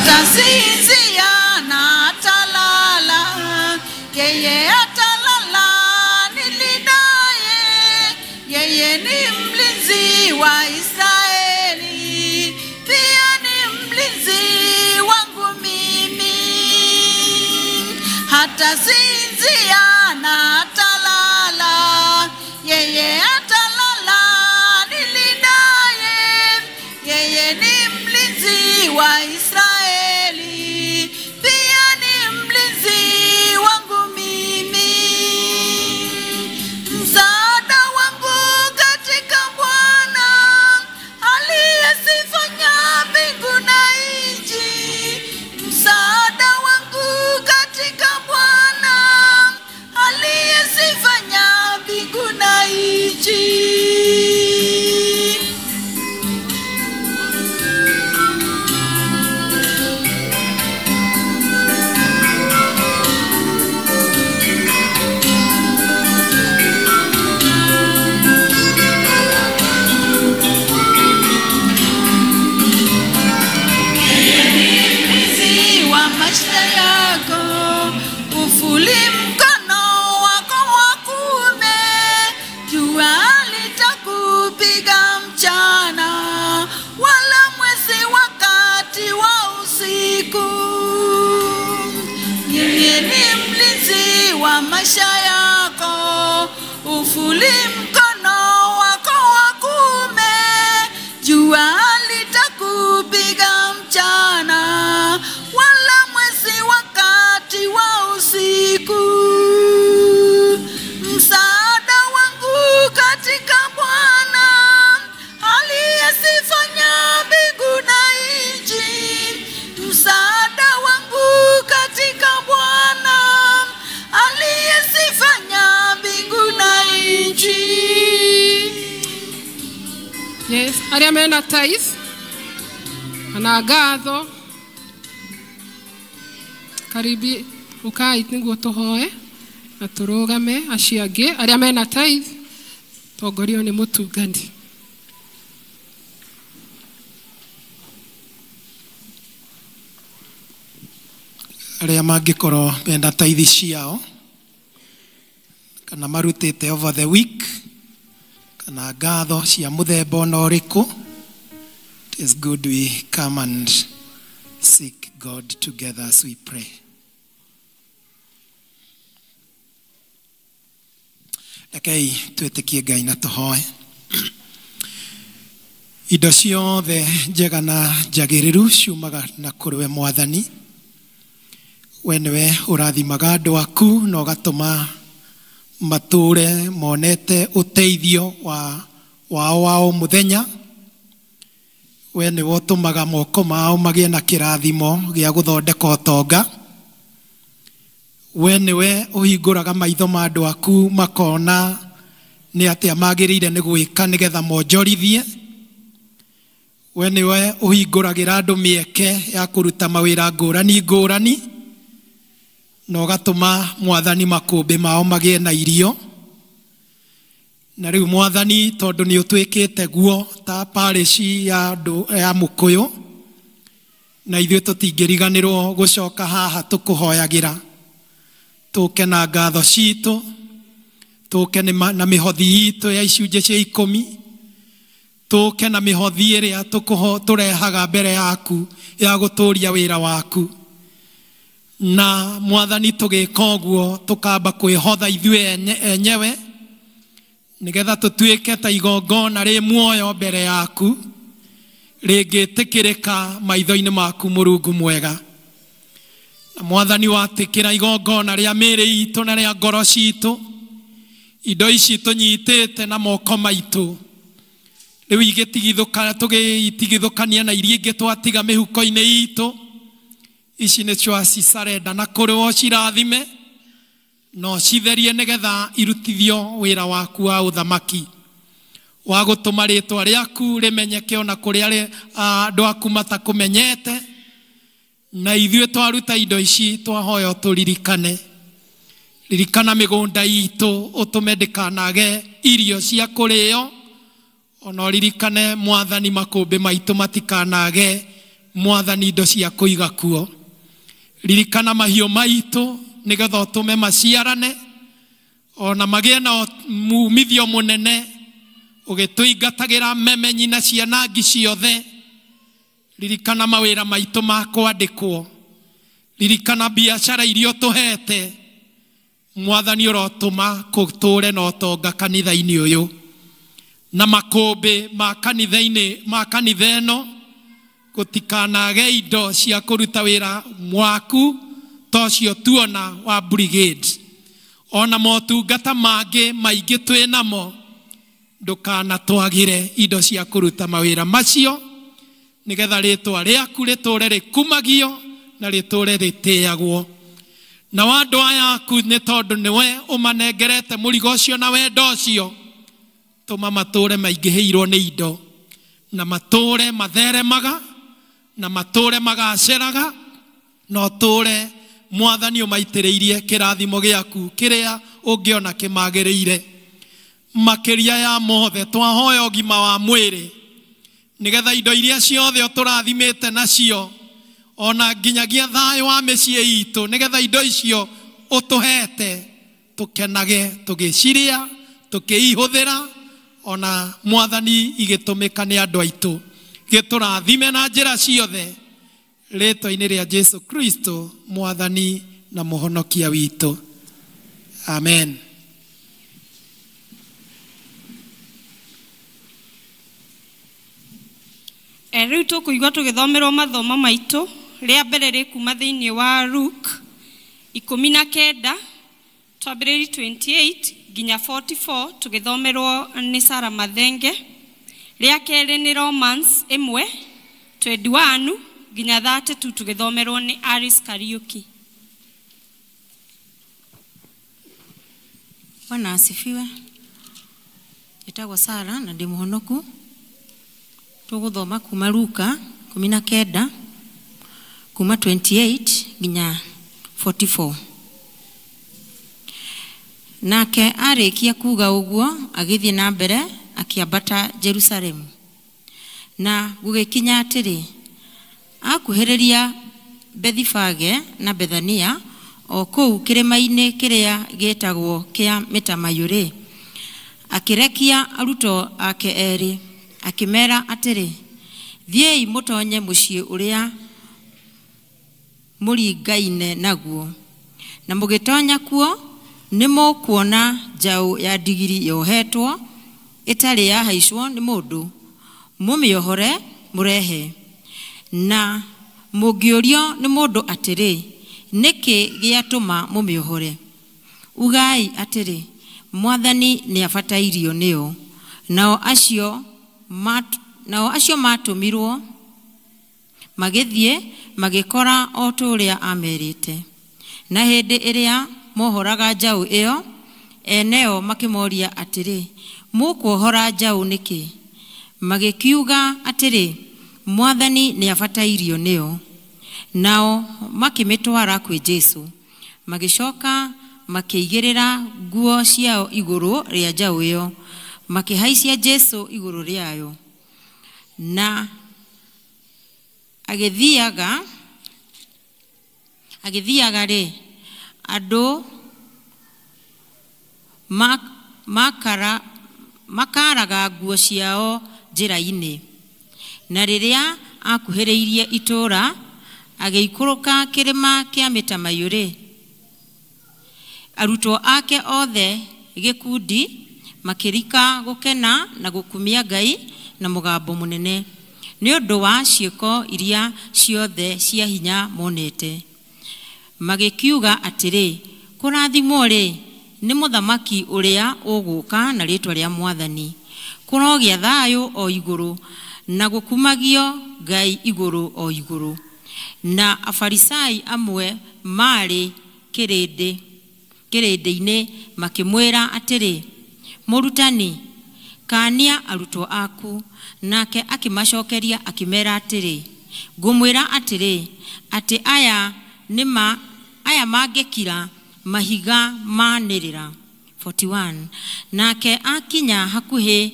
Atasinzia na atalala, yeye atalala nilindaye, yeye ni mlinzi wa Israeli, pia ni mlinzi wangu mimi. Hatasinzia na atalala, yeye atalala nilindaye, yeye ni mlinzi wa Israeli, usiku. Yeye ni mlinzi wa maisha yako, ufuli mkono wako wa kuume, jua litakupiga mchana, wala mwezi wakati wa usiku. Msaada wangu katika Bwana, aliyezifanya mbingu na nchi. Msaada wangu katika Bwana, aliyezifanya mbingu na nchi. Yes, arĩa mena tithe kana ngatho, karibi ukai nĩguo tũhoe na tũrũgame. Acio angĩ arĩa mena tithe tongorio nĩ mũtungani. Arĩa mangĩkorwo mena tithe ciao kana marutĩte over the week kana ngatho cia mũthemba ona ũrĩkũ, it is good we come and seek God together as we pray. Rekei twĩtĩkie Ngai na tũhoe. Indo ciothe njega na njagĩrĩru ciumaga na kũrĩ we Mwathani. We nĩwe ũrathimaga andũ aku na ũgatũma matũre monete ũteithio wao wa o mũthenya. We nĩwe ũtũmaga moko mao magĩe na kĩrathimo gĩa gũthondeka ũtonga. We nĩwe ũhingũraga maitho ma andũ aku makona nĩ atĩa magĩrĩire nĩ gwĩka nĩgetha monjorithie. We nĩwe ũhingũragĩra andũ mĩeke ya kũruta mawĩra ngũrani ngũrani, na ũgatũma Mwathani makũmbĩ mao magĩe na irio. Na rĩu Mwathani, tondũ nĩ ũtwĩkĩte guo ta parish ya ya Mũkũyũ, na ithuĩ tũtingĩriganĩrwo gũcoka haha tũkũhoyagĩra, tũke na ngatho citũ, tũke na mĩhothi itũ ya icunjĩ cia 10, tũke na mĩhothi ĩrĩa tũrehaga mbere yaku ya gũtũria wĩra waku. Na Mwathani, tũgĩka ũguo tũkamba kwĩhotha ithuĩ enyewe nĩgetha tũtuĩke ta igongona rĩ muoyo mbere yaku, rĩngĩtĩkĩrĩka maitho-inĩ maku Mũrungu mwega. Na Mwathani, watĩkĩra igongona rĩa mĩĩrĩ itũ na rĩa ngoro citũ, indo ici tũnyitĩte na moko maitũ rĩu tũgĩtigithũkania na iria ingĩ twatiga mĩhuko-inĩ itũ, ici nĩcio cicarenda na kũrĩ cirathime no citherie nĩgetha irutithio wĩra waku wa ũthamaki wa gũtũma rĩtwa rĩaku rĩmenyeke ona kũrĩa andũ aku matakũmenyete. Na ithuĩ twaruta indo ici twahoya tũririkane, ririkana mĩgũnda itũ, ũtũme ndĩkanage irio cia kũrĩo, ona ũririkane Mwathani makũmbĩ maitũ matikanage Mwathani indo cia kũiga kuo. Ririkana mahiũ maitũ nĩgetha ũtũme maciarane ona magĩe na mumithio mũnene, ũgĩtũingatagĩra memenyi na cianangi ciothe. Ririkana mawĩra maitũ ma kwandĩkwo, ririkana biacara iria ũtũhete Mwathani, ũrotũma kũtũre na ũtonga kanitha-inĩ ũyũ na makũmbĩ ma kanitha-inĩ ma kanitha ĩno, gũtikanage indo cia kũruta wĩra mwaku ta ũcio tuona wa brigade, ona motungata mangĩ maingĩ twĩ namo, ndũkanatwagĩre indo cia kũruta mawĩra macio, nĩgetha rĩtwa rĩaku rĩtũre rĩkumagio na rĩtũre rĩtĩagwo. Na andũ aya aku nĩ tondũ nĩwe ũmanengerete mũrigo ũcio na wendo ũcio, tũma matũre maingĩhĩirwo nĩ indo, na matũre matheremaga, na matũre magacĩraga, na ũtũre Mwathani ũmaitĩrĩirie kĩrathimo gĩaku kĩrĩa ũngĩona kĩmagĩrĩire. Makĩria ya mothe twahoya ũgima wa mwĩrĩ, nĩgetha indo iria ciothe ũtũrathimĩte nacio ona nginyagia thayũ wa mĩciĩ itũ, nĩgetha indo icio ũtũhete tũkenage tũgĩciria tũkĩihũthĩra, ona Mwathani igĩtũmĩka nĩ andũ aitũ. Gĩtũrathime na njĩra ciothe, Rĩtwa-inĩ rĩa Jesu Kristo, Mwathani na Mũhonokia witũ. Amen. Rĩu tũkũigua tũgĩthomerwo mathomo maitũ. Rĩa mbere rĩ kuma thĩinĩ wa Luke 19 twambĩrĩri 28 nginya 44 tũgĩthomerwo nĩ Sarah Mathenge. Rĩa kerĩ nĩ Romans 1 21 nginya 32 tũgĩthomerwo nĩ Alice Kariuki. Bwana asifiwe. Njĩtagwo Sarah na ndĩ mũhonoku. Tũgũthoma kuma Luka 19 kuma 28 nginya 44. Nake arĩkia kuga ũguo agĩthiĩ na mbere akĩambata Jerusalemu. Na gũgĩkinya atĩrĩ, akuhĩrĩria Bethifage na Bethania o kũu kĩrĩma-inĩ kĩrĩa gĩtagwo kĩa mĩtamaiyũ-rĩ, akĩrekia arutwo ake erĩ, akĩmera atĩrĩ, thiĩi mũtonye mũciĩ ũrĩa mũringaine naguo, na mũgĩtonya kuo nĩ mũkuona njaũ ya ndigiri yohetwo ĩtarĩ yahaicwo nĩ mũndũ, mũmĩohore mũrehe. Na mũngĩũrio nĩ mũndũ atĩrĩ, nĩkĩ gĩatũma mũmĩohore? Ugai atĩrĩ, Mwathani nĩabatairio nĩyo. Nao acio matũmirwo magĩthiĩ magĩkora o ta ũrĩa amerĩte. Na hĩndĩ ĩrĩa mohoraga njaũ ĩyo, eneo makĩmoria atĩrĩ, mũkuohora njaũ nĩkĩ? Magĩkiuga atĩrĩ, Mwathani nĩabatairio nĩyo. Nao makĩmĩtwara kwĩ Jesũ, magĩcoka makĩigĩrĩra nguo ciao igũrũ rĩa njaũ ĩyo, makĩhaicia Jesũ igũrũ rĩayo. Na agĩthiaga-rĩ, andũ makaraga nguo ciao njĩra-inĩ. Na rĩrĩa akuhĩrĩirie itũũra, agĩikũrũka kĩrĩma kĩa mĩtamaiyũ-rĩ, arutwo ake othe gĩkundi makĩrika gũkena na gũkumia Ngai na mũgambo mũnene nĩ ũndũ wa ciĩko iria ciothe cia hinya monete. Magĩkiuga atĩrĩ, kũrathimwo-rĩ nĩ mũthamaki ũrĩa ũgũka na rĩĩtwa rĩa Mwathani. Kũrogĩa thayũ o igũrũ na gũkumagio Ngai igũrũ o igũrũ. Na Afarisai amwe maarĩ kĩrĩndĩ-inĩ makĩmwĩra atĩrĩ, mũrutani, kaania arutwo aku. Nake akĩmacokeria akĩmera atĩrĩ, ngũmwĩra atĩrĩ, atĩ aya mangĩkira mahiga manĩrĩra. 41. Nake akinya hakuhĩ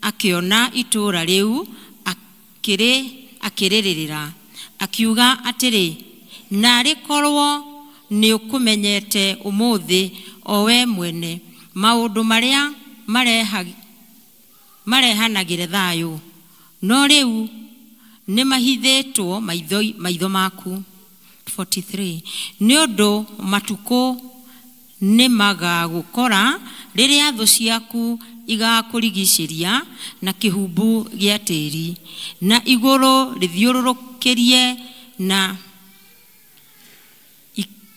akĩona itũũra rĩu akĩrĩrĩra, akiuga atĩrĩ, narĩ korwo nĩũkũmenyete ũmũthĩ o we mwene maũndũ marĩa marehanagĩre thayũ, no rĩu nĩmahithĩtwo maitho maku. 43. Nĩ ũndũ matukũ nĩmagagũkora rĩrĩa thũ ciaku igakũrigicĩria na kĩhumbu gĩa tĩri, na igũrũ rĩthiũrũrũkĩrie na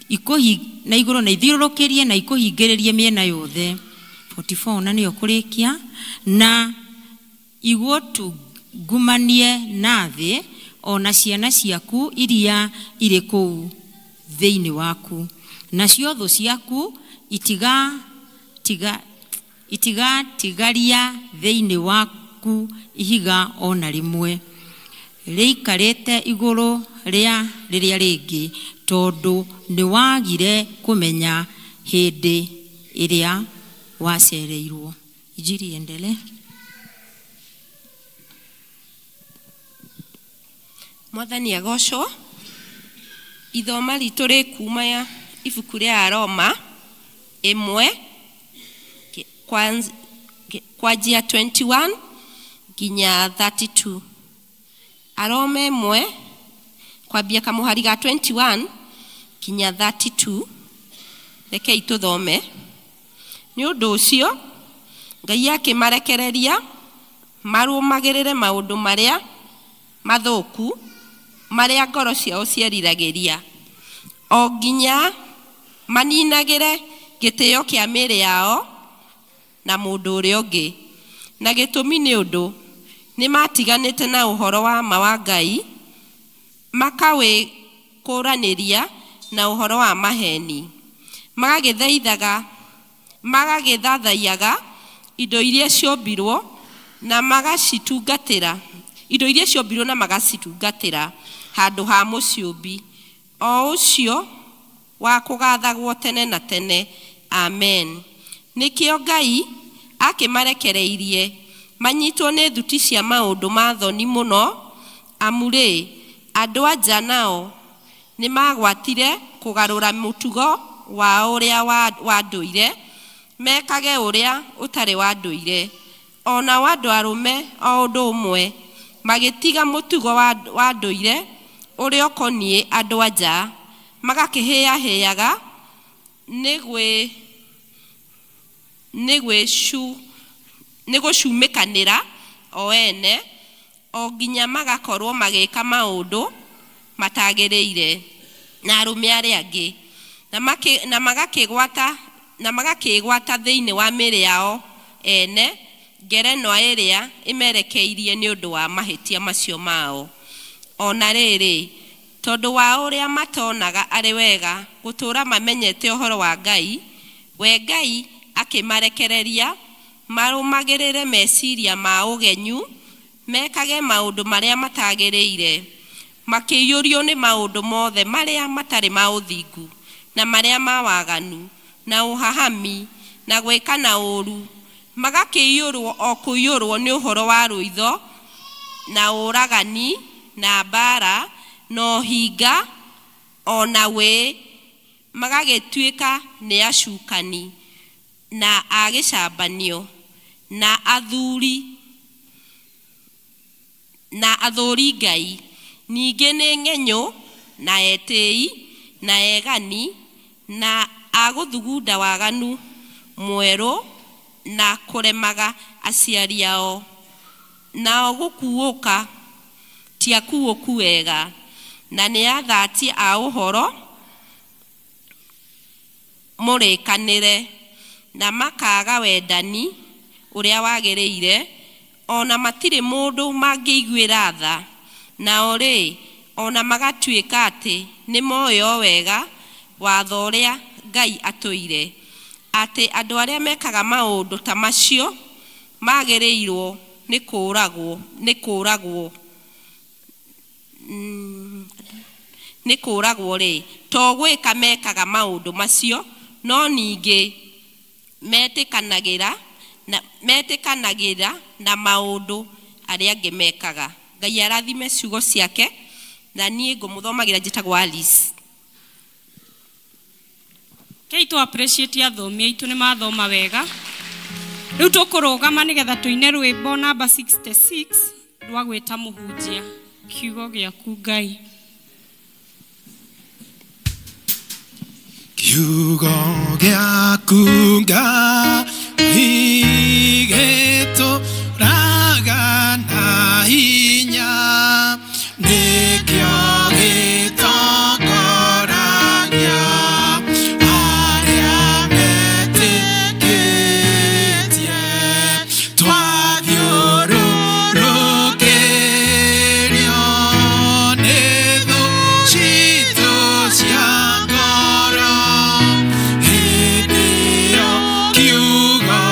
igũrũ na ithiũrũrũkĩrie na ikũhingĩrĩrie mĩena yothe. 44. Na nĩyo kũrĩkia, na igũtungumanie na thĩ o na ciana ciaku iria irĩ kũu thĩinĩ waku, nacio thũ ciaku itigatigaria thĩinĩ waku ihiga o na rĩmwe rĩikarĩte igũrũ rĩa rĩrĩa rĩngĩ, tondũ nĩwagire kũmenya hĩndĩ ĩrĩa wacereirwo. Injili iendelee. Mwathani agocwo. Ithoma ritũ rĩ kuma ya ibuku rĩa Aroma 1 kwanjia 21 nginya 32. Aroma 1 Kwambia kamũhari ga 21 kinya 32. Rekei tũthome. Nĩ ũndũ ũcio Ngai akĩmarekereria marũmagĩrĩre maũndũ marĩa mathũku marĩa ngoro ciao cieriragĩria, o nginya maninagĩre gĩtĩo kĩa mĩĩrĩ yao na mũndũ ũrĩa ũngĩ. Na gĩtũmi nĩ ũndũ nĩ matiganĩte na ũhoro wa ma wa Ngai, makawĩkũranĩria na ũhoro wa maheni, magagĩthathaiyaga indo iria ciombirwo na magacitungatĩra, indo iria ciombirwo na magacitungatĩra handũ ha mũciũmbi o ũcio wa kũgathagwo tene na tene. Amen. Nĩkĩo Ngai akĩmarekereirie manyitwo nĩ thuti cia maũndũ ma thoni mũno, amu rĩ, andũ anja nao nĩ magwatire kũgarũra mũtugo wao ũrĩa wa ndũire, mekage ũrĩa ũtarĩ wa ndũire. O nao andũ arũme o ũndũ ũmwe magĩtiga mũtugo wa ndũire ũrĩa ũkoniĩ andũ anja, magakĩhĩahĩaga nĩ gũcumĩkanĩra o ene, o nginya magakorwo magĩka maũndũ matagĩrĩire na arũme arĩa angĩ, na magakĩgwata thĩinĩ wa mĩĩrĩ yao ene ngerenwa ĩrĩa ĩmerekeirie nĩ ũndũ wa mahĩtia macio mao. Ona rĩrĩ, tondũ wa ũrĩa matonaga arĩ wega gũtũũra mamenyete ũhoro wa Ngai, we Ngai akĩmarekereria marũmagĩrĩre meciria ma ũgenyu, mekage maũndũ marĩa matagĩrĩire, makĩiyũrio nĩ maũndũ mothe marĩa matarĩ ma ũthingu na marĩa ma waganu na ũhahami na gwĩka na ũũru, magakĩiyũrwo o kũiyũrwo nĩ ũhoro wa rũitho na ũragani na mbara na ũhinga o na wĩ, magagĩtuĩka nĩ acukani na a gĩcambanio na athuri na athũri Ngai, ningĩ nĩ ng'enyũ na etĩi na egani na a gũthugunda waganu mwerũ na kũremaga aciari ao, nao gũkuũka ti akuũku wega, na nĩ athati a ũhoro mũrĩkanĩre, na makaga wendani ũrĩa wagĩrĩire, ona matirĩ mũndũ mangĩiguĩra tha. Nao rĩ, ona magatuĩka atĩ nĩ moĩ o wega watho ũrĩa Ngai atũire, atĩ andũ arĩa mekaga maũndũ ta macio magĩrĩirwo nĩ kũũragwo rĩ, to gwĩka mekaga maũndũ macio, no ningĩ metĩkanagĩra na maũndũ arĩa angĩ mekaga. Ngai arathime ciugo ciake, na niĩ ngũmũthomagĩra njĩtagwo Alice. Kei tũ appreciate athomi aitũ nĩ mathoma wega. Rĩu tũkũrũgama nĩgetha tũine rwĩmbo namba 66 rwa gwĩta mũhunjia. Kiugo gĩaku Ngai. Kiugo gĩaku Ngai gĩtũraga na hinya, nĩkĩo gĩtongoragia arĩa metĩkĩtie. Twathiũrũrũkĩrio nĩ thũ citũ cia ngoro, hĩndĩ ĩyo kiugo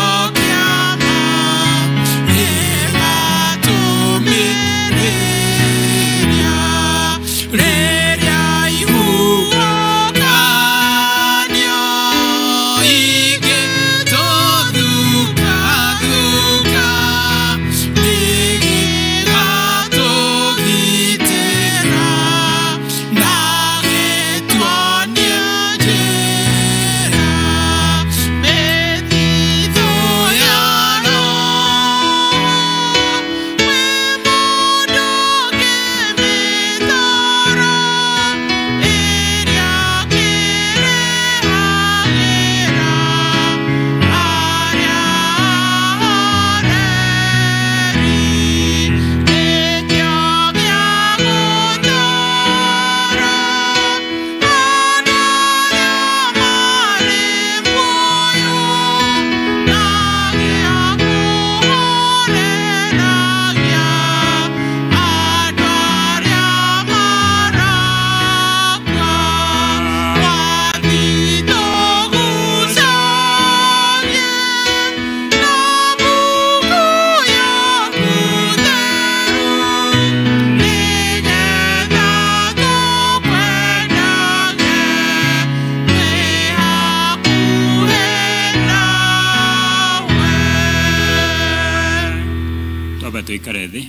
Tũikare thĩ.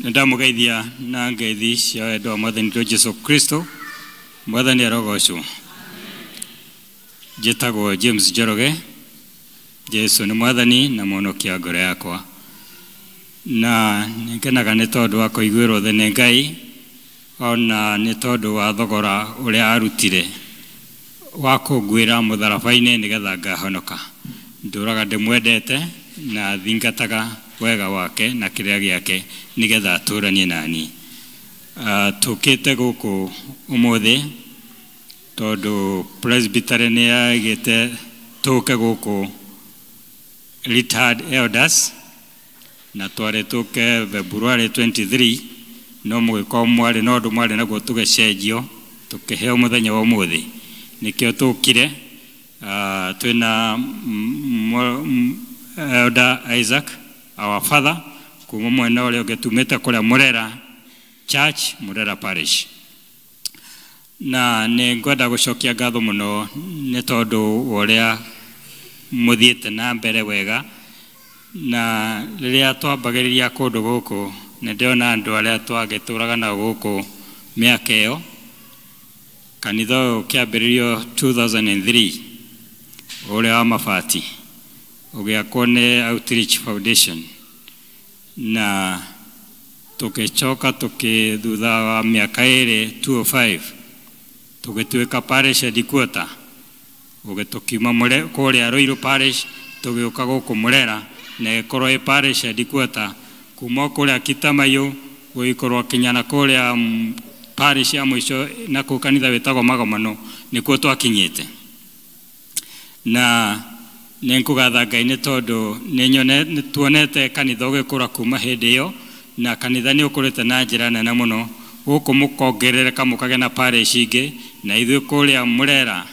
Nĩ ndamũgeithia na ngeithi cia wendo wa Mwathani witũ Jesu Kristo. Mwathani arogocwo. Njĩtagwo James Njoroge. Jesu nĩ Mwathani na mũhonokia ngoro yakwa, na nĩngenaga nĩ tondũ wa kũiguĩrwo thĩ nĩ Ngai, ona nĩ tondũ wa thogora ũrĩa arutire wa kũnguĩra mũtharaba-inĩ nĩgetha ngahonoka. Ndũraga ndĩmwendete na thingataga wega wake na kĩrĩra gĩake nĩgetha atũranie nani. Tũkĩte gũkũ ũmũthĩ tondũ presbytery nĩ yaigĩte tũke gũkũ retired elders, na twarĩ tũke February 23, no mũgĩkorwo mwarĩ na ũndũ mwarĩ naguo tũgĩcenjio tũkĩheo mũthenya wa ũmũthĩ, nĩkĩo tũkire. Twĩna Elder Isaac, our father, kuma mwena ũrĩa ũngĩ tumĩte kũrĩa Murera Church, Murera Parish. Na nĩ ngwenda gũcokia ngatho mũno nĩ tondũ wa ũrĩa mũthiĩte na mbere wega, na rĩrĩa twambagĩrĩria kũndũ gũkũ nĩ ndĩrona andũ arĩa twagĩtũraga nao gũkũ mĩaka ĩyo. Kanitha ũyũ ũkĩambĩrĩrio 2003 ũrĩa wa mabati, ũgĩakwo nĩ Outreach Foundation, na tũgĩcoka tũkĩ thutha wa mĩaka ĩrĩ 205 tũgĩtuĩka parish headquarter, tũkiuma kũrĩa Ruiru Parish tũgĩũka gũkũ Murera na ĩkorwo ĩ parish headquarter, kuma kũrĩa Kitamayũ gũgĩkorwo kinya na kũrĩa parish ya mũico na kũu kanitha wĩtagwo Magomano nĩkuo twakinyĩte. Na nĩ ngũgatha Ngai nĩ tondũ nĩ tuonete kanitha ũgĩkũra kuma hĩndĩ ĩyo, na kanitha nĩ ũkũrĩte na njĩra nene mũno. Gũkũ mũkongerereka mũkagĩa na parish ingĩ, na ithuĩ kũrĩa Murera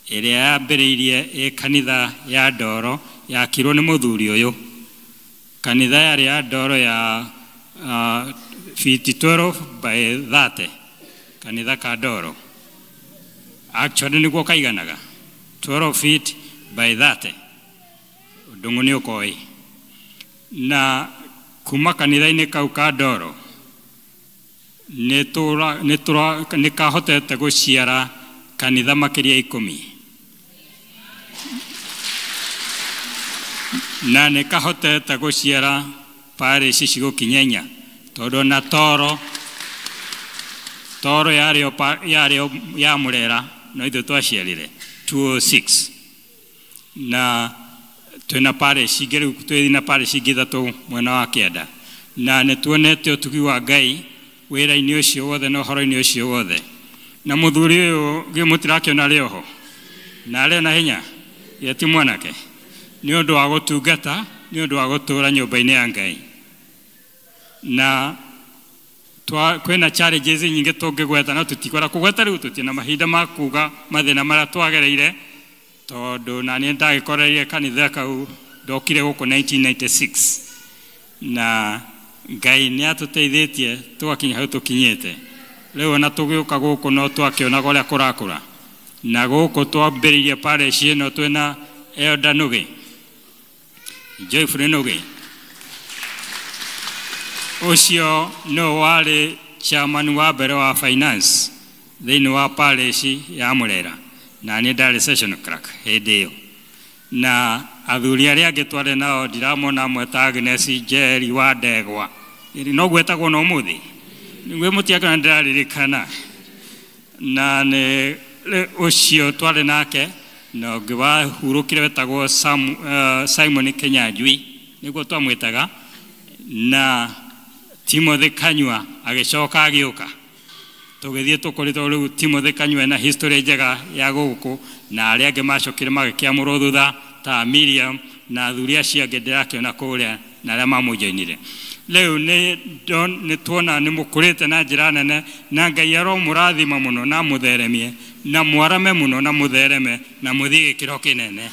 ĩrĩa yambĩrĩirie ĩ kanitha ya Ndoro yakirwo nĩ mũthuri ũyũ. Kanitha yarĩ ya Ndoro ya fiti 12 by 30, kanitha ka Ndoro actually nĩguo kaiganaga 12 feet by 30, ndũng'ũ nĩ ũkoĩ. Na kuma kanitha-inĩ kau ka Ndoro nĩ kahotete gũciara kanitha makĩria 10, na nĩ kahotete gũciara parish cigũkinya 4, tondũ na Toro yarĩ ya Murera no ithuĩ twaciarire 206, na twĩna parish ingĩ rĩu, twĩ na parish ingĩ 3 mwena wa kĩanda, na nĩ tuonete ũtugi wa Ngai wĩra-inĩ ũcio wothe na ũhoro-inĩ ũcio wothe. Na mũthuri ũyũ gĩ mũtirakĩona arĩ oho na arĩ na hinya ye ti mwanake, nĩ ũndũ wa gũtungata, nĩ ũndũ wa gũtũũra nyũmba-inĩ ya Ngai. Na kwĩna challenges nyingĩ tũngĩgweta, no tũtikwenda kũgweta rĩu, tũtirĩ na mahinda ma kuga mathĩna marĩa twagereire, tondũ na niĩ ndagĩkoreire kanitha kau ndokire gũkũ 1996, na Ngai nĩ atũteithĩtie tũgakinya hau tũkinyĩte. Rĩu ona tũgĩũka gũkũ no twakĩonaga ũrĩa kũrakũra, na gũkũ twambĩrĩirie parish ĩno twĩna Elder Nũgĩ, Joyful Nũgĩ, ũcio nĩwe warĩ chairman wa mbere wa finance thĩinĩ wa parish ya Murera, na niĩ ndarĩ session clerk hĩndĩ ĩyo. Na athuri arĩa angĩ twarĩ nao ndiramona amwe ta Agnes Njeri wa Ndegwa, no gwetagwo na ũmũthĩ nĩguo mũtiakĩona ndĩraririkana, na nĩ ũcio twarĩ nake, na ũngĩ wahurũkire wetagwo Simon Kenyanjui nĩguo twamwĩtaga, na Timothy Kanyua agĩcoka agĩũka. Tũgĩthiĩ tũkũrĩtwo rĩu Timothy Kanyua na history njega ya gũkũ, na arĩa angĩ macokire magĩkĩamũrwo thutha ta Miriam na athuri acio angĩ ndĩrakĩona kũrĩa na arĩa mamũjoinire. Rĩu nĩ tuona nĩ mũkũrĩte na njĩra nene, na Ngai aromũrathima mũno na mũtheremie, na mwarame mũno na mũthereme na mũthiĩ gĩkĩro kĩnene.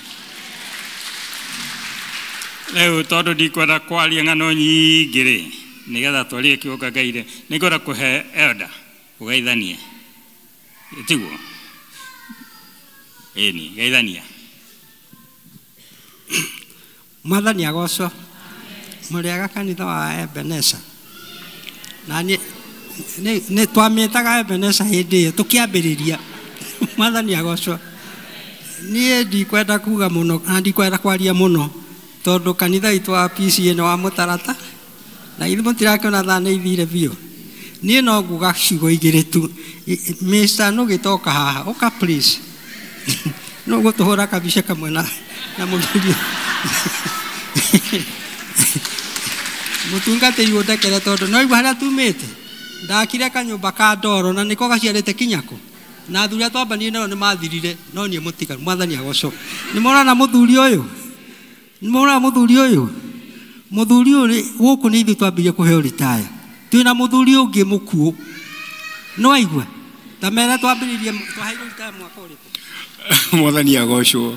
Rĩu tondũ ndikwenda kwaria ng'ano nyingĩ rĩ, nĩgetha twarie kiugo Ngai rĩ, nĩngwenda kũhe elder ũgeithanie, tiguo? Ĩni, geithania. Mwathani agocwo. Mũrĩega kanitha wa Ebeneza. Na niĩ nĩ twamĩtaga Ebeneza hĩndĩ ĩyo tũkĩambĩrĩria. Mwathani agocwo. Niĩ ndikwenda kuga mũno na ndikwenda kwaria mũno tondũ kanitha witũ wa PCA nĩ wa mũtarata na ithuĩ mũtirakĩona thaa nĩ ithire biũ. Niĩ no nguga ciugo igĩrĩ tu. Mr. Nũgĩtoka haha, ũka please. No gũtũhũra kabica kamwe na mũthuri. Mũtungatĩri ũndekere tondũ no igua harĩa tumĩte. Ndakire kanyũmba ka ndoro na nĩko gaciarĩte kinya kũ. Na athuri arĩa twambanire nao nĩ mathirire no niĩ mũtiganu. Mwathani agocwo. Nĩ mũrona mũthuri ũyũ? Nĩ mũrona mũthuri ũyũ? Mũthuri ũyũ gũkũ nĩ ithuĩ twambirie kũheo ritaya. Twĩna mũthuri ũngĩ mũkuũ. Nĩ waigua? Ta mera twambĩrĩirie twaheirwo ritaya mwaka ũrĩkũ? Mwathani agocwo.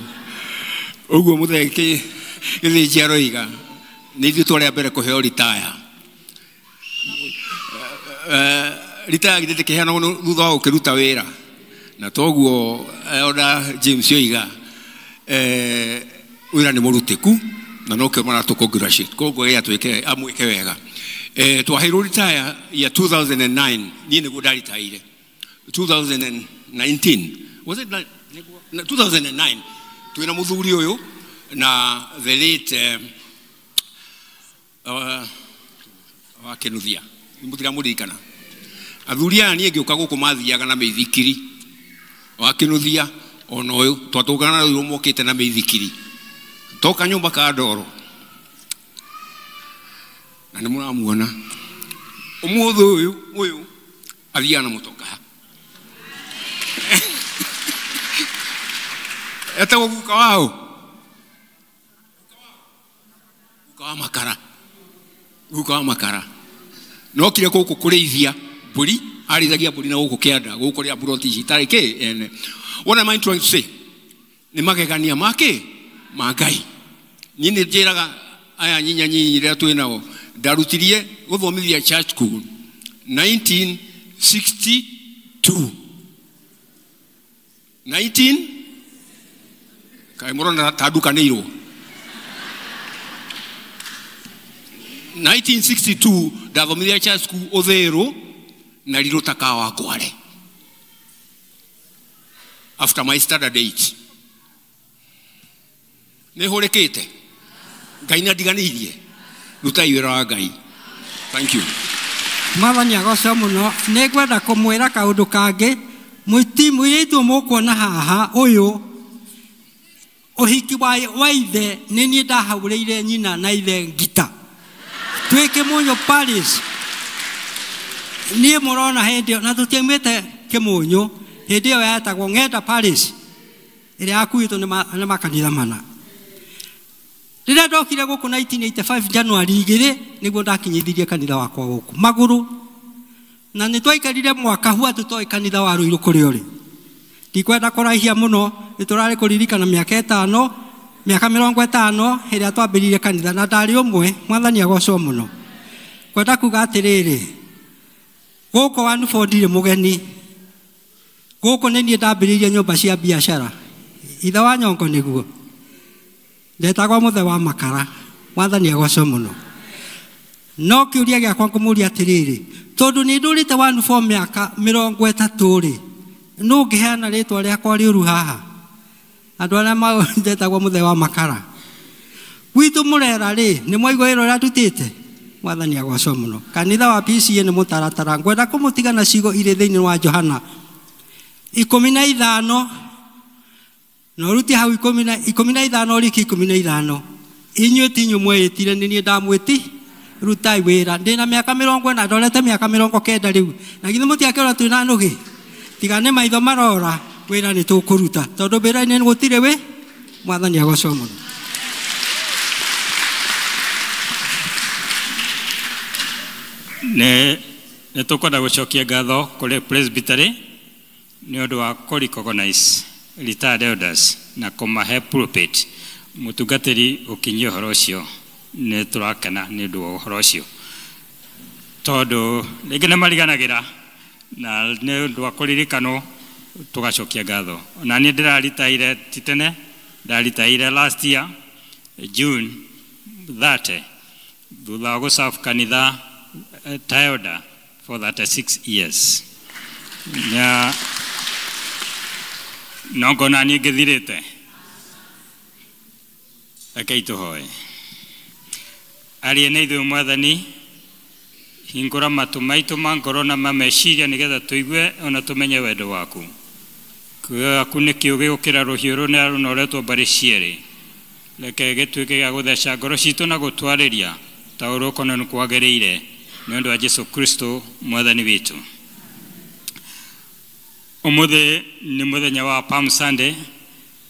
Ũguo mũthee Gĩthĩnji aroiga nĩ ithuĩ twarĩ a mbere kũheo ritaya. Ritaya githĩ ndĩkĩheanagwo thutha wa gũkĩruta wĩra. Na toguo ona James oiga wĩra nĩ mũrutĩku na nokĩo maratũ congratulate. Koguo ĩrĩa twĩke amwĩke wega. Twaheirwo ritaya ya 2009 niĩ nĩguo ndaritaire. 2019 was it 2009 twĩna mũthuri ũyũ na the late wa Kinuthia mũtiramũririkana. Athuri aya niĩ ngĩũka gũkũ mathiaga na mĩithikiri wa Kinuthia ona ũyũ twatũngana na ũyũ mokĩte na mĩithikiri toka nyũmba ka ndoro na nĩ mũramuona ũmũthĩ ũyũ ũyũ athiaga na mũtoka etagwo guka wao guka wa makara guka wa makara nokire gũkũ kũrĩithia mbũri arĩithagia mbũri na gũkũ kĩanda gũkũ rĩa mburoti ici itarĩ kĩ ene. What am I trying to say? Nĩ magegania ma kĩ ma Ngai. Niĩ nĩ njĩraga aya nyinya nyinyi rĩrĩa twĩ nao ndarutirie gũthomithia church school 1962 19 kaĩ mũrona ta ndukanĩirwo 1962 ndathomithia church school Ũthĩrũ na Rirũta ka Ngware after my standard 8 nĩ hũrĩkĩte Ngai nĩ andiganĩirie rutai wĩra wa Ngai. Thank you. Mwathani agocwo mũno. Nĩ ngwenda kũmwĩra kaũndũ kangĩ. Mũirĩtu mũkuona haha ũyũ ũhiki wa ithe nĩ niĩ ndahagũrĩire nyina na ithe ngita twĩ Kĩmũnyũ Parish. Niĩ mũrona hĩndĩ ĩyo na tũtiaumĩte Kĩmũnyũ hĩndĩ ĩyo yetagwo Ng'enda Parish ĩrĩa yakuĩtwo nĩ makanitha mana. Rĩrĩa ndokire gũkũ 1985 January 2 nĩguo ndakinyithirie kanitha wakwa gũkũ magũrũ na nĩ twaikarire mwaka hua tũtoĩ kanitha wa Rũirũ kũrĩa ũrĩ. Ndikwenda kũraihia mũno nĩ tũrarĩ kũririkana mĩaka ĩtano mĩaka 50 ĩrĩa twambĩrĩirie kanitha na ndarĩ ũmwe. Mwathani agocwo mũno. Kwenda kuga atĩrĩrĩ gũkũ wa Nufo ndirĩ mũgeni gũkũ nĩ niĩ ndambĩrĩirie nyũmba cia biacara ithe wa nyongo nĩguo ndetagwo mũthe wa makara. Mwathani agocwo mũno. No kĩũria gĩakwa ngũmũria atĩrĩrĩ tondũ nĩ ndũrĩte wa Nufo mĩaka 30 rĩ nũ ngĩheana rĩtwa rĩakwa rĩũru haha andũ arĩa ndetagwo mũthe wa makara gwitũ Mũrera rĩ nĩ mwaigua wĩra ũrĩa ndutĩte. Mwathani agocwo mũno. Kanitha wa PCA nĩ mũtaratara. Ngwenda kũmũtiga na ciugo irĩ thĩinĩ wa Johana 15 na ũrutie hau 15 rĩki 15. Inyuĩ ti inyuĩ mwĩĩtire nĩ niĩ ndamwĩti rutai wĩra. Ndĩna mĩaka 40 ndorete mĩaka 90 rĩu na githĩ mũtiakĩona twĩna nũgĩ tiga nĩ maitho marora wĩra nĩ tũkũruta tondũ wĩra-inĩ gũtirĩ wĩ. Mwathani agocwo mũno. Nĩ tũkwenda gũcokia ngatho kũrĩ presbytery nĩ ũndũ wa kũ recognize retired elders na kũmahe pulpit. Mũtungatĩri ũkinyie ũhoro ũcio nĩ tũrakena nĩ ũndũ wa ũhoro ũcio tondũ rĩngĩ nĩ mariganagĩra na nĩ ũndũ wa kũririkanwo tũgacokia ngatho. Na niĩ ndĩraritaire ti tene, ndaritaire last year June 30 thutha wa gũserve kanitha ta elder for 36 years. Na no ngona niĩ ngĩthirĩte. Rekei tũhoe. Aria na ithuĩ Mwathani, hingũra matũ maitũ ma ngoro na ma meciria nĩgetha tũigue ona tũmenye wendo waku. Kiugo gĩaku nĩ kĩũgĩ gũkĩra rũhiũ rũrĩa rũnoretwo mbarĩ cierĩ. Reke gĩtuĩke gĩa gũtheca ngoro citũ na gũtwarĩria ta ũrĩa ũkona nĩ kwagĩrĩire nĩ ũndũ wa Jesu Kristo Mwathani witũ. Ũmũthĩ nĩ mũthenya wa Palm Sunday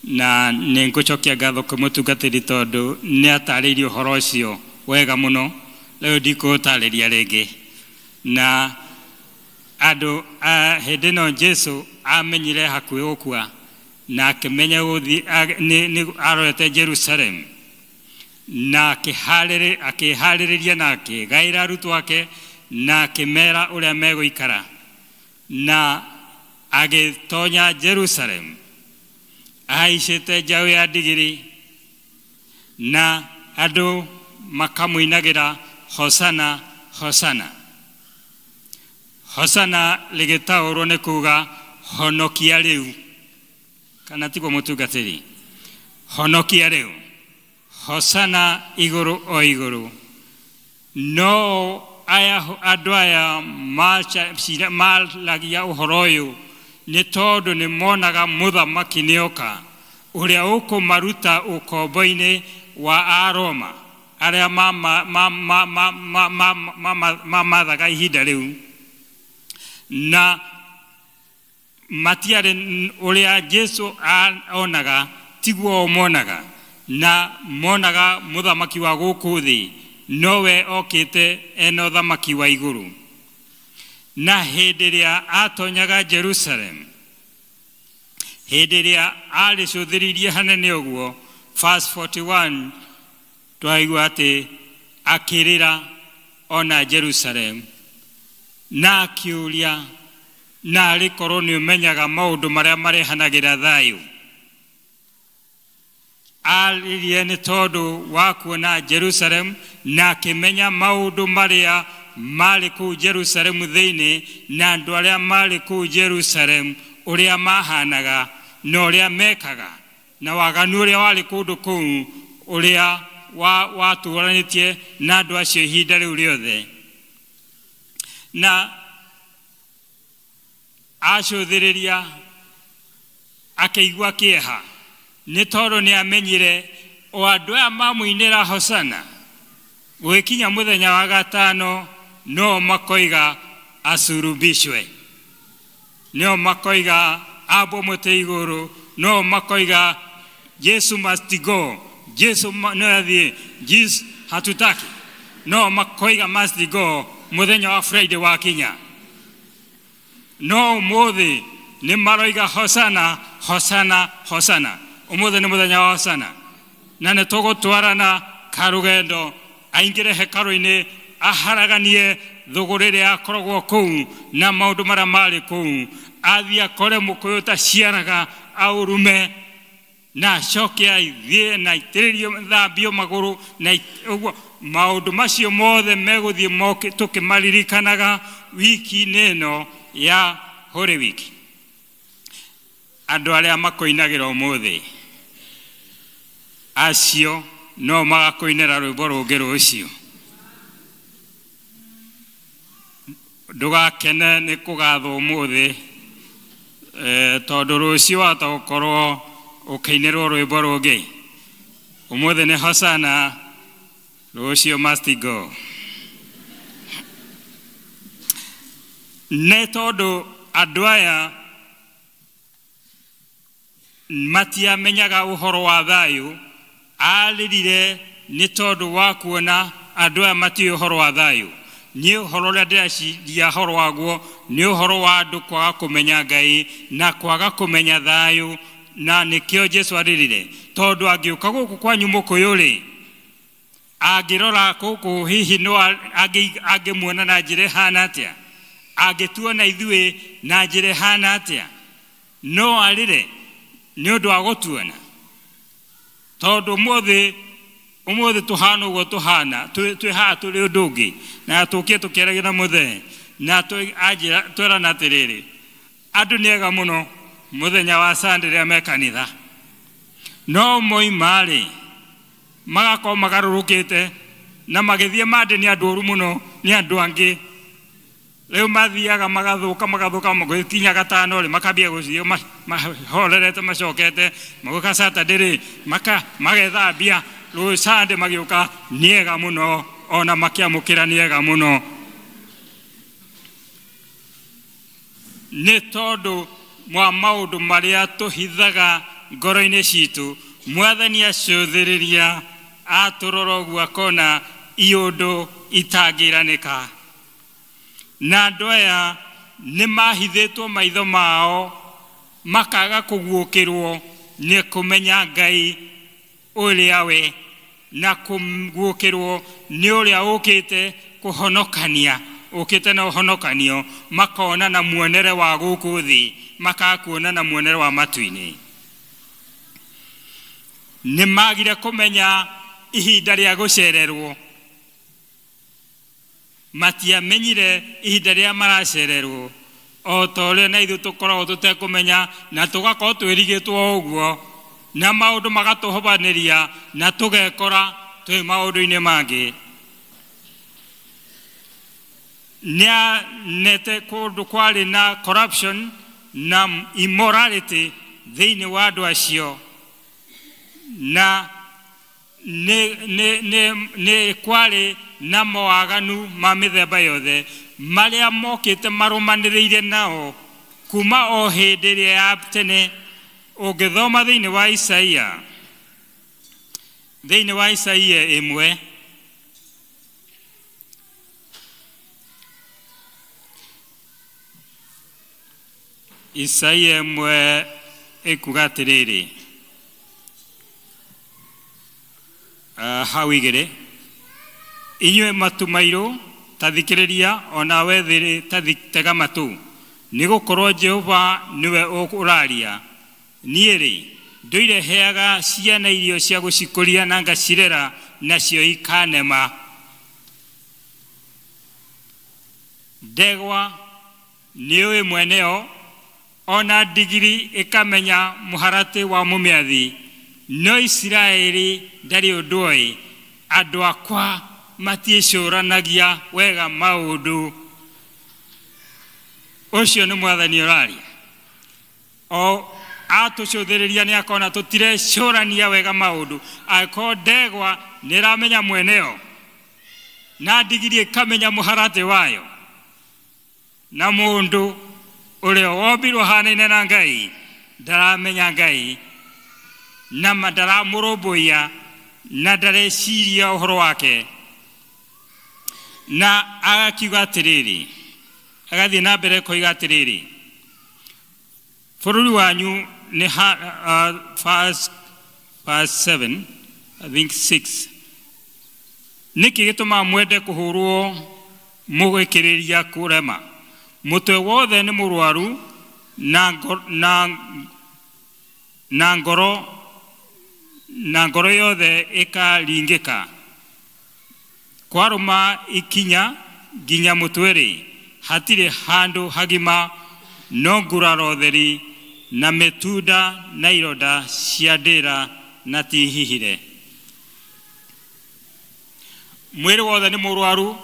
na nĩ ngũcokia ngatho kwĩ mũtungatĩri tondũ nĩ atarĩirie ũhoro ũcio wega mũno. Rĩu ndikũũtarĩria rĩngĩ. Na andũ hĩndĩ ĩno Jesu amenyire hakuhĩ gũkua na akĩmenya gũthiĩ nĩ arorete Jerusalem na akĩharĩrĩria na akĩgaĩra arutwo ake na akĩmera ũrĩa megũikara na agĩtonya Jerusalem ahaicĩte njaũ ya ndigiri na andũ makamũinagĩra Hosana, Hosana. Hosana rĩgĩtaũrwo nĩ kuga honokia rĩu, kana tiguo mũtungatĩri? Honokia rĩu, Hosana igũrũ o igũrũ. No aya andũ aya maragia ũhoro ũyũ nĩ tondũ nĩ monaga mũthamaki nĩoka ũrĩa ũkũmaruta ũkombo-inĩ wa Aroma arĩa mamathaga ihinda rĩu, na matiarĩ ũrĩa Jesu onaga tiguo monaga, na monaga mũthamaki wa gũkũ thĩ nowe okĩte ena ũthamaki wa igũrũ. Na hĩndĩ ĩrĩa atonyaga Jerusalem, hĩndĩ ĩrĩa arĩcũthĩrĩirie hanene ũguo, verse 41 twaigua atĩ akĩrĩra ona Jerusalem na akĩũria, na arĩ korwo nĩ ũmenyaga maũndũ marĩa marehanagĩra thayũ. Arĩrire nĩ tondũ wa kuona Jerusalem na akĩmenya maũndũ marĩa marĩ kũu Jerusalem thĩinĩ na andũ arĩa marĩ kũu Jerusalem ũrĩa mahanaga na ũrĩa mekaga na waganu ũrĩa warĩ kũndũ kũu ũrĩa watũranĩtie na andũ acio ihinda rĩu rĩothe. Na acũthĩrĩria akĩigua kĩeha nĩ tondũ nĩ amenyire o andũ aya mamũinĩra Hosana gũgĩkinya mũthenya wa gatano no makoiga asurubishwe, no makoiga ambwo mũtĩ igũrũ, no makoiga Jesu must go, Jesu no athiĩ, Jesu hatutaki, no makoiga must go mũthenya wa Friday wakinya. No ũmũthĩ nĩ maroiga Hosana, Hosana, Hosana. Ũmũthĩ nĩ mũthenya wa Hosana na nĩ tũgũtwarana karũgendo aingĩre hekarũ-inĩ aharaganie thũgũrĩ ĩrĩa akoragwo kũu na maũndũ marĩa marĩ kũu, athiĩ akore mũkũyũ ũtaciaraga aũrume na acoke athiĩ na aitĩrĩrio thambio magũrũ na ũguo maũndũ macio mothe megũthiĩ tũkĩmaririkanaga wiki-inĩ ĩno ya Holy Week. Andũ arĩa makoinagĩra ũmũthĩ acio no magakũinĩra rwĩmbo rũngĩ rũciũ. Ndũgakene nĩ kũgathwo ũmũthĩ tondũ rũciũ wahota gũkorwo ũkĩinĩrwo rwĩmbo rũngĩ. Ũmũthĩ nĩ Hosana, rũciũ must go. Nĩ tondũ andũ aya matiamenyaga ũhoro wa thayũ, arĩrire nĩ tondũ wa kuona andũ aya matiũĩ ũhoro wa thayũ. Niĩ ũhoro ũrĩa ndĩraciria ũhoro waguo nĩ ũhoro wa andũ kwaga kũmenya Ngai na kwaga kũmenya thayũ, na nĩkĩo Jesu arĩrire. Tondũ angĩũka gũkũ kwanyu mũkũyũ rĩ, angĩrora gũkũ hihi no angĩmuona na njĩra ĩhana atĩa? Angĩtuona ithuĩ na njĩra ĩhana atĩa? No arĩre nĩ ũndũ wa gũtuona. Tondũ ũmũthĩ Umuthi tuhana uguo tuhana twi haha turi undu ungi na tukie tukiaragia na muthee na anjira twerana atiriri andu ni ega muno muthenya wa Sunday riria me kanitha no moima ri magakorwo magarurukite na magithie mande ni andu oru muno ni andu angi riu mathiaga magathuka magathuka magĩkinya gatano rĩ makambia gũciĩ mahorerete macokete magũka Saturday rĩ magethambia rũĩ Sunday magĩũka nĩ ega mũno ona makĩamũkĩra nĩ ega mũno nĩ tondũ mwa maũndũ marĩa tũhithaga ngoro-inĩ citũ mwathani acũthĩrĩria atũrora ũguo akona iũndũ itangĩranĩka na andũ aya nĩ mahithĩtwo maitho mao makaga kũguũkĩrwo nĩ kũmenya Ngai ũrĩa we na kũguũkĩrwo nĩ ũrĩa ũkĩte kũhonokania ũkĩte na ũhonokanio makona na muonere wa gũkũ thĩ makaga kuona na muonere wa matu-inĩ. Nĩ magire kũmenya ihinda rĩa gũcererwo matiamenyire ihinda rĩrĩa maracererwo o ta ũrĩa na ithuĩ tũkoragwo tũtekũmenya na tũgakorwo twĩrigĩtwo ũguo na maũndũ magatũhobanĩria na tũgekora twĩ maũndũ-inĩ mangĩ. Nĩanete kũndũ kwarĩ na corruption na immorality thĩinĩ wa andũ acio na nĩ kwarĩ na mawaganu ma mĩthemba yothe marĩa mokĩte marũmanĩrĩire nao kuma o hĩndĩ ĩrĩa ya tene. Ũngĩthoma thĩinĩ wa Isaia thĩinĩ wa Isaia 1 Isaia 1 ĩkuga atĩrĩrĩ hau igĩrĩ inyuĩ matu mairũ ta thikĩrĩria onawe thĩ ta tega matũ nĩ gũkorwo Jehova nĩwe ũraria niĩ rĩ ndũire heaga ciana irio cia gũcikũria na ngacirera nacio ikanema. Ndegwa nĩũĩ mweneo ona ndigiri ĩkamenya mũharatĩ wa mũmĩathi no Isiraeli ndarĩ ũndũ oĩ andũ akwa matiĩcũranagia wega maũndũ. Ũcio nĩ mwathani ũraria o atũcũthĩrĩria nĩ akona tũtirecũrania wega maũndũ angĩkorwo ndegwa nĩ ĩramenya mweneo na ndigiri ĩkamenya mũharatĩ wayo na mũndũ ũrĩa wombirwo hanaine na Ngai ndaramenya Ngai na ndaramũrũmbũiya na ndareciria ũhoro wake. Na agakiuga atĩrĩrĩ agathiĩ na mbere koiga atĩrĩrĩ bũrũri wanyu nĩ verse 7 I think 6 nĩkĩ gĩtũmaga mwende kũhũrwo mũgĩkĩrĩria kũrema mũtwe wothe nĩ mũrwaru na ngoro yothe ĩkaringĩka kwarũma ikinya nginya mũtwe rĩ hatirĩ handũ hagima no nguraro theri na mĩtunda na ironda cia ndĩra na ti hihire. Mwĩrĩ wothe nĩ mũrwaru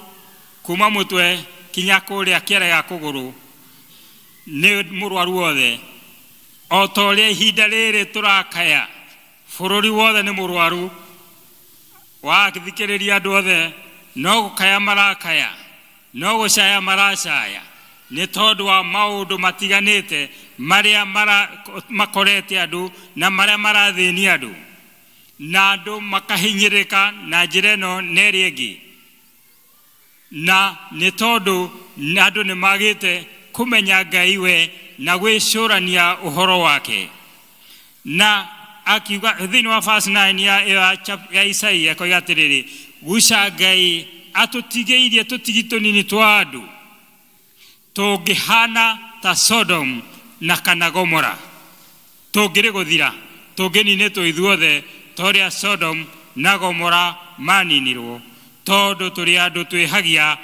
kuma mũtwe kinya kũrĩa kĩara gĩa kũgũrũ nĩ mũrwaru wothe o ta ũrĩa ihinda rĩrĩ tũrakaya bũrũri wothe nĩ mũrwaru wathikĩrĩria andũ othe no gũkaya marakaya no gũcaya maracaya nĩ tondũ wa maũndũ matiganĩte marĩa makorete andũ na marĩa marathĩnia andũ na andũ makahinyĩrĩka na njĩra ĩno na ĩrĩa ĩngĩ na nĩ tondũ andũ nĩ magĩte kũmenya Ngai we na gwĩcũrania ũhoro wake. Na akiuga thĩinĩ wa verse 9 ya Isaia akoiga atĩrĩrĩ guca Ngai atũtigĩirie tũtigi tũnini twa andũ tũngĩhana ta Sodom na kana Gomora tũngĩrĩ gũthira tũngĩninĩtwo ithuothe ta ũrĩa Sodom na Gomora maninirwo tondu turi andu twihagia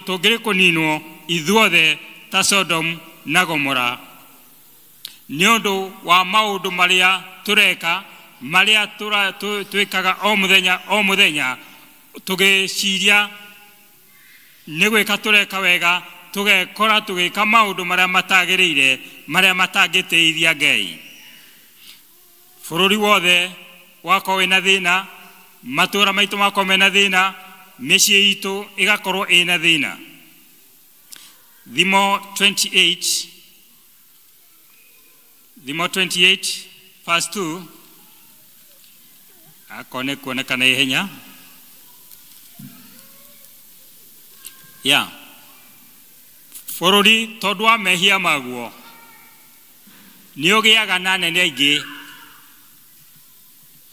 tungiri kuninwo ithuothe ta Sodom na Gomora ni undu wa maundu maria tureka maria twikaga o muthenya o muthenya tugiciria ni gwika tureka wega tugekora tugika maundu maria matagiriire maria matangiteithia Ngai. Bururi wothe wakorwo wina thina, matura maitu makorwo mena thina, mĩciĩ itũ ĩgakorwo ĩna thĩna. Thimo 28, Thimo 28 verse 2 akorwo nĩ kuonekana ihenya ya bũrũri tondũ wa mehia maguo nĩ ũgĩaga na anene aingĩ,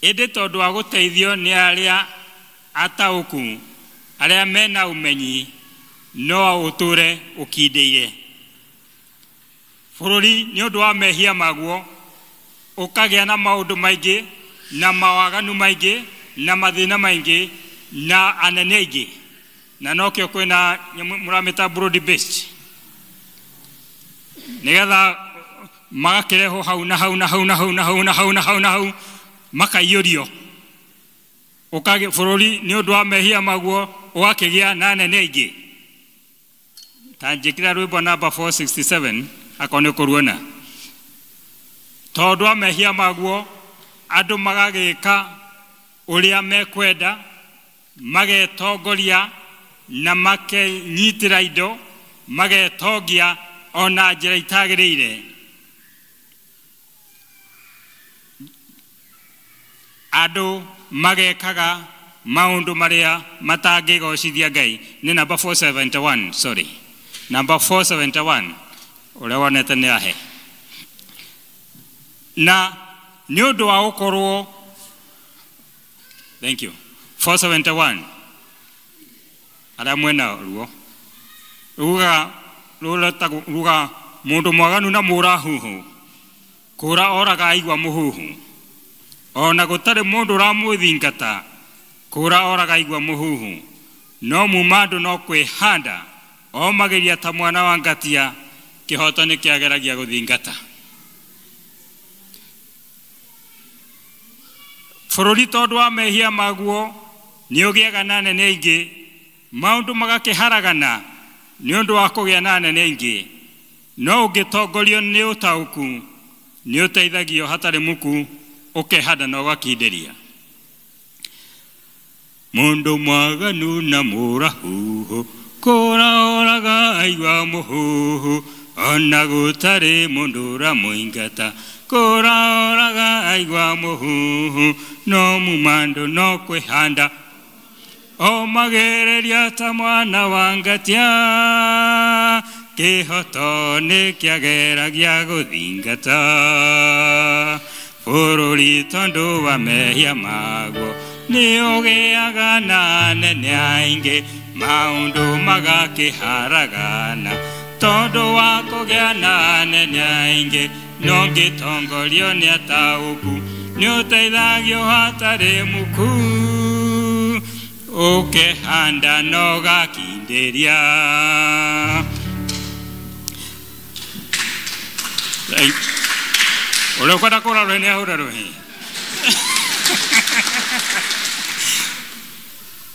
ĩndĩ tondũ wa gũteithio nĩ arĩa ataũku arĩa mena ũmenyi no ũtũre ũkindĩire. Bũrũri nĩ ũndũ wa mehia maguo ũkagĩa na maũndũ maingĩ na mawaganu maingĩ na mathĩna maingĩ na anene aingĩ, na nokĩo kwĩna mũramĩta broad based nĩgetha magakĩrehwo hau na hau na hau na hau na hau na hau na hau na hau makaiyũrio. Ũkagĩa bũrũri nĩ ũndũ wa mehia maguo ũgakĩgĩa na anene aingĩ. Ta njĩkĩra rwĩmbo namba 467 akorwo nĩ ũkũruona. Tondũ wa mehia maguo andũ magagĩka ũrĩa mekwenda, magetongoria na makenyitĩra indo, magetongia ona njĩra itagĩrĩire. Andũ magekaga maũndũ marĩa matangĩgocithia Ngai. Nĩ namba 471, sorry. Namba 471 ũrĩa wonete nĩ ahe. Na nĩ ũndũ wa gũkorwo, thank you, 471 arĩa mwena ruo ruga ruga mũndũ mwaganu na mũrahuhu kũra oraga aigua mũhuhu, ona gũtarĩ mũndũ ũramũthingata kũra oraga aigua mũhuhu, no muma andũ no kwĩhanda omagĩria ta mwana wa ngatia, kĩhoto nĩ kĩageragia gũthingata. Bũrũri tondũ wa mehia maguo nĩ ũgĩaga na anene aingĩ, maũndũ magakĩharagana nĩ ũndũ wa kũgĩa na anene aingĩ, no ũngĩtongorio nĩ ũtaũku nĩ ũteithagio hatarĩ muku, ũkehanda na ũgakindĩria. Mũndũ mwaganu na mũrahuhu kũra oraga aigua mũhuhu, ona gũtarĩ mũndũ ũramũingata kũra oraga aigua mũhuhu, no mumandũ no kwĩhanda omagĩrĩria ta mwana wa ngatia, kĩhoto nĩ kĩageragia gũthingata. Bũrũri tondũ wa mehia maguo nĩ ũgĩaga na anene aingĩ, maũndũ magakĩharagana tondũ wa kũgĩa na anene aingĩ, no ngĩtongorio nĩ ataũku nĩ ũteithagio hatarĩ muku, ũkehanda na ũgakindĩria. Ũrĩa ũkwenda kũra rũhĩ nĩ ahũre rũhĩ.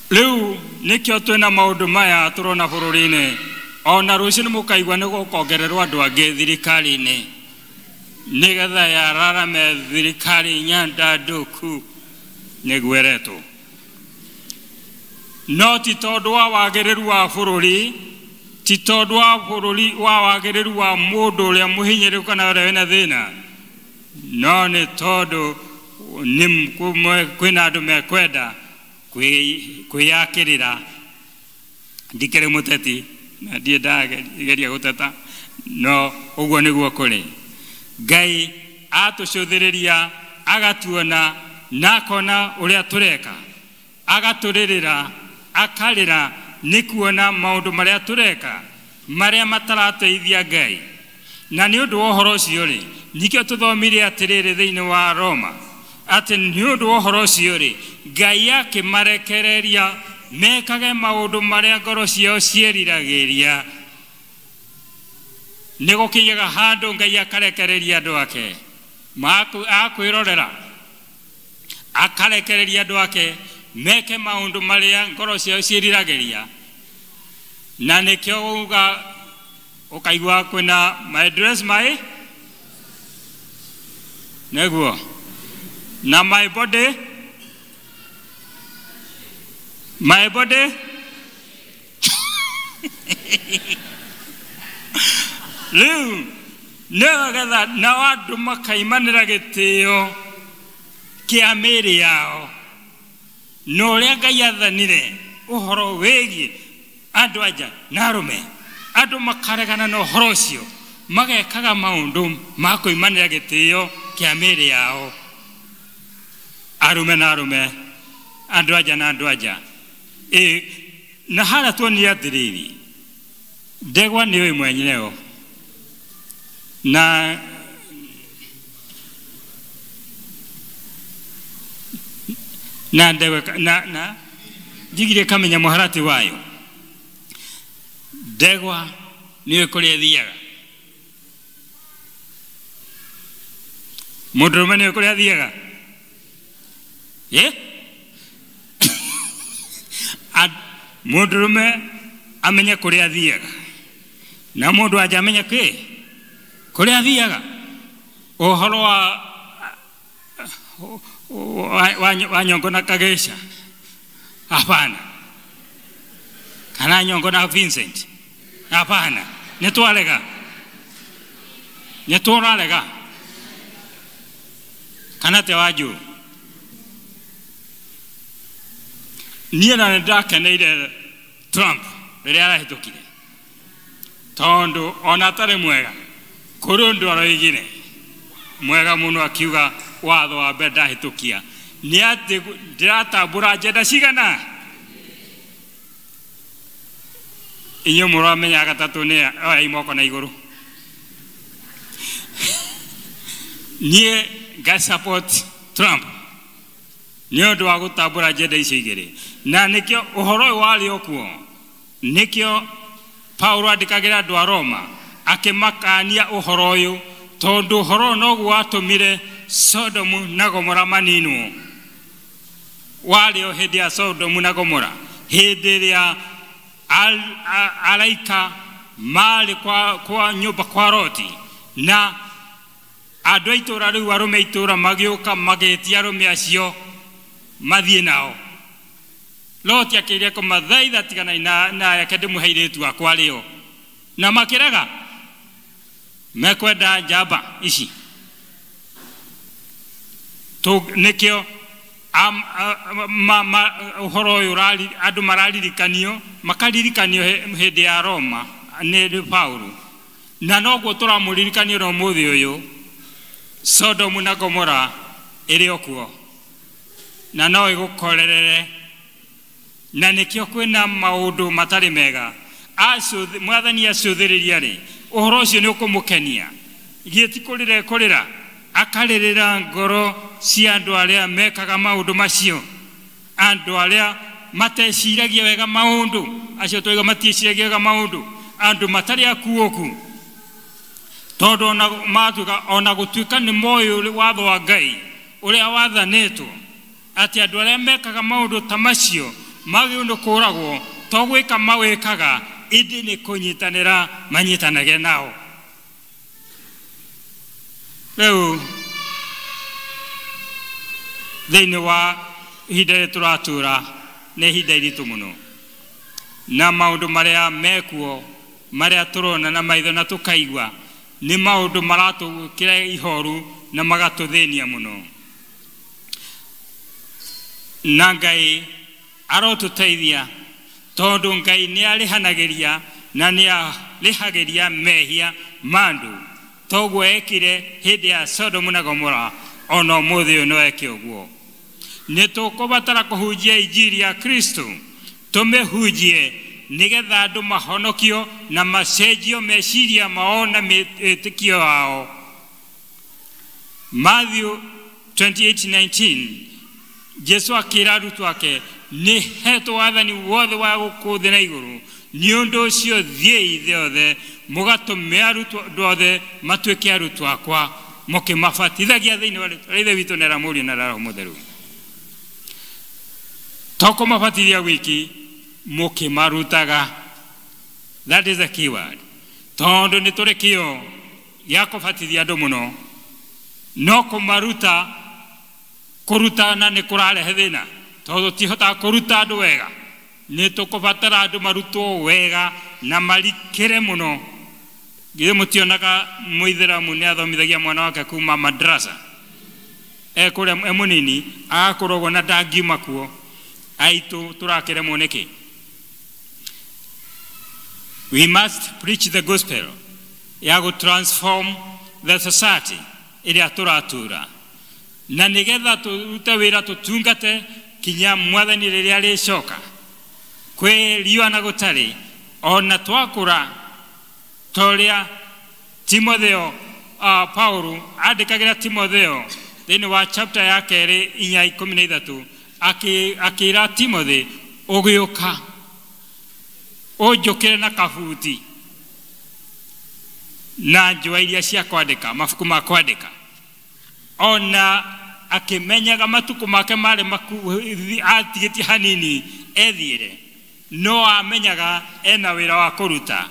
Rĩu nĩkĩo twĩna maũndũ maya tũrona bũrũri-inĩ. Ona rũciũ nĩ mũkaigua nĩ gũkongererwo andũ angĩ thirikari-inĩ nĩgetha yararame thirikari nyandandũku nĩguo ĩretwo. No ti tondũ wa wagĩrĩru wa bũrũri, ti tondũ wa bũrũri wa wagĩrĩru wa mũndũ ũrĩa mũhinyĩrĩru kana ũrĩa wĩna thĩna, no nĩ tondũ nĩ kwĩna andũ mekwenda kwĩyakĩrĩra. Ndikĩrĩ mũteti na ndirĩ ndageria gũteta, no ũguo nĩguo kũrĩ. Ngai atũcũthĩrĩria agatuona na akona ũrĩa tũreka, agatũrĩrĩra, akarĩra nĩ kuona maũndũ marĩa tũreka marĩa matarateithia Ngai. Na nĩ ũndũ wa ũhoro ũcio rĩ, Nikĩo tũthomire atĩrĩrĩ thĩinĩ wa Roma atĩ nĩ ũndũ wa ũhoro ũcio rĩ, Ngai akĩmarekereria mekage maũndũ marĩa ngoro ciao ciĩriragĩria. Nĩ gũkinyaga handũ Ngai akarekereria andũ ake akwĩrorera, akarekereria andũ ake meke maũndũ marĩa ngoro ciao ciĩriragĩria. Na nĩkĩo uga ũkaigua kwĩna my dress my nĩguo na my body my body. Rĩu nĩgetha nao andũ makaimanĩra gĩtĩo kĩa mĩĩrĩ yao na ũrĩa Ngai athanire ũhoro wĩgiĩ andũ anja na arũme. Andũ makaregana na ũhoro ũcio, magekaga maũndũ ma kũimanĩra gĩtĩo kĩa mĩĩrĩ yao, arũme na arũme, andũ anja na andũ anja. Na harĩa tuonire atĩrĩrĩ, ndegwa nĩũĩ mwenyewe na ndegwa na njigire kamenya mũharatĩ wayo. Ndegwa nĩũĩ kũrĩa ĩthiaga, mũndũrũme nĩũĩ kũrĩa athiaga. Mũndũrũme amenye kũrĩa athiaga na mũndũ anja amenye kĩ kũrĩa athiaga. Ũhoro wa Nyongo na Kagesha, hapana. Kana Nyongo na Vincent, hapana. Nĩtwarega, nĩtũrarega. Kana te wanjũ, niĩ na nĩndakeneire Trump rĩrĩa arahĩtũkire, tondũ ona atarĩ mwega kũrĩ ũndũ aroigire mwega mũno, akiuga watho wa mbere ndahĩtũkia nĩ atĩ ndĩratambũra njenda cigana. Inyuĩ mũramenya gatatũ nĩ oyai moko na igũrũ. Niĩ nga support Trump nĩ ũndũ wa gũtambũra njenda icio igĩrĩ, na nĩkĩo ũhoro ũyũ warĩ o kuo. Nĩkĩo Paulo andĩkagĩra andũ a Roma akĩmakania ũhoro ũyũ, tondũ ũhoro ũyũ noguo watũmire Sodomu na Gomora maninwo. Warĩ o hĩndĩ ya Sodomu na Gomora, hĩndĩ ĩrĩa araika marĩ kwa nyũmba kwa Loti, na andũ a itũũra rĩu, arũme a itũũra magĩũka magĩtia arũme acio mathiĩ nao. Loti akĩria kũmathaitha, tiganai na reke ndĩmũhe airĩtu akwa rĩo, na makĩrega mekwenda njamba ici. Nĩkĩo ũhoro ũyũ andũ mararirikanio, makaririkanio hĩndĩ ya Roma nĩ Paulo, na noguo tũramũririkanio na ũmũthĩ ũyũ. Sodomu na Gomora ĩrĩ o kuo na no ĩgũkorerere, na nĩkĩo kwĩna maũndũ matarĩ mega. Mwathani acũthĩrĩria rĩ, ũhoro ũcio nĩ ũkũmũkenia. Githĩ ti kũrĩra ekũrĩra, akarĩrĩra ngoro cia andũ arĩa mekaga maũndũ macio, andũ arĩa mateciragia wega maũndũ acio, twaiga matieciragia wega maũndũ, andũ matarĩ akuũku, tondũ ona matuĩka ona gũtuĩka nĩ moĩ watho wa Ngai ũrĩa wathanĩtwo atĩ andũ arĩa mekaga maũndũ ta macio magĩrĩirwo nĩ kũũragwo, to gwĩka mawĩkaga, ĩndĩ nĩ kũnyitanĩra manyitanage nao. Rĩu thĩinĩ wa ihinda rĩrĩ tũratũũra nĩ ihinda iritũ mũno, na maũndũ marĩa mekuo marĩa tũrona na maitho na tũkaigua nĩ maũndũ maratũkĩra ihoru na magatũthĩnia mũno. Na Ngai arotũteithia, tondũ Ngai nĩ arĩhanagĩria na nĩ arĩhagĩria mehia ma andũ, toguo ekire hĩndĩ ya Sodomu na Gomora, ona ũmũthĩ ũyũ no eke ũguo. Nĩ tũkũbatara kũhunjia injiri ya Kristo, tũmĩhunjie nĩgetha andũ mahonokio na macenjio meciria mao na mĩtĩkio yao. Matthew 28:19 Jesu akĩra arutwo ake nĩ hetwo wathani wothe wa gũkũ thĩ na igũrũ nĩ ũndũ ũcio thiĩi thĩ yothe mũgatũme arutwo andũ othe matuĩke arutwo akwa mũkĩmabatithagia thĩinĩ wa rĩĩtwa rĩa Ithe witũ na rĩa Mũriũ na rĩa Roho Mũtheru. To kũmabatithia wiki mũkĩmarutaga. That is the key word. Tondũ nĩ tũrĩ kĩo gĩa kũbatithia andũ mũno no kũmaruta kũrutana nĩ kũrarehe thĩna tondũ tũtihotaga kũruta andũ wega. Nĩ tũkũbatara andũ marutwo wega na marikĩre mũno. Githĩ mũtionaga mũithĩramu nĩ athomithagia mwana wake kuma madrasa e kũrĩa e mũnini agakorwo ũguo na ndangiuma kuo aitũ tũrakĩremwo nĩkĩ? We must preach the gospel ya gũ transform the society ĩrĩa tũratura na nĩgetha tũrute wĩra tũtungate kinya mwathani rĩrĩa arĩcoka kwĩ riũa na gũtarĩ ona twakũra ta ũrĩa Timotheo Paulo andĩkagĩra Timotheo thĩinĩ wa chapter ya kerĩ 4:13 akĩra Timothy ũgĩũka ũnjũkĩre na kabuti na njũa iria cia kwandĩka mabuku ma kwandĩka ona akĩmenyaga matukũ make marĩ makuhĩ atigĩtie hanini ethiĩre no amenyaga ena wĩra wa kũruta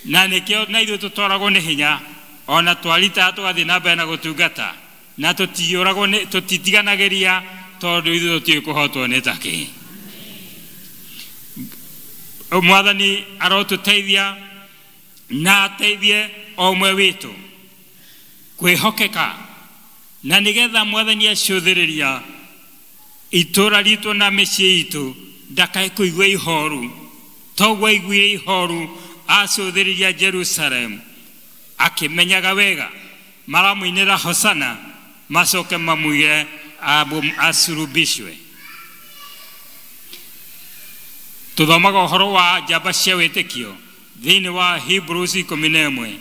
na nĩkĩo na ithuĩ tũtwaragwo nĩ hinya ona twarita tũgathiĩ na mbere na gũtungata na tũtiũragwo nĩ tũtitiganagĩria tondũ ithuĩ tũtiũĩ kũhotwo nĩ takĩ. Mwathani arotũteithia na ateithie o ũmwe witũ kwĩhokeka na nĩgetha mwathani acũthĩrĩria itũra ritũ na mĩciĩ itũ ndakae kũigua ihoru toguo aiguire ihoru acũthĩrĩria Jerusalem akĩmenyaga wega maramũinĩra hosana macoke mamwĩre asurubishwe. Tuthomaga ũhoro wa njamba cia wĩtĩkio thĩinĩ wa Hebrews 11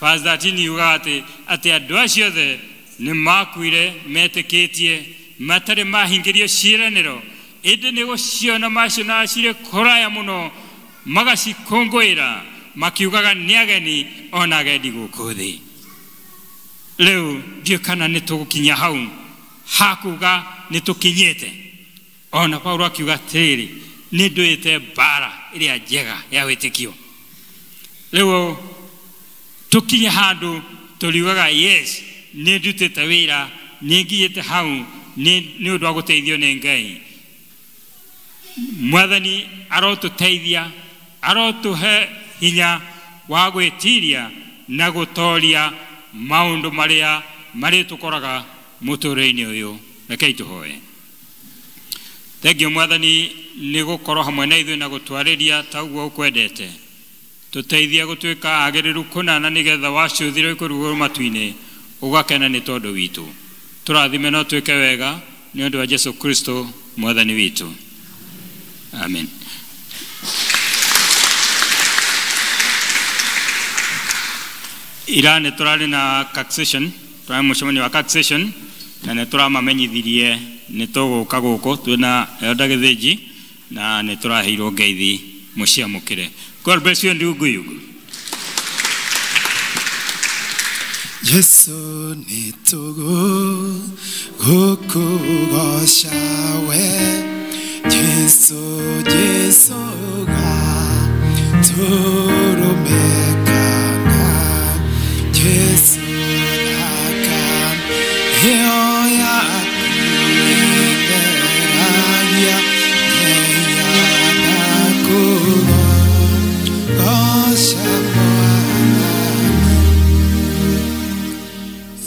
verse 13 yugaga atĩ andũ acio othe nĩ makuire metĩkĩtie matarĩ mahingĩrio ciĩranĩro ĩndĩ nĩ gũciona macionaga cirĩ kũraya mũno magacikũngũĩra makiugaga nĩ ageni ona agendi gũkũ thĩ. Rĩu ndiũĩ kana nĩ tũgũkinya hau hakuga nĩ tũkinyĩte. Ona Paulo akiuga atĩrĩrĩ nĩ ndũĩte mbara ĩrĩa njega ya wĩtĩkio. Rĩu tũkinye handũ tũriugaga yes nĩ ndutĩte wĩra nĩ nginyĩte hau nĩ ũndũ wa gũteithio nĩ Ngai. Mwathani arotũteithia arotũhe hinya wa gwĩtiria na gũtoria maũndũ marĩa marĩtũkoraga mũtũrĩre-inĩ ũyũ. Rekei tũhoe. Thengiũ Mwathani nĩ gũkorwo hamwe na ithuĩ na gũtwarĩria ta ũguo ũkwendete. Tũteithie gũtuĩka agĩrĩru kũna na nĩgetha wacũthĩrwo kũrugũrwo matu-inĩ ũgakena nĩ tondũ witũ. Tũrathime no twĩke wega nĩ ũndũ wa Jesu Kristo Mwathani witũ. Amen. Ira nĩ tũrarĩ na taxation, tũrarĩ mũcemanio wa taxation na nĩ tũramamenyithirie nĩ tũgũka gũkũ twĩna Elder Gĩthĩnji na nĩ tũraheirwo ngeithi mũciamũkĩre. God bless you and Uguyugu. Jesu nĩ tũgũkũgoca we Jesu Jesu ga tũrũmekanga Jesu thakame ĩyo yaku ĩtheragia mehia na kũgoca Mwathani.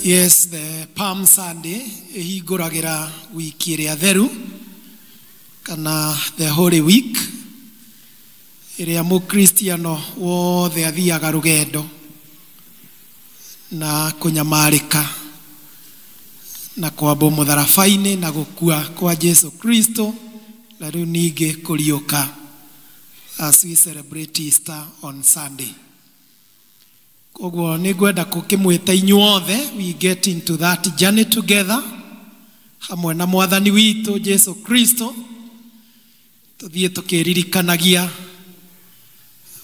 Yes, the Palm Sunday ĩhingũragĩra wiki ĩrĩa theru kana the Holy Week ĩrĩa mũkristiano wothe athiaga rũgendo na kũnyamarĩka na kwambwo mũtharaba-inĩ na gũkua kwa Jesu Kristo na rĩu ningĩ kũriũka as we celebrate Easter on Sunday. Koguo nĩ ngwenda kũkĩmwĩta inyuothe, we get into that journey together hamwe na mwathani witũ Jesu Kristo, tũthiĩ tũkĩririkanagia.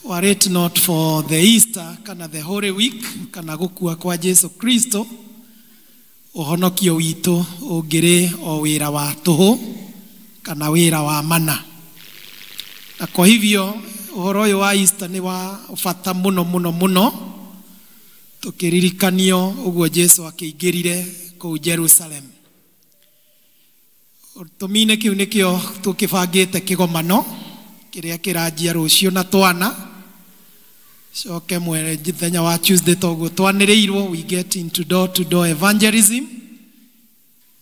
Were it not for the Easter kana the Holy Week kana gũkua kwa Jesu Kristo, ũhonokio witũ ũngĩrĩ o wĩra wa tũhũ kana wĩra wa mana. Na kwa hivyo ũhoro ũyũ wa Easter nĩ wa bata mũno mũno mũno, tũkĩririkanio ũguo Jesu akĩingĩrire kũu Jerusalem. Tũmine kĩu nĩkĩo tũkĩbangĩte kĩgomano kĩrĩa kĩranjia rũciũ na twana coke mũthenya wa Tuesday toguo twanĩrĩirwo, we get into door to door evangelism.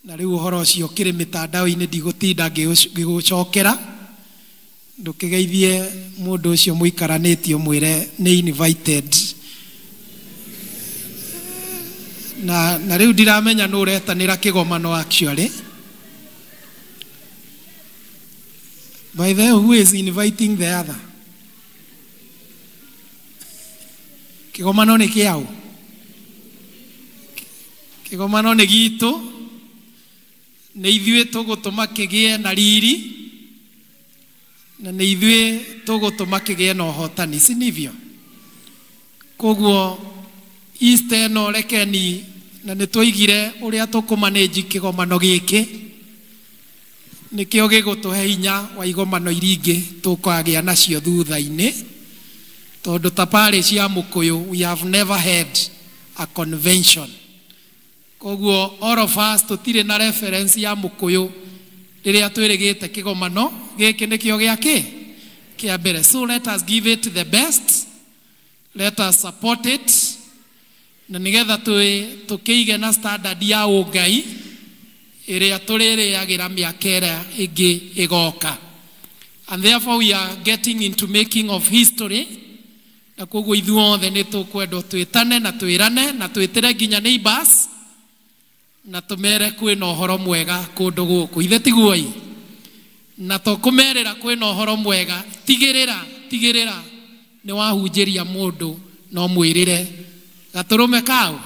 Na rĩu ũhoro ũcio ũkĩrĩ mĩtandao-inĩ, ndigũtinda ngĩgũcokera. Ndũkĩgeithie mũndũ ũcio mũikaranĩtie ũmwĩre nĩ invited. Na rĩu ndiramenya nũ ũretanĩra kĩgomano actually. By the way, who is inviting the other? Kĩgomano nĩ kĩaũ? Kĩgomano nĩ gitũ, nĩ ithuĩ tũgũtũma kĩgĩe na riri, na nĩ ithuĩ tũgũtũma kĩgĩe na ũhotani, si nivyo? Koguo Easter ĩno rekeni, na nĩ twoigire ũrĩa tũkũmanage kĩgomano gĩkĩ, nĩkĩo gĩgũtũhe hinya wa igomano iria ingĩ tũkagĩa nacio thutha-inĩ, tondũ ta parish ya Mũkũyũ we have never had a convention. Koguo all of us tũtirĩ na reference ya Mũkũyũ rĩrĩa twĩrĩgĩte kĩgomano gĩkĩ nĩkĩo gĩa kĩ kĩa mbere. So let us give it the best, let us support it, na nĩgetha tũkĩige na standard ya ũngai ĩrĩa tũrĩrĩagĩra mĩaka ĩrĩa ĩngĩ ĩgoka. And therefore we are getting into making of history. Na koguo ithuothe nĩ tũkwendwo twĩtane na twĩrane na twĩtĩre nginya neighbors na tũmere kwĩna ũhoro mwega kũndũ gũkũ. Ithe tiguo-ĩ? Na tũkũmerĩra kwĩna ũhoro mwega, tigĩrĩra, tigĩrĩra nĩ wahunjĩria mũndũ no mwĩrĩre gatũrũme kau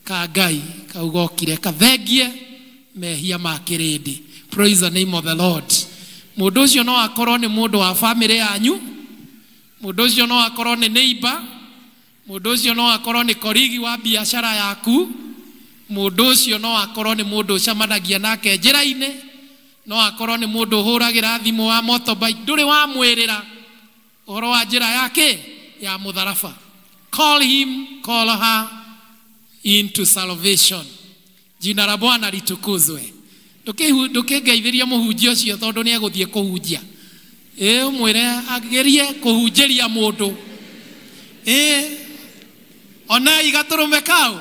ka Ngai kau gokire kathengie mehia ma kĩrĩndĩ. Praise the name of the Lord. Mũndũ ũcio no akorwo nĩ mũndũ wa family yanyu, mũndũ ũcio no akorwo nĩ neighbor, mũndũ ũcio no akorwo nĩ colleague wa biashara yaku, mũndũ ũcio no akorwo nĩ mũndũ ũcemanagia nake njĩra-inĩ, no akorwo nĩ mũndũ ũhũragĩra thimũ wa motorbike, ndũrĩ wamwĩrĩra ũhoro wa njĩra yake ya mũtharaba. Call him, call her into salvation. Jina la Bwana litukuzwe. Ndũkĩngeithĩria mũhunjia ũcio tondũ nĩ egũthiĩ kũhunjia. Ĩ ũmwĩre agerie kũhunjĩria mũndũ. Ĩ onai gatũrũme kau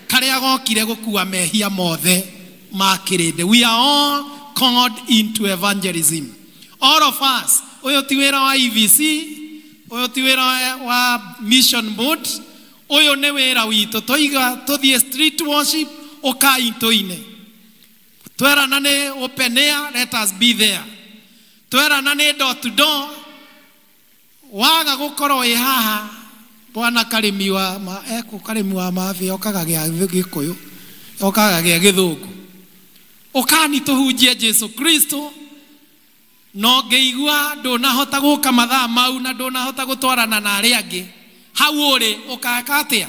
karĩa gokire gũkua mehia mothe ma kĩrĩndĩ. We are all called into evangelism. All of us. Ũyũ ti wĩra wa EVC, ũyũ ti wĩra wa mission board, ũyũ nĩ wĩra witũ. Tũiga tũthiĩ street worship, ũkai tũine. Twerana nĩ open air, let us be there. Twerana nĩ door to door, waga gũkorwo ĩ haha. Bwana karĩmi wa ma, ekũ karĩmi wa mabi okaga gĩa Gĩkũyũ, okaga gĩa Gĩthũngũ. Ũkani tũhunjie Jesu Kristo, no ngĩigua ndũnahota gũka mathaa mau na ndũnahota gũtwarana na arĩa angĩ, hau ũrĩ ũkaka atĩa?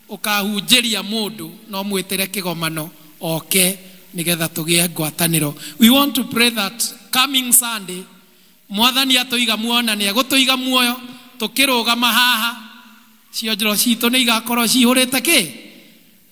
Ũkahunjĩria mũndũ no mwĩtĩre kĩgomano oke nĩgetha tũgĩe ngwatanĩro. We want to pray that coming Sunday mwathani atũiga muoyo na nĩegũtũiga muoyo tũkĩrũgama haha, cionjoro citũ nĩ igakorwo cihũrĩte kĩ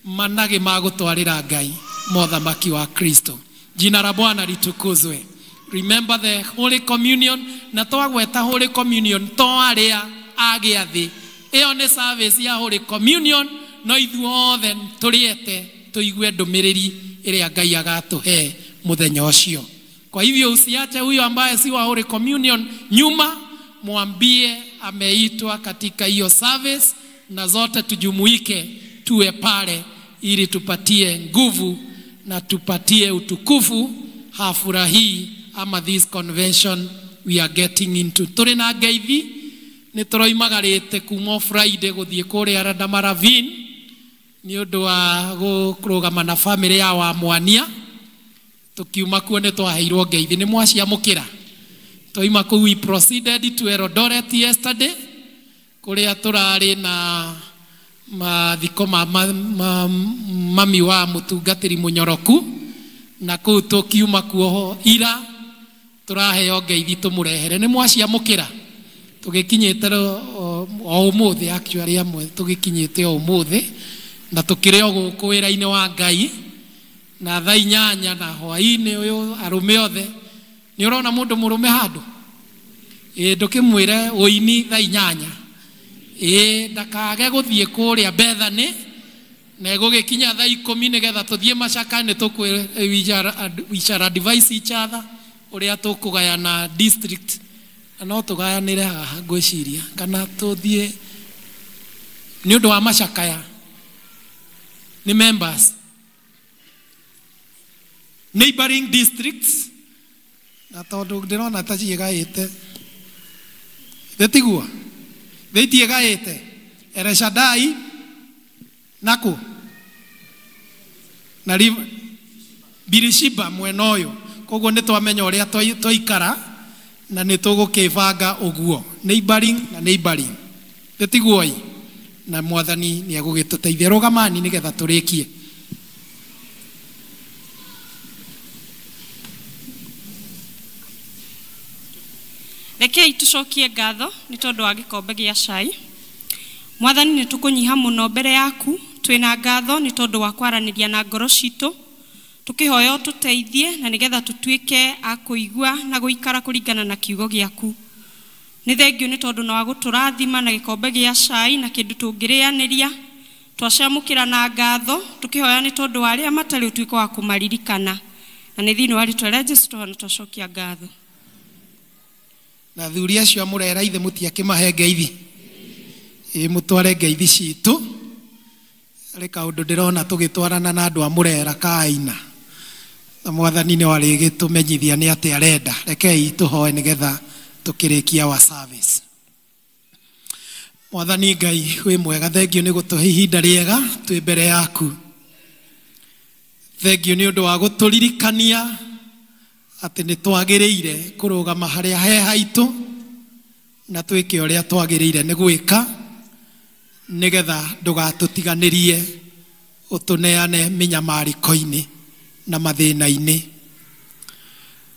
managĩ ma gũtwarĩra Ngai mothamaki wa Kristo. Jina la Bwana litukuzwe. Remember the Holy Communion, na twagweta Holy Communion to arĩa a gĩathĩ. Ĩyo nĩ service ya Holy Communion, no ithuothe tũrĩete tũigue ndũmĩrĩri ĩrĩa Ngai agatũhe mũthenya ũcio. Kwa hivyo usiache huyo ambaye si wa Holy Communion nyuma, mwambie ameitwa katika hiyo service, na zote tujumuike tuwe pale ili tupatie nguvu na tupatie utukufu hafura hii ama this convention we are getting into. Tũrĩ na ngeithi Nĩ tũroimagarĩte kuma Friday gũthiĩ kũrĩa Radamaravin nĩ ũndũ wa kũrũgama na family ya wa Mwania. Tũkiuma kuo nĩ twaheirwo ngeithi, nĩ mwaciamũkĩra. Twaima kũu we proceeded to Eldoret yesterday kũrĩa tũrarĩ na mathiko ma mami wa mũtungatĩri mũnyoroku, na kũu tũkiuma kuo ira tũraheo ngeithi tũmũrehere. Nĩ mwaciamũkĩra. Tũgĩkinyĩte o ũmũthĩ, actually amwe tũgĩkinyĩte o ũmũthĩ, na tũkĩrĩ o gũkũ wĩra-inĩ wa Ngai na thaa 8 na hwaĩ-inĩ ũyũ arũme othe. Nĩ ũrona mũndũ mũrũme handũ? Ĩ ndũkĩmwĩre ũini thaa 8. Ĩ ndakage gũthiĩ kũrĩa Bethany na ĩgũgĩkinya thaa 10 nĩgetha tũthiĩ Machaka. Nĩ tũkwĩ we shall advise each other ũrĩa tũkũgayana district, na no tũgayanĩre haha ngwĩciria, kana tũthiĩ nĩ ũndũ wa macakaya nĩ members neighboring districts, na tondũ ndĩrona ta ciĩgaĩte thĩtiguo thĩitiĩgaĩte El Shaddai naku na Birishiba mwena ũyũ. Koguo nĩ twamenya ũrĩa twaikara na nĩ tũgũkĩbanga ũguo neighboring na neighboring, thĩtiguo. Na mwathani nĩ egũgĩtũteithia. Rũgamani nĩgetha tũrĩkie. Rekei tũcokie ngatho nĩ tondũ wa gĩkombe gĩa cai. Mwathani, nĩ tũkũnyiha mũno mbere yaku, twĩna ngatho nĩ tondũ wa kwaranĩria na ngoro citũ, tũkĩhoya ũtũteithie na nĩgetha tũtuĩke a kũigua na gũikara kũringana na kiugo gĩaku. Nĩ thengio nĩ tondũ na wa gũtũrathima na gĩkombe gĩa cai na kĩndũ tũngĩrĩanĩria. Twacamũkĩra na ngatho, tũkĩhoya nĩ tondũ wa arĩa matarĩ ũtuĩke wa kũmaririkana. Na nĩ thĩinĩ wa rĩtwa rĩa Jesũ tũhoya na twacokia ngatho. Na athuri acio amũrera ithe mũtiakĩmahe ngeithi. Ĩ mũtware ngeithi citũ. Harĩ kaũndũ ndĩrona tũgĩtwarana na andũ a mũrera kaina, na mwathani nĩ arĩgĩtũmenyithia nĩ atĩ arenda. Rekei tũhoe nĩgetha tũkĩrĩkia wa service. Mwathani Ngai wĩ mwega, thengio nĩ gũtũhe ihinda rĩega twĩ mbere yaku. Thengio nĩ ũndũ wa gũtũririkania atĩ nĩ twagĩrĩire kũrũgama harĩa he haitũ na twĩke ũrĩa twagĩrĩire nĩ gwĩka nĩgetha ndũgatũtiganĩrie ũtũneane mĩnyamarĩko-inĩ na mathĩna-inĩ.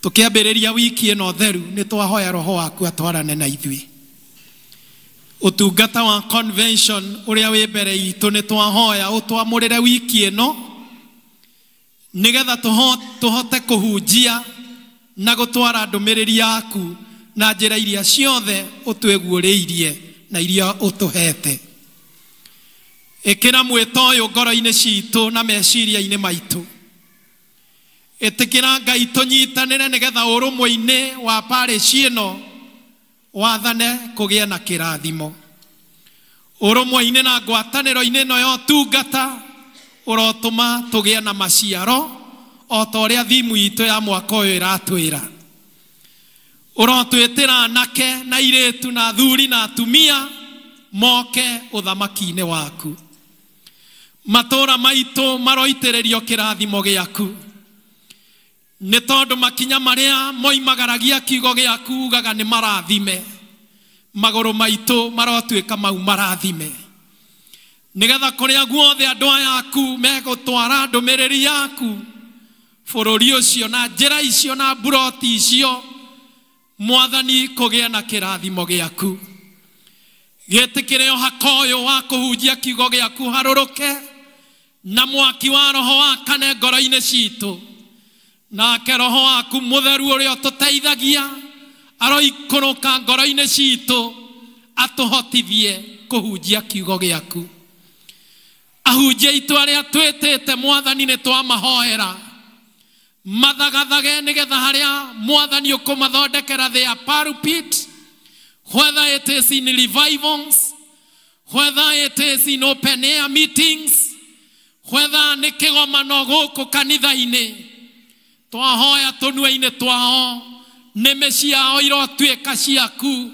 Tũkĩambĩrĩria wiki ĩno theru nĩ twahoya roho waku atwarane na ithuĩ. Ũtungata wa convention ũrĩa wĩ mbere itũ nĩ twahoya ũtwamũrĩre wiki ĩno nĩgetha tũhote kũhunjia na gũtwara ndũmĩrĩri yaku na njĩra iria ciothe ũtwĩguũrĩirie na iria ũtũhete. Ĩkĩra mwĩto ũyũ ngoro-inĩ citũ na meciria-inĩ maitũ. Ĩtĩkĩra Ngai tũnyitanĩre nĩgetha ũrũmwe-inĩ wa parish ĩno wathane kũgĩe na kĩrathimo. Ũrũmwe-inĩ na ngwatanĩro-inĩ ĩno ya ũtungata ũrotũma tũgĩe na maciaro o ta ũrĩa thimu itũ ya mwaka ũyũ ĩratwĩra. Ũrotwĩtĩra anake na airĩtu na athuri na atumia moke ũthamaki-inĩ waku. Matũũra maitũ maroitĩrĩrio kĩrathimo gĩaku, nĩ tondũ makinya marĩa moimagaragia kiugo gĩaku ugaga nĩ marathime. Magũrũ maitũ marotuĩka mau marathime, nĩgetha kũrĩa guothe andũ aya aku megũtwara ndũmĩrĩri yaku bũrũri ũcio na njĩra icio na mburoti icio, mwathani kũgĩe na kĩrathimo gĩaku. Gĩtĩkĩre ũhaka ũyũ wa kũhunjia kiugo gĩaku harũrũke na mwaki wa roho wakane ngoro-inĩ citũ. Nake roho waku mũtheru ũrĩa ũtũteithagia aroikũrũka ngoro-inĩ citũ atũhotithie kũhunjia kiugo gĩaku. Ahunjia aitũ arĩa twĩtĩte mwathani nĩ twamahoera mathagathage nĩgetha harĩa mwathani ũkũmathondekera their pulpit, whether it is in revivals, whether it is in open air meetings, whether nĩ kĩgomano gũkũ kanitha-inĩ, twahoya tũnua-inĩ twao, nĩmĩ ciao irotuĩka ciaku,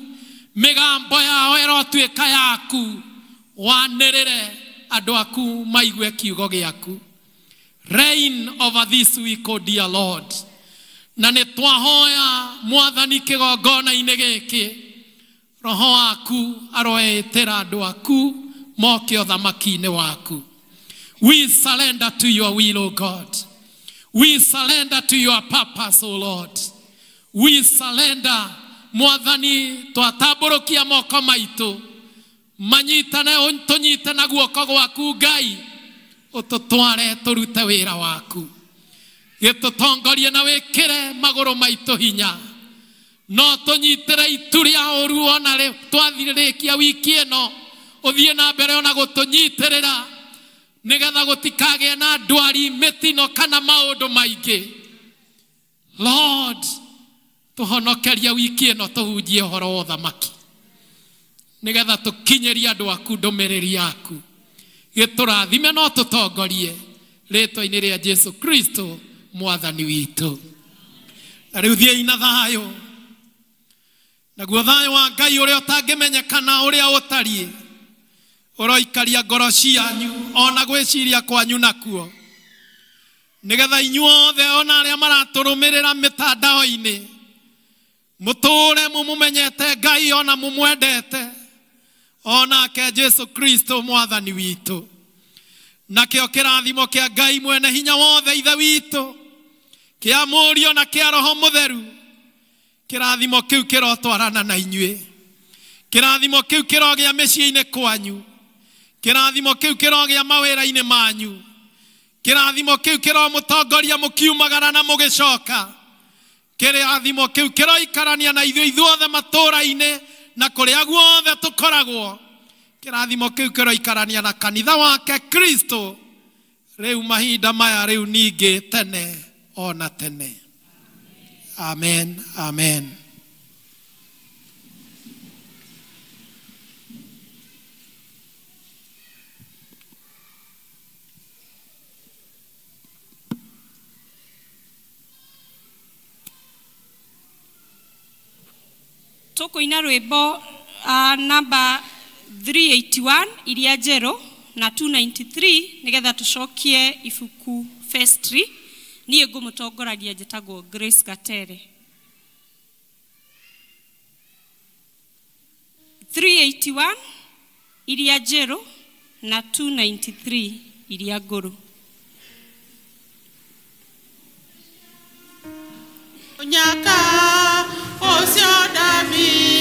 Mĩgambo yao ĩrotuĩka yaku, wanĩrĩre andũ aku maigue kiugo gĩaku. Reign over this week, O dear Lord. Na nĩ twahoya Mwathani kĩgongona-inĩ gĩkĩ, roho waku aroetĩra andũ aku moke ũthamaki-inĩ waku. We surrender to your will, O God. We surrender to your purpose, O Lord. We surrender, Mwathani, twatambũrũkia moko maitũ manyitane, tũnyite na guoko gwaku Ngai, ũtũtware tũrute wĩra waku. Gĩtũtongorie na wĩkĩre magũrũ maitũ hinya. No tũnyitĩre itu rĩa ũru ona rĩ twathirĩkia wiki ĩno, ũthiĩ na mbere ona gũtũnyitĩrĩra nĩgetha gũtikagĩe na ndwari, mĩtino kana maũndũ maingĩ. Lord, tũhonokerie wiki ĩno tũhunjie ũhoro wa ũthamaki nĩgetha tũkinyĩrie andũ aku ndũmĩrĩri yaku. Gĩtũrathime no tũtongorie rĩtwa-inĩ rĩa Jesu Kristo Mwathani witũ. Na rĩu thiĩi na thayũ, naguo thayũ wa Ngai ũrĩa ũtangĩmenyekana ũrĩa ũtariĩ ũroikaria ngoro cianyu ona gwĩciria kwanyu nakuo, nĩgetha inyuothe ona arĩa maratũrũmĩrĩra mĩtandao-inĩ mũtũũre mũmũmenyete Ngai ona mũmwendete onake Jesu Kristo Mwathani witũ. Nakĩo kĩrathimo kĩa Ngai mwene hinya wothe Ithe witũ, kĩa Mũriũ na kĩa Roho Mũtheru, kĩrathimo kĩu kĩrotwarana na inyuĩ. Kĩrathimo kĩu kĩrogĩa mĩciĩ-inĩ kwanyu. Kĩrathimo kĩu kĩrogĩa mawĩra-inĩ manyu. Kĩrathimo kĩu kĩromũtongoria mũkiumagara na mũgĩcoka. Kĩrathimo kĩu kĩroikarania na ithuĩ ithuothe matũũra-inĩ na kũrĩa guothe tũkoragwo. Kĩrathimo kĩu kĩroikarania na kanitha wake Kristo rĩu mahinda maya, rĩu ningĩ tene ona tene. Amen, amen. Tũkũina rwĩmbo namba 381 iria njerũ na 293 nĩgetha tũcokie ibuku vestry. Niĩ ngũmũtongoragia njĩtagwo Grace Gatere. 381 iria njerũ na 293 iria ngũrũ. Nyaka osio dami